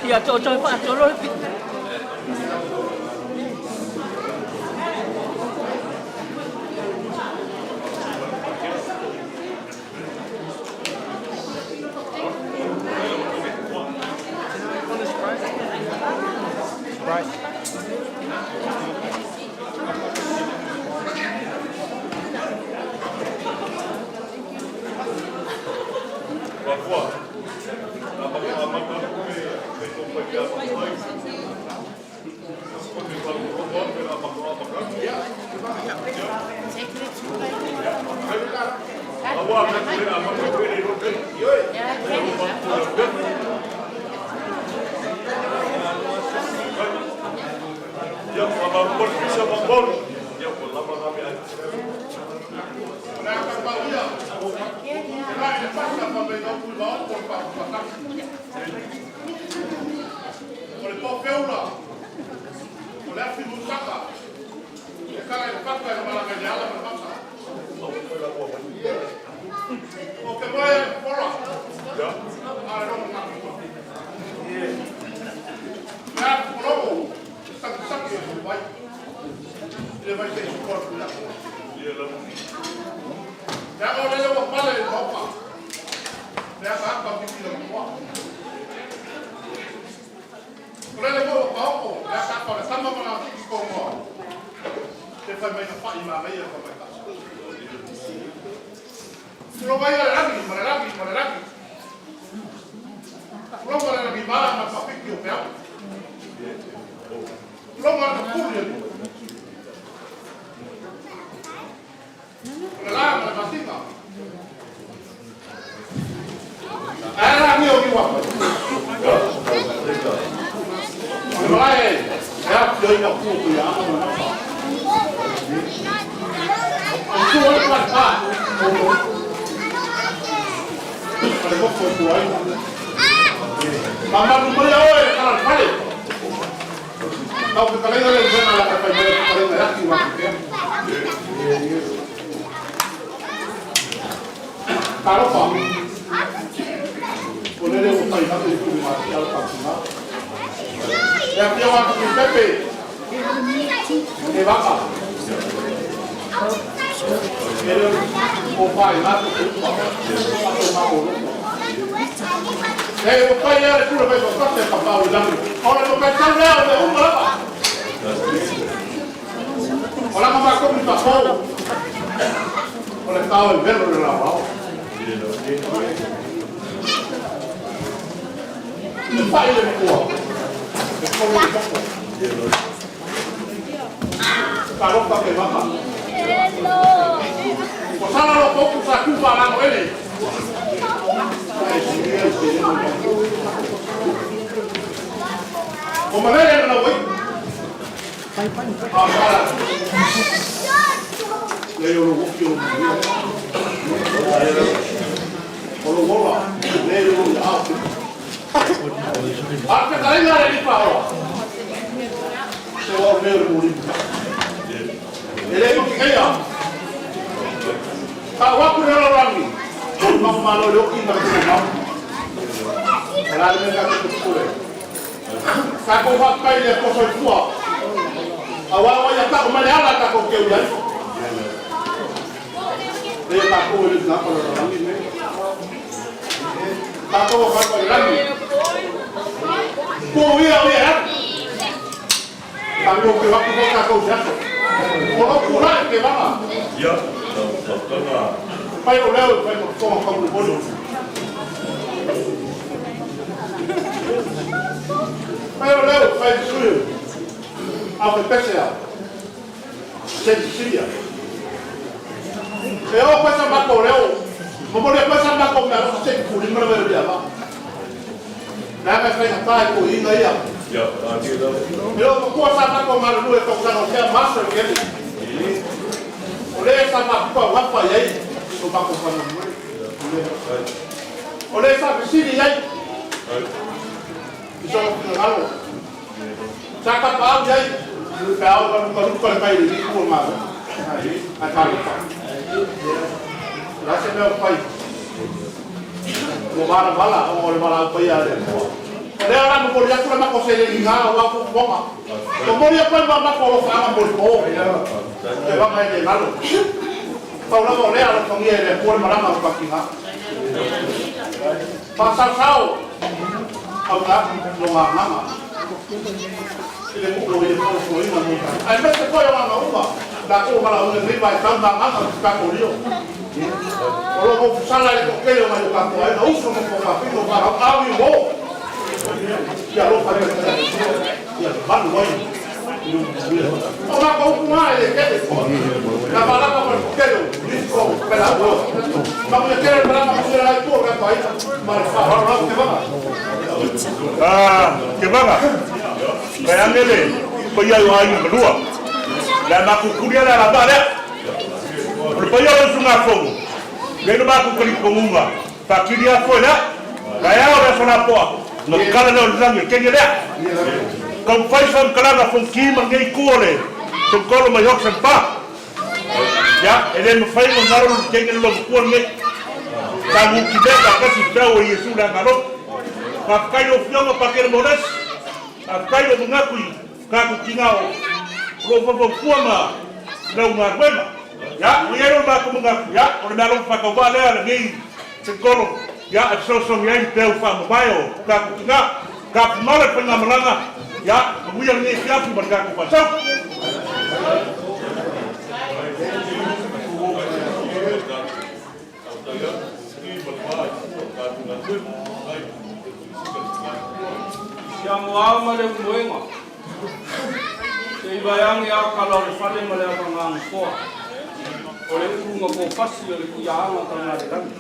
Ia toe faatolo le Tatou o fai i lagi. Ku ia o ia alu. Tatou te watu mo tatou se aso. O lo kura e te vanga. Ia, tau Pai o leo pai mo tonga kau le bolo. Pai o leo pai sui. Au ke pese a. Se Sicilia. E o pesa mako leo. Mo le pesa mako me alo se kuri mara vere dia ma. Na ka fai ka ko inga ia. Ia, a ti lau. E o ko sa mako ma lu e ko sa no sea master ke. O le sa mako pa wa pa iai. O mako pa no. O le sa fisili iai. I so ko ngalo. Sa ka pa au iai. Pe au ka luka luka le kai le ku ma. Ai ka luka. La se mea pai. Mo mara vala o le mara pai a le. O le ala mo ri akula mako se le inga o wa ko bonga. Mo mori pai ma mako lo fa ma mo po. Te va mai le ngalo. Pau lava o le ala tongi e le po le marama o pakinga. Pa sa sao. Au ka lo nga nganga. I le mo i le po so i ma mo. Ai me se foi o nga uma. La ko mala o le mi vai tau nga nganga ka ko rio. O lo mo sala le ko kele ma yo ka ko ai na uso mo ko ka pino ka au i mo. Ia lo fa le. Ia malu ai. O ma ko ku ma le kele. Na bala ko ko kele. Ni ko pela bo. Ma ko kele pela ma ko la ko ka ko ai. Ma fa ha ra ke ba. Ah, ke vanga. Kai angele, ko ia o ai malua. La maku kuria la la ba le. O le paia o sunga fogo. Le no maku kuri kongunga. Pa kiria fo la. Kai ao le sona poa. No kala le o langi ke le. Kau fai sam kala fo ki ma ngai ku ole. Se kolo ma yok sam pa. Ya, ele mo fai mo ngaro ke ngi lo ku ngai. Ka mu ki be ka kasi tau o Yesu la ngaro. Ka kai o fionga pa kere mores. Ka kai o mga kui ka ku kinga o. Lo fo fo kua ma lau ngā wema. Ya, o iero ma ku mga ya, o le mea lo whakau lea le ngi te kolo. Ya, e so so ngai te au wha mabai o ka ku kinga. Ka pumala pa ngā malanga. Ya, maguia ngi fiafu ma ka ku whasau. Sia moa ma le umoenga. Te iwa yangi a kala o le fale ma le avanga koa. O le urunga ko pasi o le kuiaanga ka ngā le rangi.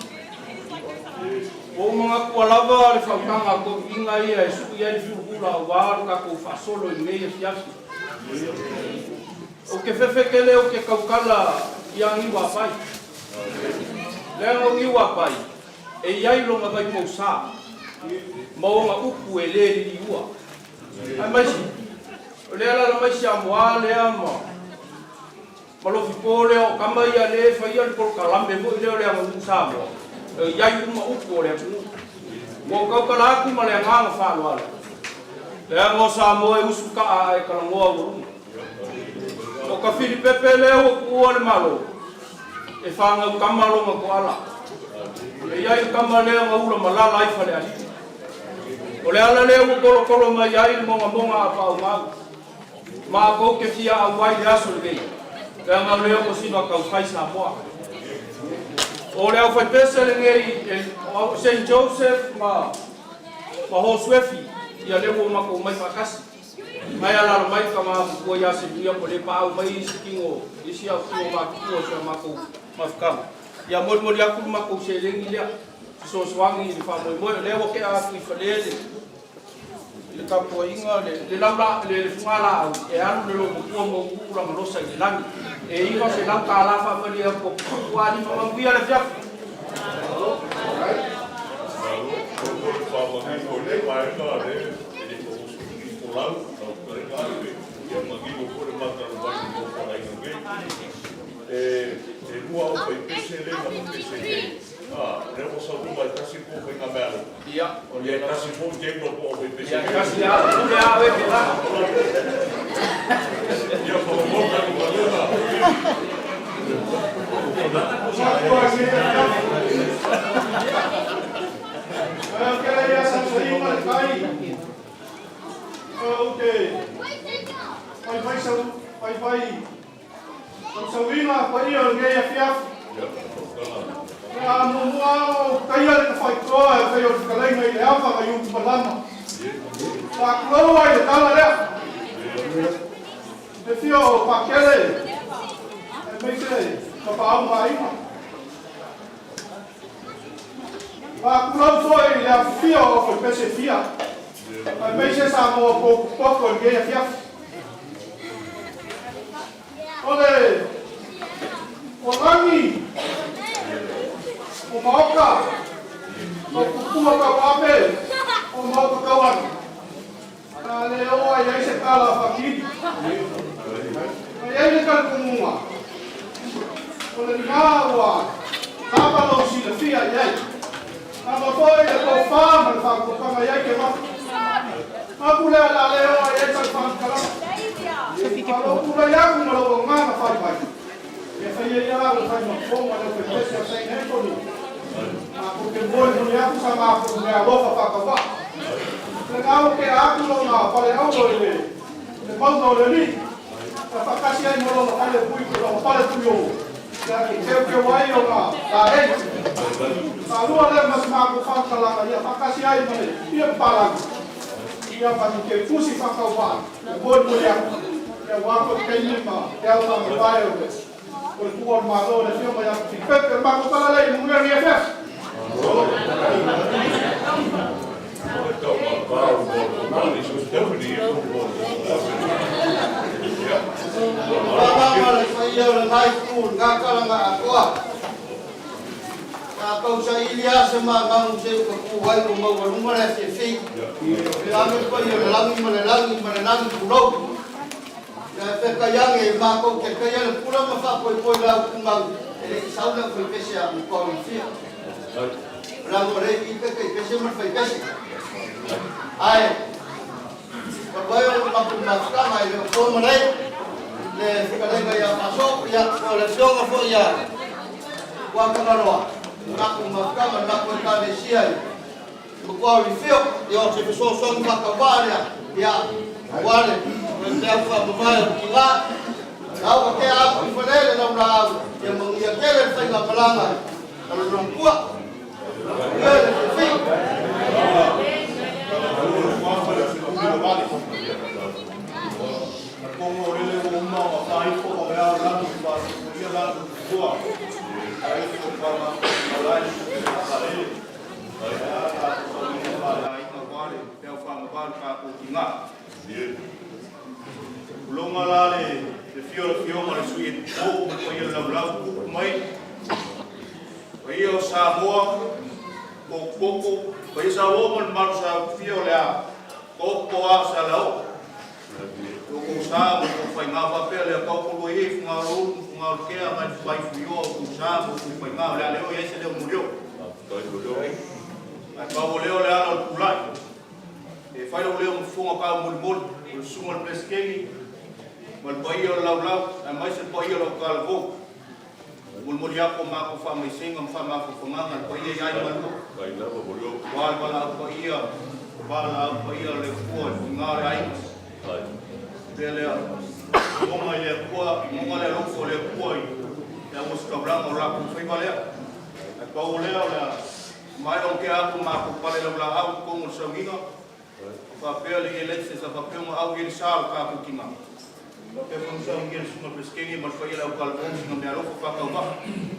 O mga kua lava le whautanga ko inga ia e suku ia i whiuhura o wāru ka kou whaasolo i nei e fiafi. O ke whewhekele o ke kaukala i a ngiwa pai. Lea ngo ngiwa pai, e iai longa vai pausā. Ma onga upu e le lili ua. Ai maisi, o lea la mai si a moa lea ma ma lofi po lea o kama ia le whaia le polokalame mo i lea o lea ngu sa moa. E iai uma upu o lea kunu. Mo kaukala aku ma lea nganga whaaloalo. Lea ngo sa moa e usu ka a e kalangoa ua luma. O ka Filipepe lea ua kuua le malo. E whangau kama longa ko ala. E iai kama lea nga ula malala ai whale ali. O le ala lea ua kolokolo mai ai le monga monga a pau mau. Ma kou ke fia au ai le aso le Lea ngau lea o sino a kau fai Samoa. O le au fai pese le ngei o St. Joseph ma ma Hosuefi ia le ua mako mai whakasi. Mai ala mai ka ma kua ia se ia po le pa au mai isi kingo isi au kingo ma kua se mako mafukama. Ia moli moli aku mako se lengi lea. So swangi i le wha moe lea ua ke a kui whalele le tapuaiga le le laula le le fuga laau e alu le lomokua ma uu lagalosa i le lagi e iva se lau tālā faafalia ko ua alima manuia le fiafi. E lua o pai pese le ma pese le. Ah, le o sa luma e kasi ko fai ngā mea Ia, o le kasi ko te no ko o pai pese. Ia, kasi a, pule a we ke la. Ia, ko mo ka ko ka ma le tai. Ou te faifai sau faifai sausauina paia o lenei afiafi. A muamua o taia le tafaitoa e fai o le fetalaiga i le ava ma i upu malama. Faatulou ai le tala lea. Le fia o Pakele, aemaise Tapaau ma Aiga. Faatulou foi i le afifio o Faipese fia, aemaise Samoa potopoto i lenei afiafi. O le o lagi, o maota, o tupua tauape, o maota tauanu. A le oo ai ai se tala a Fakili. A i ai le talitonuga, o lena ua lava lou silafia i ai. Lava foi le tofa ma le faautautaga i ai ke mafu. Mafu lea o le a le oo ai ai sau faamatalaga. A o lou tulai atu ma lou agaga faivai, ia faia ia au e fai ma fofoga le aufaipepe o Saint Anthony. Matou te molimoli atu sa matou meaalofa faatauvaa. Lena ua tea atu lona paleaulo i le mauga o le Alii, na faatasi ai ma lona fale pui, lona fale puiō, ia e teuteu ai ona laei. Faalua lea ma se matou faamatalaga, ia faatasi ai ma le pia papalagi, ia ma ni keutusi faatauvaa e molimoli atu, ia aua foi taimi ma te au faamavae o le o le Tuua o le Malo, le Afioga ia Filipepe. O le matou tala lea i manuia lenei afiafi. Faaagaga le paia o lena itu i lena tala na atoa. Sa tau saili lava se mamagu se i patu ai ua maualuga le afiafi. Ave le paia o le lagi ma le lagi ma le lagi tulou. Ia e fekai ane e matou te taia le pula ma faapoipoi le autumau e le i sau le aufaipese a Mutuaulifia. Leaga o lea e i i taitaipese ma le faipese. Ae talu ai o le matou mafutaga e le o po ma le le fetalaiga ia Faaso, ia po o le afioga foi ia Tuatagaloa, le matou mafutaga le matou Ekalesia i Mutuaulifio, ia o se fesoasoani faatauvaa lea, ia aua le peau faamavae o le tiga. Lau ka tea atu i fale le laulaau, ia manuia tele le faigamalaga a le Matua. Manuia le fiafi. Atonu o lele ua uma ona faaifo ma mea o lagi i faasopolia latou tupua, faaifo i faamalae faamalele. Ae a tatou saunia faaleaiga aua le peau faagavā o le tatou tiga. Tulouna la le fia o le afioga i le Sui Epikopo ma le paia o le laulau tupu mai, paia o Samoa, potopoto, paia Samoa ma le mamalu saofia o le a taoto a o se alaoo. Lo outou sa ma outou faiga faapea lea taotolua ia i Fugaolo-ulu ma Fugaolo-kea agai le fai fuioa o outou sa ma outou faiga o le a le oo i ai se leo mulio. Ae pau o lea o le ala o le tulai. E fai lou leo ma fofoga taumolimoli o le susuga i le Peresetene ma le paia o le laulau aemaise le paia o le autalavou. Molimoli atu a matou faamaisega ma faamafaufagaga i le paia i aiga lua, aua le valaau paia, valaau paia o le Atua i le tiga o le aiga. Pea lea, moga i le Atua, moga le alofa o le Atua i le auositaulaga o latou faiva lea. Ae pau o lea o le a maea ona tea atu matou pale laulaau i totonu o le sauniga, faapea le Elese sa faapea ona au i ai le sa o le tatou tiga. Faapea foi ona saunia le Susuga i le Peresetene ma le paia o le autalavou sina meaalofa faatauvaa.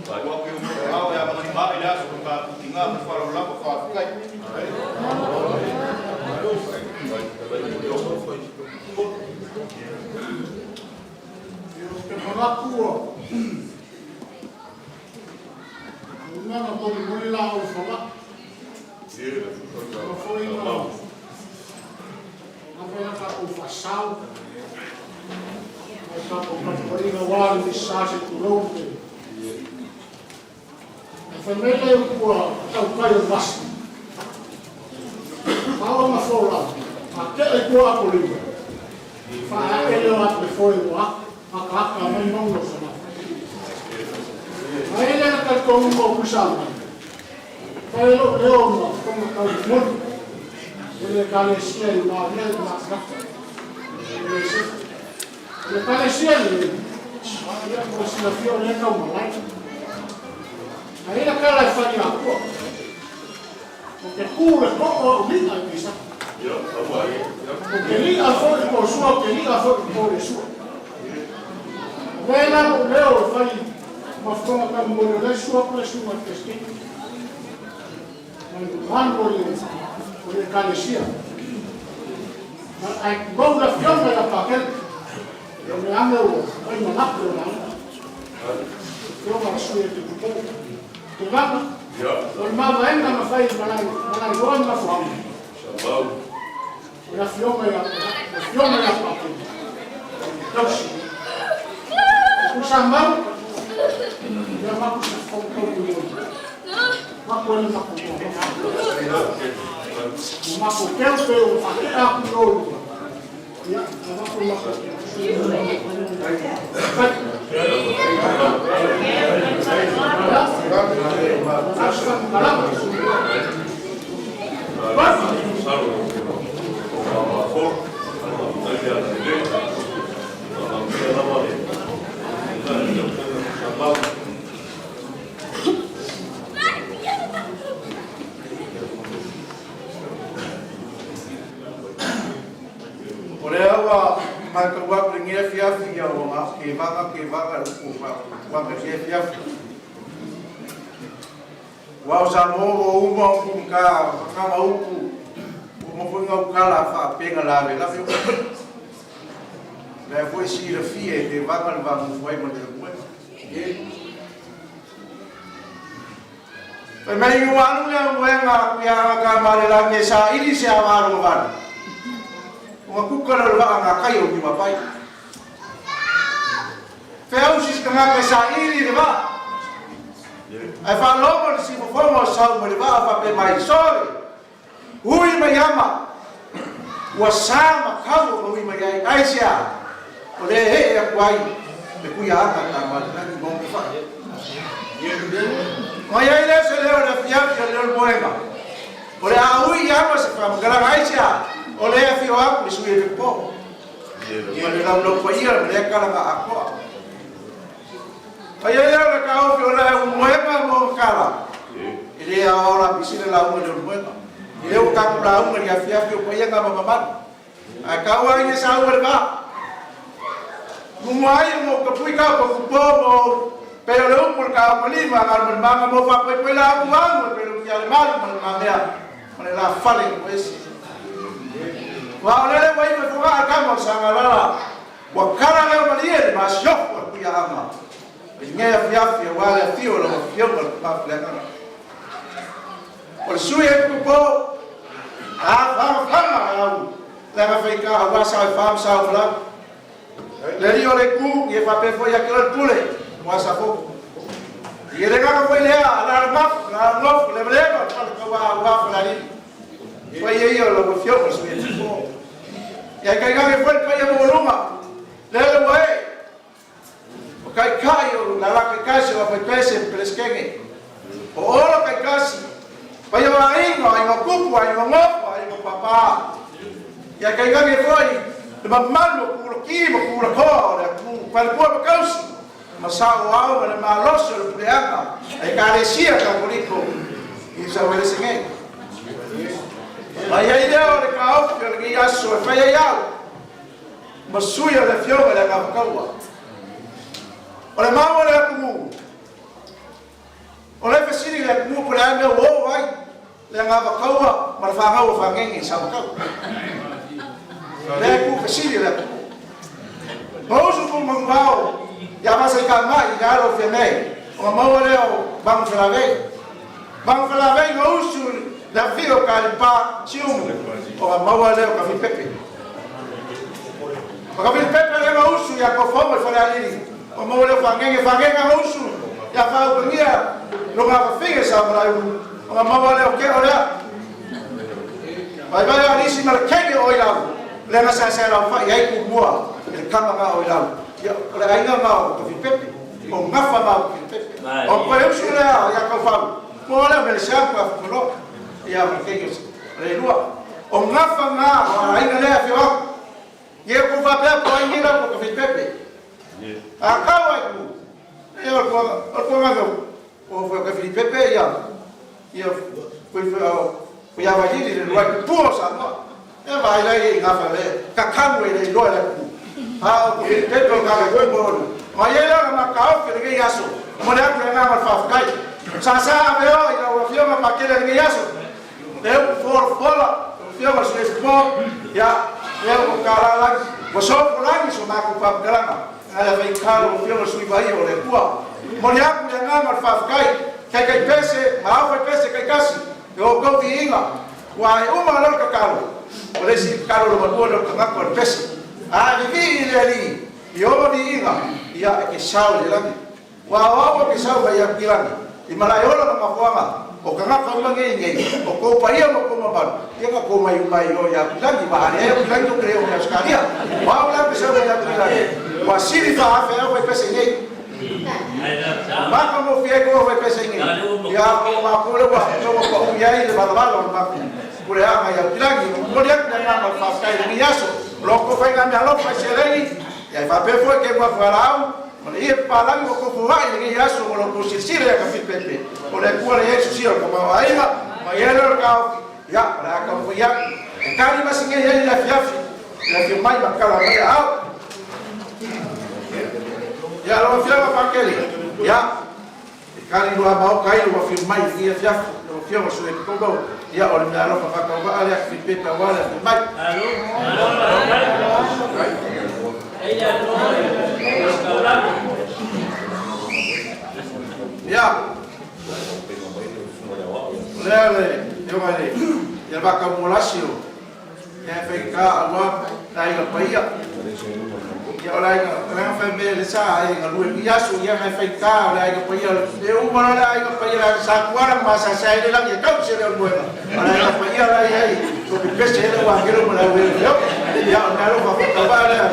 Ua atu i ou toeao e avagalima ae le aso o le tatou tiga ma le faaaloalo lava. Faafetai. Ou te manatu ua uma ona molimoli la au fola. Ua foi na lava ia tatou faasao ma le tatou tapuaiga aua le misa se tulou le Ae fai mai le upu a tautai o le vasa, Ao ma fola, a tea i tua atu o lima, faaee lea o atu le foe ua akaaka mai mauga o Salafai. A i ai le talitonuga o Tuisamau, fai lou leo ma fofoga taumolimoli. O le Ekalesia i Maria i Matanata. O le Iosefa. O le Ekalesia lenei, ia mo le silafia o lea e taumalae. Ae i ai le tala e fai ia Atua, Ou te tu i le too au li'a i Kaisara. Ou te li'a foi i tou sua, ou te li'a foi i tou le sua. O lea la lou leo e fai ma fofoga taumolimoli o lea e sua atu le susuga i le Peresetene ma le mamalu o le o le Ekalesia. Ae tulou le Afioga ia Pakele, o le age ua fai ma lape o le aiga. Afioga i le sui o Te Tevaga, o le mavaega na fai i Malaeloa ma Mafuaaga, o le Afioga ia le Afioga ia Pakele, o le tausi. O Tuisamau, ia avatu se fofoga taumolimoli, avatu ai le matou toa. Ua matou teu pe ua faatea atu i o i ia, avatu le matou O lea ua matau atu i lenei afiafi, ia ua na o Tevaga, Tevaga le upu ua faaputuaga i lenei afiafi. Aua o Samoa ua uma ona pugita fagaga upu, ua uma foi ona autala faapena lavelave upu. O lea foi e silafia e Tevaga le va nofo ai ma le Leulumoega. Fai mai ua alu le aumoega a Kuiaga Kamalelagi e saili se ava alovalu, ona kuka lea o le vaa gakai o Niuapai. Feausi se tagata e saili i le vaa, ae faalogo i le sifofoga o sau mai le vaa faapea mai, Sole! Ui mai ama! Ua sa ma kau ona ui mai ai, aisea? O lea e ee atu ai le kuiaaga Kamalelagi ma ona fai. Ona i ai lea o se leo i le afiafi a le leo o le moega, O le a ui i ama se faamatalaga, aisea? O lea e afio atu le sui o Lepo ma le laulau paia ma lea tala na atoa. Ona i ai lea o le taofi o le aumoega ma ona tala, e le aoao lapisi le lauga i le aumoega. E le o tatou lauga i le afiafi o paia na ma mamalu. Ae tau ai le saua i le va. Muamua ai o mou tapui kau pa kupo mou pei o le upu o le kaopalima a galu ma le maga mou faapoipoi la upu agu e pei o le ufi a le malu ma le mamea ma le la fale o ese. Aua o lele ua ifo i fogaa le kama o le sagalala ua kala leo malie le masiofo a le kuiaaga i lenei afiafi aua le afio o lau afioga le Tama Faleagaga. O le sui e kupo a fagafaga au leaga faika aua sao e fa ma sao falau. Le alii o le itu, ia faapea foi ia te oe le pule, aua sa fou. Ia le agaga foi lea, alaala mafu, alaala nofo, levaleva, le fale tauā aua Falealili. Paia ia o lau Afioga i le Sui Epikopo. Ia tainane foi le paia maualuga, lele ua ee, o Taitai o Lala Taitasi o Afaipese ma Peresetene, o Olo Taitasi, paia o aiga, o aiga tupu, aiga nofo, aiga papa. Ia tainane foi le mamalu o Pulaki ma Pulakoa o le atunuu, Faletua ma Tausi, ma sao o ao ma le malosi o le puleaga a Ekalesia Katoliko i Sauelese nei. Ma i ai lea o le taofi o lenei aso e fai ai au ma sui o le Afioga i le Agavakaua. O le mau o le atunuu, o le fesili i le atunuu po o le a mea ua oo ai le Agavakaua ma le fanau o Fagege i Samatau. Lea e tuufesili le atunuu. Ma usu pu manuvao ia vasa i kamai i le alo o Fiamē, ona maua lea o Manufelavei. Manufelavei na usu le afio o Kalipa Siumu, ona maua lea o Kafipepe. O Kafipepe lea na usu ia Tofoga i Falealili, ona maua lea o Fagege. Fagege na usu ia Faautagia lona afafine sa Malaeulu, ona maua lea o Keo lea. Vaivai o alisi ma le kene o Oilau, lea na saesae laufai ai Tumua i le kama na o Oilau. Ia, o le aiga na o Tofipepe, o gafa ma o Tofipepe. O koe usu lea ia Taufau, mo lea o Melesea ma Afufaloa, ia ma le kene o le lua. O gafa gā o aiga lea afio atu. Ia ku faapea po ai nila po ka filipepe. A kau ai ku. Ia o le kuaga o ka filipepe ia ia fui fui availili le luai pua o Samoa. Ia vaai lai i gafa le kakamu e le iloa le ku. A o ka filipepe o ka koe mo olu. Ma ia la ma kaofi le ngai aso. Mo le atu le ngā ma le faafetai. Sa sa ave o i lau afioga Pakele le ngai aso. Le upu folafola, lau afioga le Sui Usufono, ia, lea ua kalalagi, ua sofolagi so matou faamatalaga, ae faigata lau afioga le Sui Vaaia o le Atua. Momoli atu le agaga o le faafetai, taitai pese ma aufai pese taitasi, e outou viiga, ua ae uma loa le tatalo, o le isi tatalo loma lua lea o le tagata o le pese. A vivii i le Alii, i ona viiga, ia e te sao i le lagi. Ua aoao e te sau mai atu i lagi, i malaeola ma mafuaaga o tagata uma nei nei, o kou paia ma kou mamalu, ia na kou mai uma ai loa i Aupilagi, ua ale ai Aupilagi tou te le oo mai Ausetalia. O au la te sau mai Aupilagi, ua sili faaafe au fai pese nei. Matagofie ai kou fai pese nei, ia o matou lea ua togo paui ai le valavala o le matou puleaga i Aupilagi. E momoli atu le agaga o le faafetai i lenei aso, o lo outou faiga meaalofa i seleni, ia e faapea foi ke ua fualaau, ma le ie papalagi ua tofua'i i lenei aso ma lo outou silasila ia Kafilipepe, o le Atua le Iesu sia o le tamaoaiga, ma i ai lea o le taofi, ia, o le a taumafai atu e tali masegei ai le afiafi, le afio mai ma tala mai aao. Ia, lau Afioga Pakele, ia, e tali loa maoka ai lou afio mai i lenei afiafi, lau Afioga Sui Kokomo, ia, o le meaalofa faatauvaa lea Kafilipepe aua le afio mai. Ia, o lea le afioga i le ia le Vakaumolasi o ia e faigata aua le aiga paia. Ia o le aiga, o le aga fai mea le sa ai galue i aso ia ngai faigata o le aiga paia e uma loa le aiga paia le sa tuala ma sa sa ile lagi e tau se le o le moega. O le aiga paia la i ai o ke pese ele ua kelo ma le au ele ia o le alofa whakawā lea.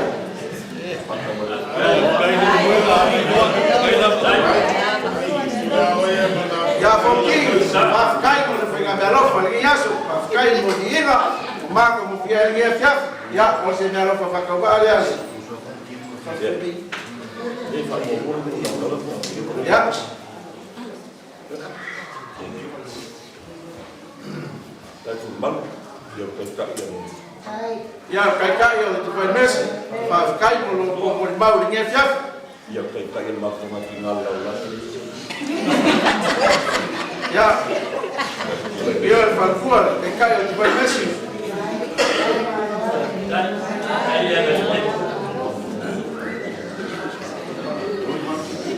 Ia foki, faafetai mo le faiga meaalofa i lenei aso, faafetai mo viiga, o maka mo fia i lenei afiafi. Ia, o se meaalofa faatauvaa lea. Ia. Ia, o Taitai o le Tufai Mesi, faafetai mo lo outou molimau i lenei afiafi. Ia, ia le faletua, le Taitai o le Tufai Mesi.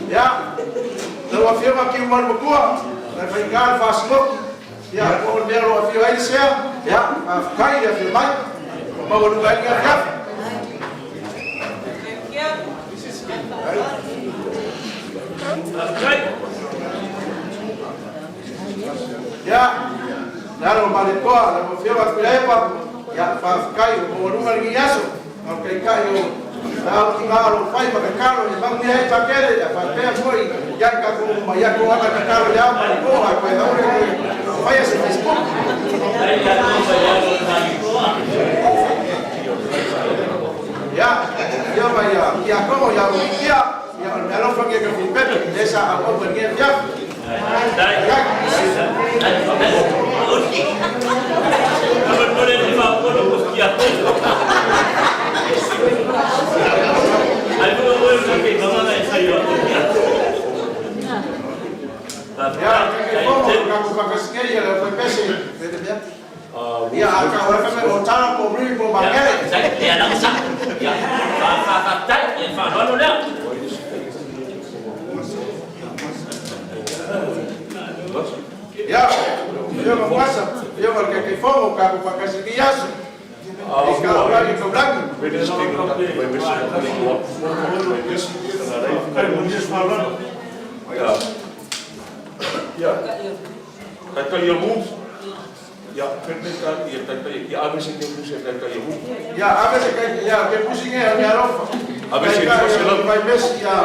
Ia, lau Afioga Kiumalu Matua, le faigata le faasiloti, ia, po o le mea o lo o afio ai le sea, ia, faafetai le afio mai, ua maualuga ai le afiafi. Ia, le alo o Malietoa, lau Afioga Tuilaepa, ia, faafetai ua maualuga lenei aso, ma o Taitai o le autiga o lo o fai ma tatalo ia manuia ai Pakele, ia faapea foi ia i tatou uma, ia toaga tatalo i le ao ma le po, ae toe aua le toe faia se Facebook. Ia, Afioga ia Tiakono ia Ulikia, ia o le meaalofa lenei a Kafilipepe, lea sa auau mai lenei afiafi. Ia, Taitaifono, tatou faatasi nei ia le aufaipese, ia, a tau ai fai mai o Tala po o Miri po o Makele. Ia, Afioga Fuasa, Afioga i le Taitaifono, tatou faatasi i lenei aso, i ka aulagi taulagi. Ia, ave se kai, ia, ke pusi nge, o meaalofa. Taitai o le Faimesi, ia,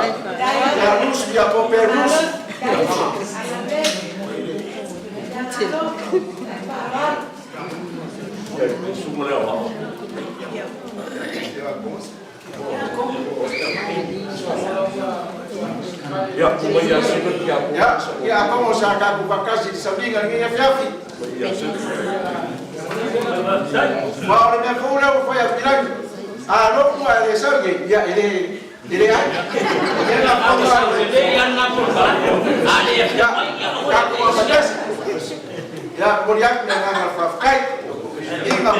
ia Rus, ia Pope Rus. ma le ao. Ia, kuma ia sila ki a Ia, ia a kongo sa ka ku pakasi savinga ngi afiafi. Ma o le mea fou lea ua fai a Pilagi. A loku a le sau ia e le e le ai. Ia na fonga ia ka ku apatasi. Ia moli atu le agaga o le faafetai. Inga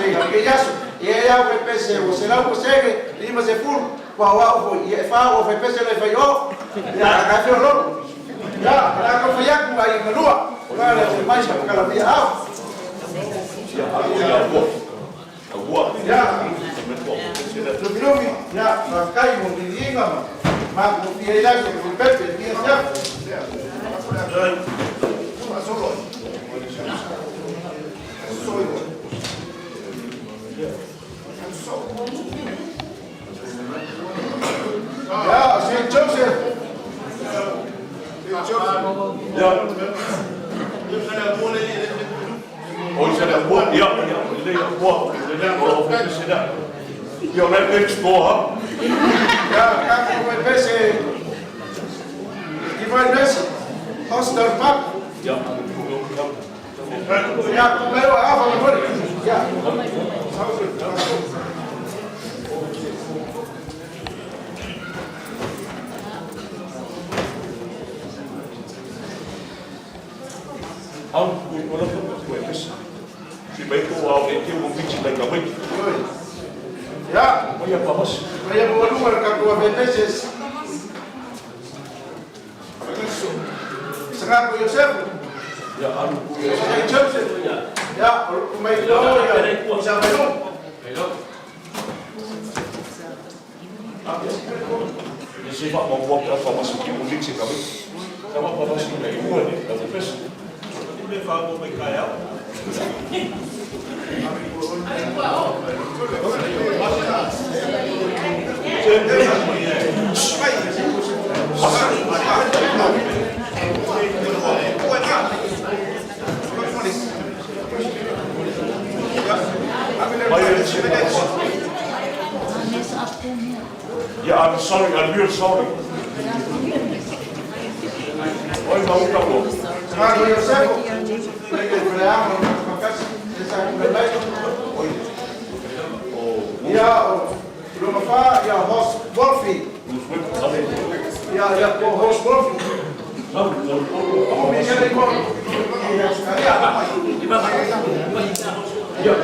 ia ke iaso. Ia ia o pese o 100% 50 pa o au foi ia e fa o fe pese le fai o. Ia ka fe o lo. Ia la ka fai aku ai ngalua. O la le se mai sa kala via au. Ia, alu ia ua. Ua. Ia. Lumi lumi. Ia, faafetai mo liliga ma ma ko fia ila ko pepe ia sia. Ia, Saint Joseph. Ia. O isa le ua, ia, ia, le ia ua, le le o o se da. Ia o le next door ha. Ia, ka ko pese Divine Mercy. Hostel Park. Ia. Ia, ko mai o afa mo. Ia. Au ku ko la ko ko e pesa. Si mai ko au e te mo michi mai ka mai. Ia. Mai ia pa mas. Mai ia mo luma ka ko pese. Sanga ko Yosef. Ia alu ku ia. Saint Joseph. Ia, o mai lo ia. Sa mai lo. Ia se fa mo mo ka pa mas ki mo michi ka mai. Sa ma pa mas ki ua ni ka pesa. Le fa mo mai kai au. Yeah, I'm sorry, I'm real sorry. Oi, mau ka mo. Sanga ko Yosef. Mai ko le amo ka sa ko mai. Ia, o Luma fa ia Hos Wolfi. Ia ia ko Hos Wolfi. O mi se ko. Ia ia.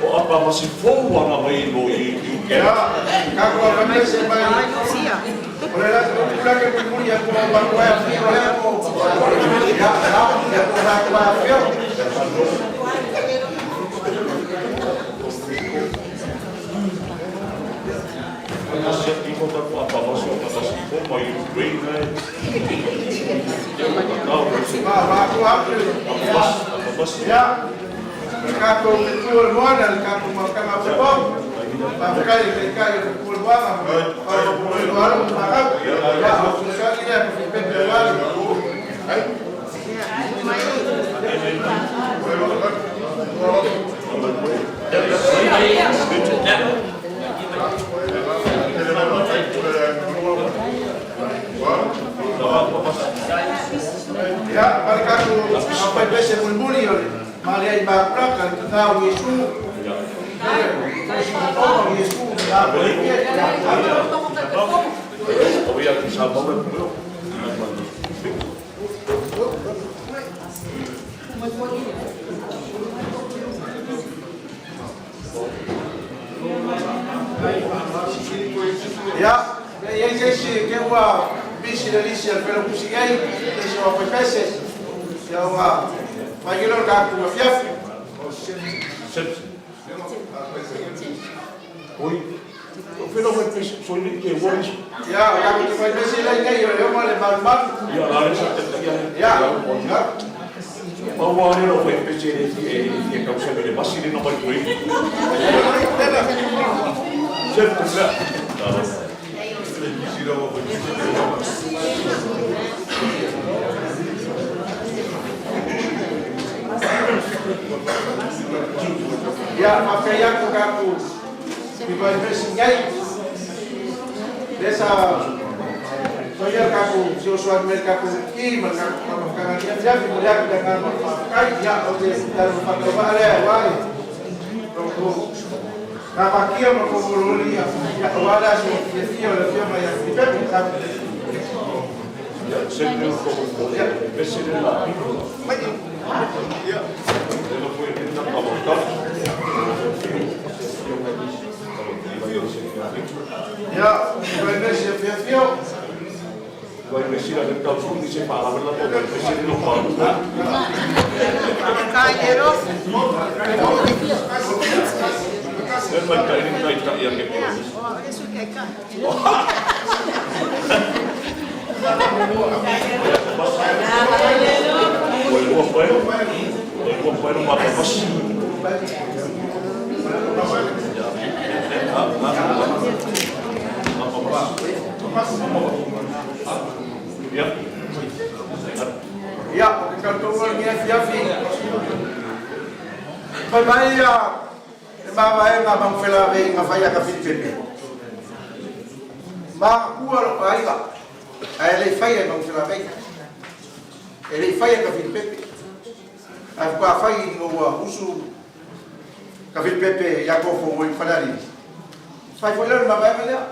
O apa masi fou ana mai no i UK. Ia, ka ko pese mai. O le la ko kula ke muri ya ko ba ko ya fi o ya ko. Ia, ia ko ba ko ya fi. Asi i ko ta apa masi o masi fou mai Ukraine. Ma ma ko hapu. Ia. Ka ko te tu o moana ka ko ma ka ma po. Pa kai kai kai ko ku moana. Pa ko ko alo ma ka. Ia, o su sa ki le ko pepe wali. Ai. Ia, pare ka ko apa pese mulmuli o ma le ai ma plaka te tau Yesu. Oh Yesu, la O ia ki sa mau e Ia, pe i ai se isi e te ua misi le lisi a le Failautusi nei, se isi o faipese, ia ona fai lea o le tatou afiafi. Ia, o tatou faipese lea i nei o le oma le malumalu. Ia, ia. Pau lava lea o lau faipese e fia tausami i le masi lea na aumai tua i. Ia, faafetai atu tatou i faipese nei. Lea sa faia le tatou fesoasoani mai i le tatou ki ma le tatou taumafataga i lenei afiafi, momoli atu le agaga o le faafetai. Ia, ou te talafatauvaa lea aua le tou gafatia ma tou olioli, ia, aua le aso fiafia o le Afioga ia Filipepe. Ia, faipese fiafia. Ia, o ke tautoga o lenei afiafi, fai mai ia le mavaega a Manufelavei na fai ia Tafilipepe. Magatua lou aiga, ae le i faia e Manufelavei. E le i faia e Tafilipepe. Ae faatoa fai ina ua usu Tafilipepe ia Tofo i Falealili. Fai foi lea o le mavaega lea.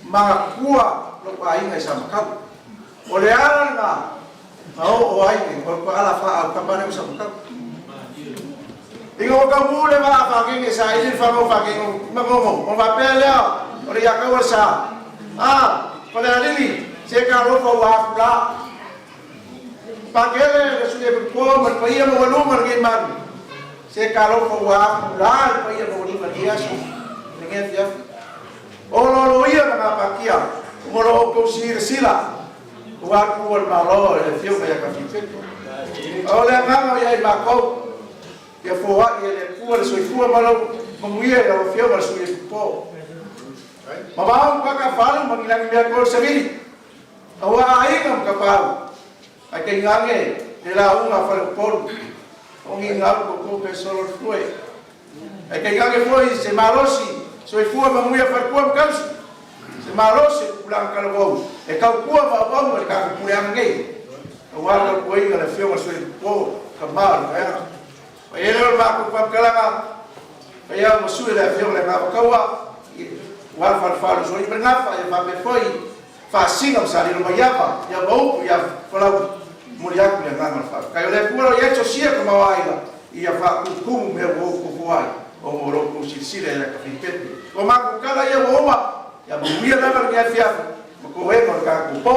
Magatua lou aiga i Samatau. O le ala lena na oo ai o le ala faautama lea o Samatau. Ina ua taumū le vaa faagege saili le fano faagege magogo, ona faapea lea o le iataua le sa. Ah, Falealili, se talofa ua afu la. Pakele le sui e po ma le paia maualuga o lenei malu. Se talofa ua afu la le paia maualuga i lenei aso, lenei afiafi. O lo ia na ngapatia, mo lo outou silasila, ua atu le Malo i le Afioga ia Tafilipepe. O le agaga o ia i matou, ia foai e le Atua le soifua ma lau manuia i lau Afioga le sui e po. Ma vau kaka falu ma ngilangi mea ko savili. Aua aiga ma kapau. Ai kei ngange le lauga fale upolu. O ngi ngau ko ko pe solo fue. Ai kei ngange foi se malosi soifua manuia fale kua ma kausi. Se malosi pulanga kalawau. E kau kua ma au ma le kaku pule anga nei. Aua kau kuinga le Afioga sui po ka ma le vaega. Pa ia leo le makou faamatalaga, pa ia ma sui le Afioga le Gavakaua, ua falefale soi ma le gafa, ia faapea foi faasina ma salilo mai ava, ia maupu ia falau moli atu le agaga o le faafetai. O le Atua o ia sosia ka maoaiga, ia faakutumu mea ua ou kofo ai, o mo lou tou silasila ia Tafilipepe. O matou tala ia ua uma, ia manuia lava lenei afiafi, ma toega o le tatou po.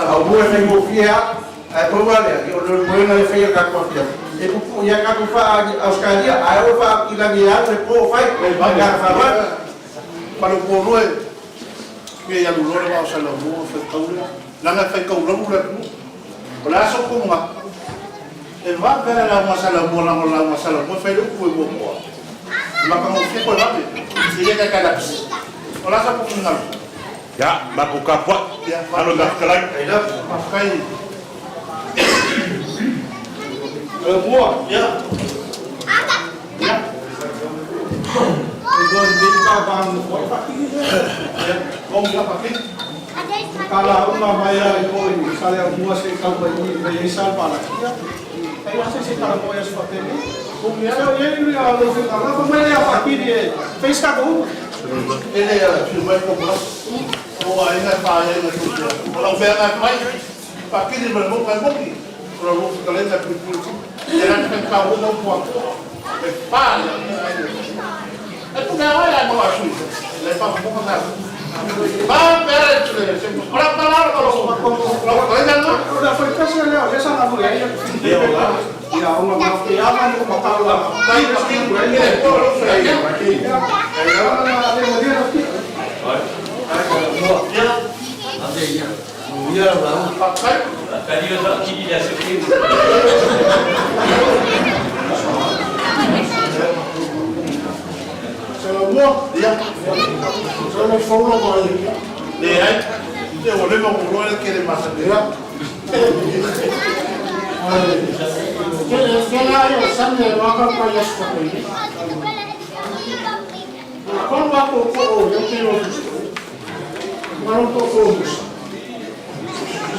Au e faigofie a, ae pau lava lea, o le moega le faia tatou afiafi. E puupuu ia tatou faa-Ausetalia, ae o faa-ilagi e alu le po fai, ma le agaga faaaloalo. Faleupolu e fia i alu loa le vaa o Salamua faitau lea leaga e faitau lalu le atunuu. O le a so kuga e vave a le lauga Salamua leaga o le lauga Salamua e fai le upu e muamua. E matagofie koe vave e le taitai lapisi. O le a sa kuga? Ia, matou tapuai. Alo i fetalai. Faafetai. Mua. Ia. Ia. Kala uma mai ai foi sale a mua se kau mai ni mai ai sal pala kia. Ai ase se kala mo es fatene. O me ala ye ni a lo fe kala fa mai a fakiri e face ka ko. Ele a fi mai ko bla. O a ina fa ia ina tu. O la fe na mai. Fakiri me mo ka mo ki. O la lo ka le na pu pu. E la ka ka o mo po. E fa ia. E tu na ai mo a su. Le fa mo ka Va per ora parlare con lo con la foi kasi le o sa na mo ia. Ia uma ma ia ma mo ka la. Dai fakiri le po lo fe. Ia la le mo dia ki. Salomua. Ia. Solo folo mo ia. Le ai. Te o le mo lo le ke le masa le. Ke la yo sa me wa ka pa ya sa ko ni. Ko wa ko ko o yo ke lo Ma lo ko ko musa.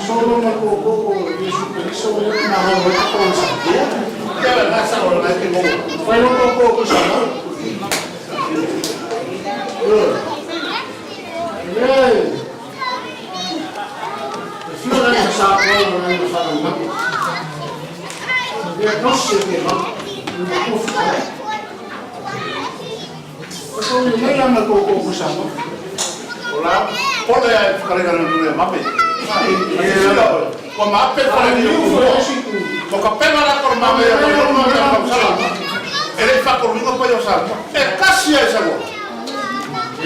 Solo ma ko ko ko Yesu Cristo o na ho ko ko sa. Te la masa o la ke mo. Fai lo ko ko ko sa. Le. Fiora sa ko na fa na. Ia tosi ke ma. Ko fa. Ko ni mela ma ko ko sa mo. Ola, pole ai whakareka no nui mame. Ko ma pe whare ni o ko. Ko ka pena la ko mame ya ko no me ka sala. Ele fa ko mingo pa yo sa. E kasi ai sa mo.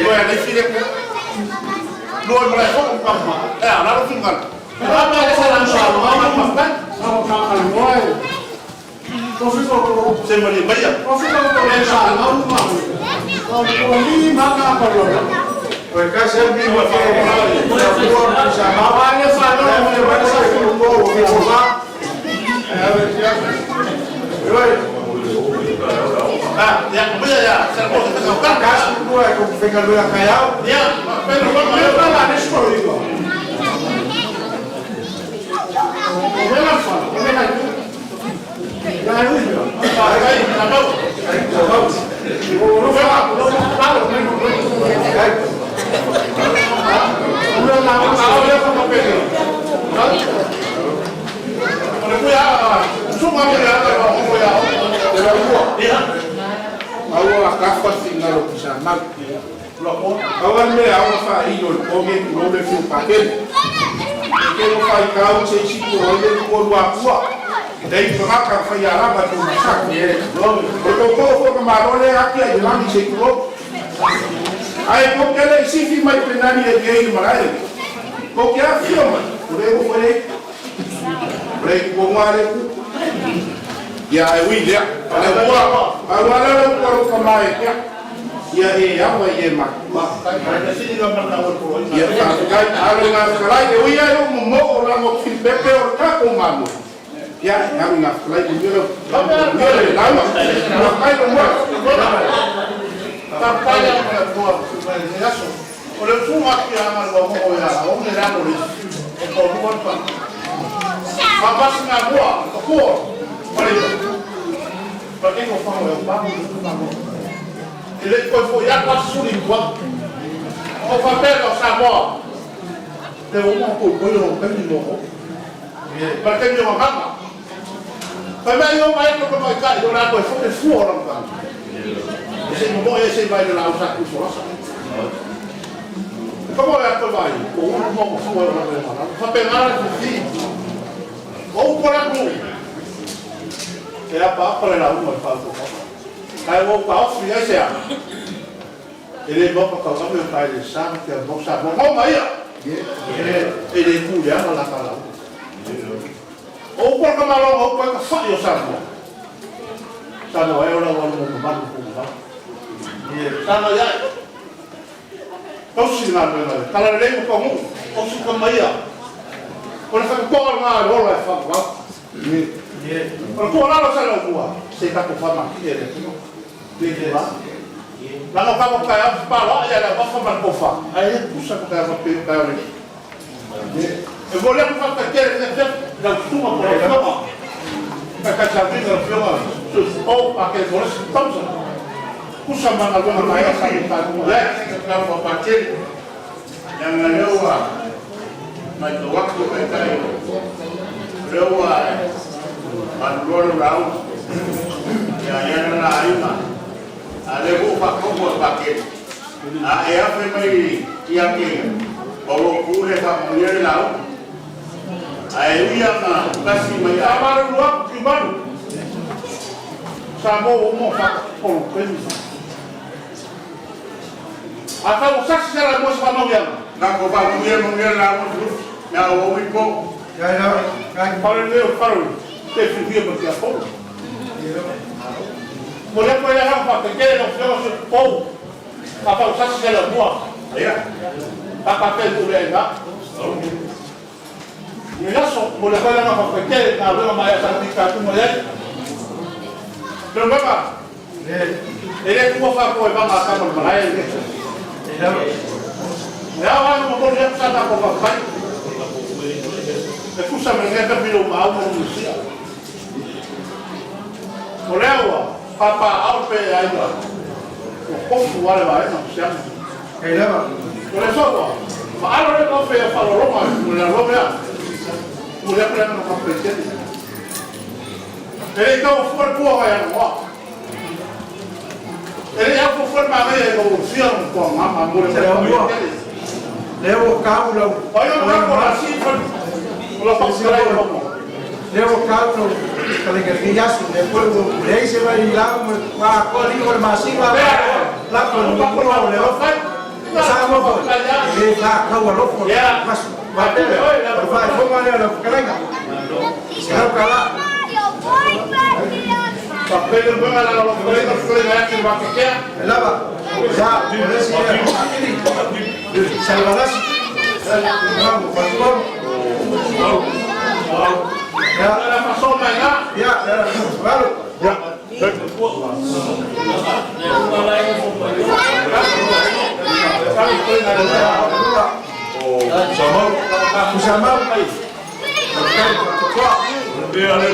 Lo e nei file ko. Lo e mara ko ka ma. E ala ro fingal. Ma ma le sa la sa ma ma ma. Sa ka ka mo ai. Ko fi ko ko Se mo ni baya. ko fi ko ko sa na ma. Ko ko ni ma ka ko lo. Pois kasi é mi wa fa ko sa ma Ma le fa no me va sa ko ko ko ma. Ah, ya ko ya ya. Sa ko sa ka ka. Kasi ko ai ko feka lo kayau. Ya, pero Me ma fa la ne sto dico. O me la fa, o me la Ya è lui. Ai, na no. O lo fa, lo fa, lo me no. Una la Ah, ya ko pa pele. O le kuya, sunga me ya ka ko ya. Te la mua. Ya. Aua ka fa singa lo sa ma. Lo ko. Aua me aua fa i lo o me lo le fu pa ke. Ke lo fa i ka o se si ko o le ko lo akua. Dei fa ka fa ya la ba tu sa ke. O ko ko ko ka ma lo le akia i langi se ko. Ai ko ke le si fi mai penani e ke i marae. Ko ke a fio mai. O le ko le. Le ko ngare ku. Ia e ui lea. Le ua. A ua le le ko ka mai kia. Ia e awa i e ma. Ia ta kai alo ngā whakalai e ui ai o mo mo o lango ki pepe o ka o mamu. Ia alo ngā whakalai o miro. Miro le lauma. Ngā kai o mo. Ta pa ya ko la tua mai ni aso. O le sunga ki a nga lo mo ya o me la lo e ko mo pa. Ma pa singa mua, ko ko. Pa le. Pa ke ko fa o pa mo ko mo. E le ko fo ya pa su ni kwa. O fa pe lo sa mo. Te o mo ko ko yo pe ni mo. Pa ke ni mo ha. Pa me yo mai ko ko ka yo la ko fo te fu o ka. Se mo e se vai la usa ku fo sa. Como é que vai? O mo mo fo o la fa pe na la fi. O por la ku. E a pa pa la u mo fa ko. Kai o pa o fi ai se a. Ele mo pa ka mo pa le sa ke mo sa mo mo mai. E le ku ya la ka la. O por ka malo o pa ka fa yo sa mo. Sa no e o la o mo mo mo mo. Sa no ya. Tausi ngā mea ngā. Kala rei mo pangu. Tausi ka mai a. O le whakakoa ngā rola e whakawau. O le koa lalo sa lau mua. Se kako whama ki e le tino. Te te la. Langa ka ko kai au pa lo ya la ba fa ma ko fa. Ai e pusa ko kai fa pe kai o le. E vole ko fa ka kere ne fe la tuma ko le fa. Ka ka sa vi na fio su o pa ke vole si pausa. Pusa ma na lo ma ya sa ka ko le. Ka fa pa ke. Ya na lewa. Ma to waktu kai kai. Lewa. Ma lo lo Ya ya na ai ma. Ale wo fa ko ko pa ke. A e a fe mai ia ke. O lo pure fa mujer la. A e ia na kasi mai a maru lo ki maru. Sa mo mo fa ko ko ni. A fa o sa se la mo sa no ya. Na ko fa mujer mujer la mo lu. Ya o wi ko. Ya ya. Fa le fa te fi fi mo ti a ko. Mulher foi lá para que não foi o pou. Papa o sasi la boa. Ya. Papa pe tu le na. Ni la so mulher foi lá para que na lo ma ya sa ti ka tu mulher. Pero mama. Ele tu fa ko ba ma ka mo ma ele. Ya va no mo le sa ta ko fa fa. E fusa me ne per lo ma mo no sia. Olha, papa au pe ai la. O kofu wale vai no sia. E lava. O le so wa. Ma alo le ko fe fa lo ma mo le lo mea. Mo le pre no ka pe te. Ele ka o for ko wa ya no. Ele ya fo for ma me ko sia no ko ma ma mo le le. Le o ka lo. Ai no ko la si fa. Lo fa ko. Le o ka lo ka le ke ya su le ko le se va i la ma ko li ko ma si ma la ko no ko le o fa sa mo ko le ka ka wa lo ko mas ma te le fa fo ma le lo ka la sa ka la pa pe le ba la lo ko le ko le ga ke va ke ke la va ya le si salvadas bravo Ya, la façon maintenant. Ya, bravo. Ya. Yeah.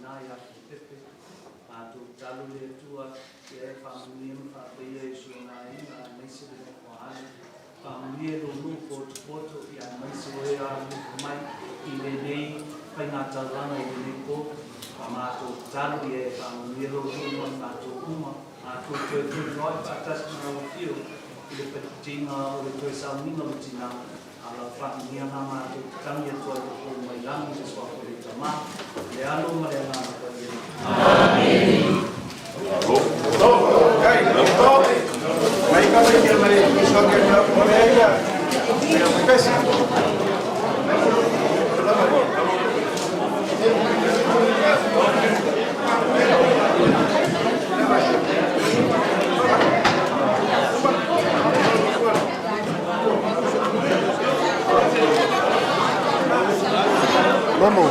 tina ia Filipepe. Matou tatalo i le Atua ia e faamanuia ma faapaia i si ona aiga aemaise le nofo a alo. Faamanuia i lou nuu potopoto ia aemaise o e alolofa mai i lenei faigataulaga i lenei po. A matou tatalo ia e faamanuia lou nuu ma i matou uma. Matou toe feiloai faatasi ma lau afio i le palitiga o le toe sauniga o le tina, a lau faamanuia na matou tatagi atu ai o pou mai lagi i le suafa o le Tama, le Alo ma le Agaga Paia. Amene. Mamo.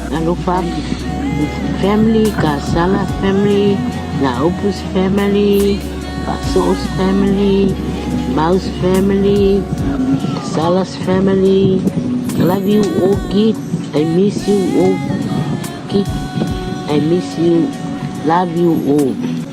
Alofa family, Kasala family, Naupus family, Faso's family, Mouse family, Salas family. I love you all, kid. I miss you all, kid. I miss you. Love you all.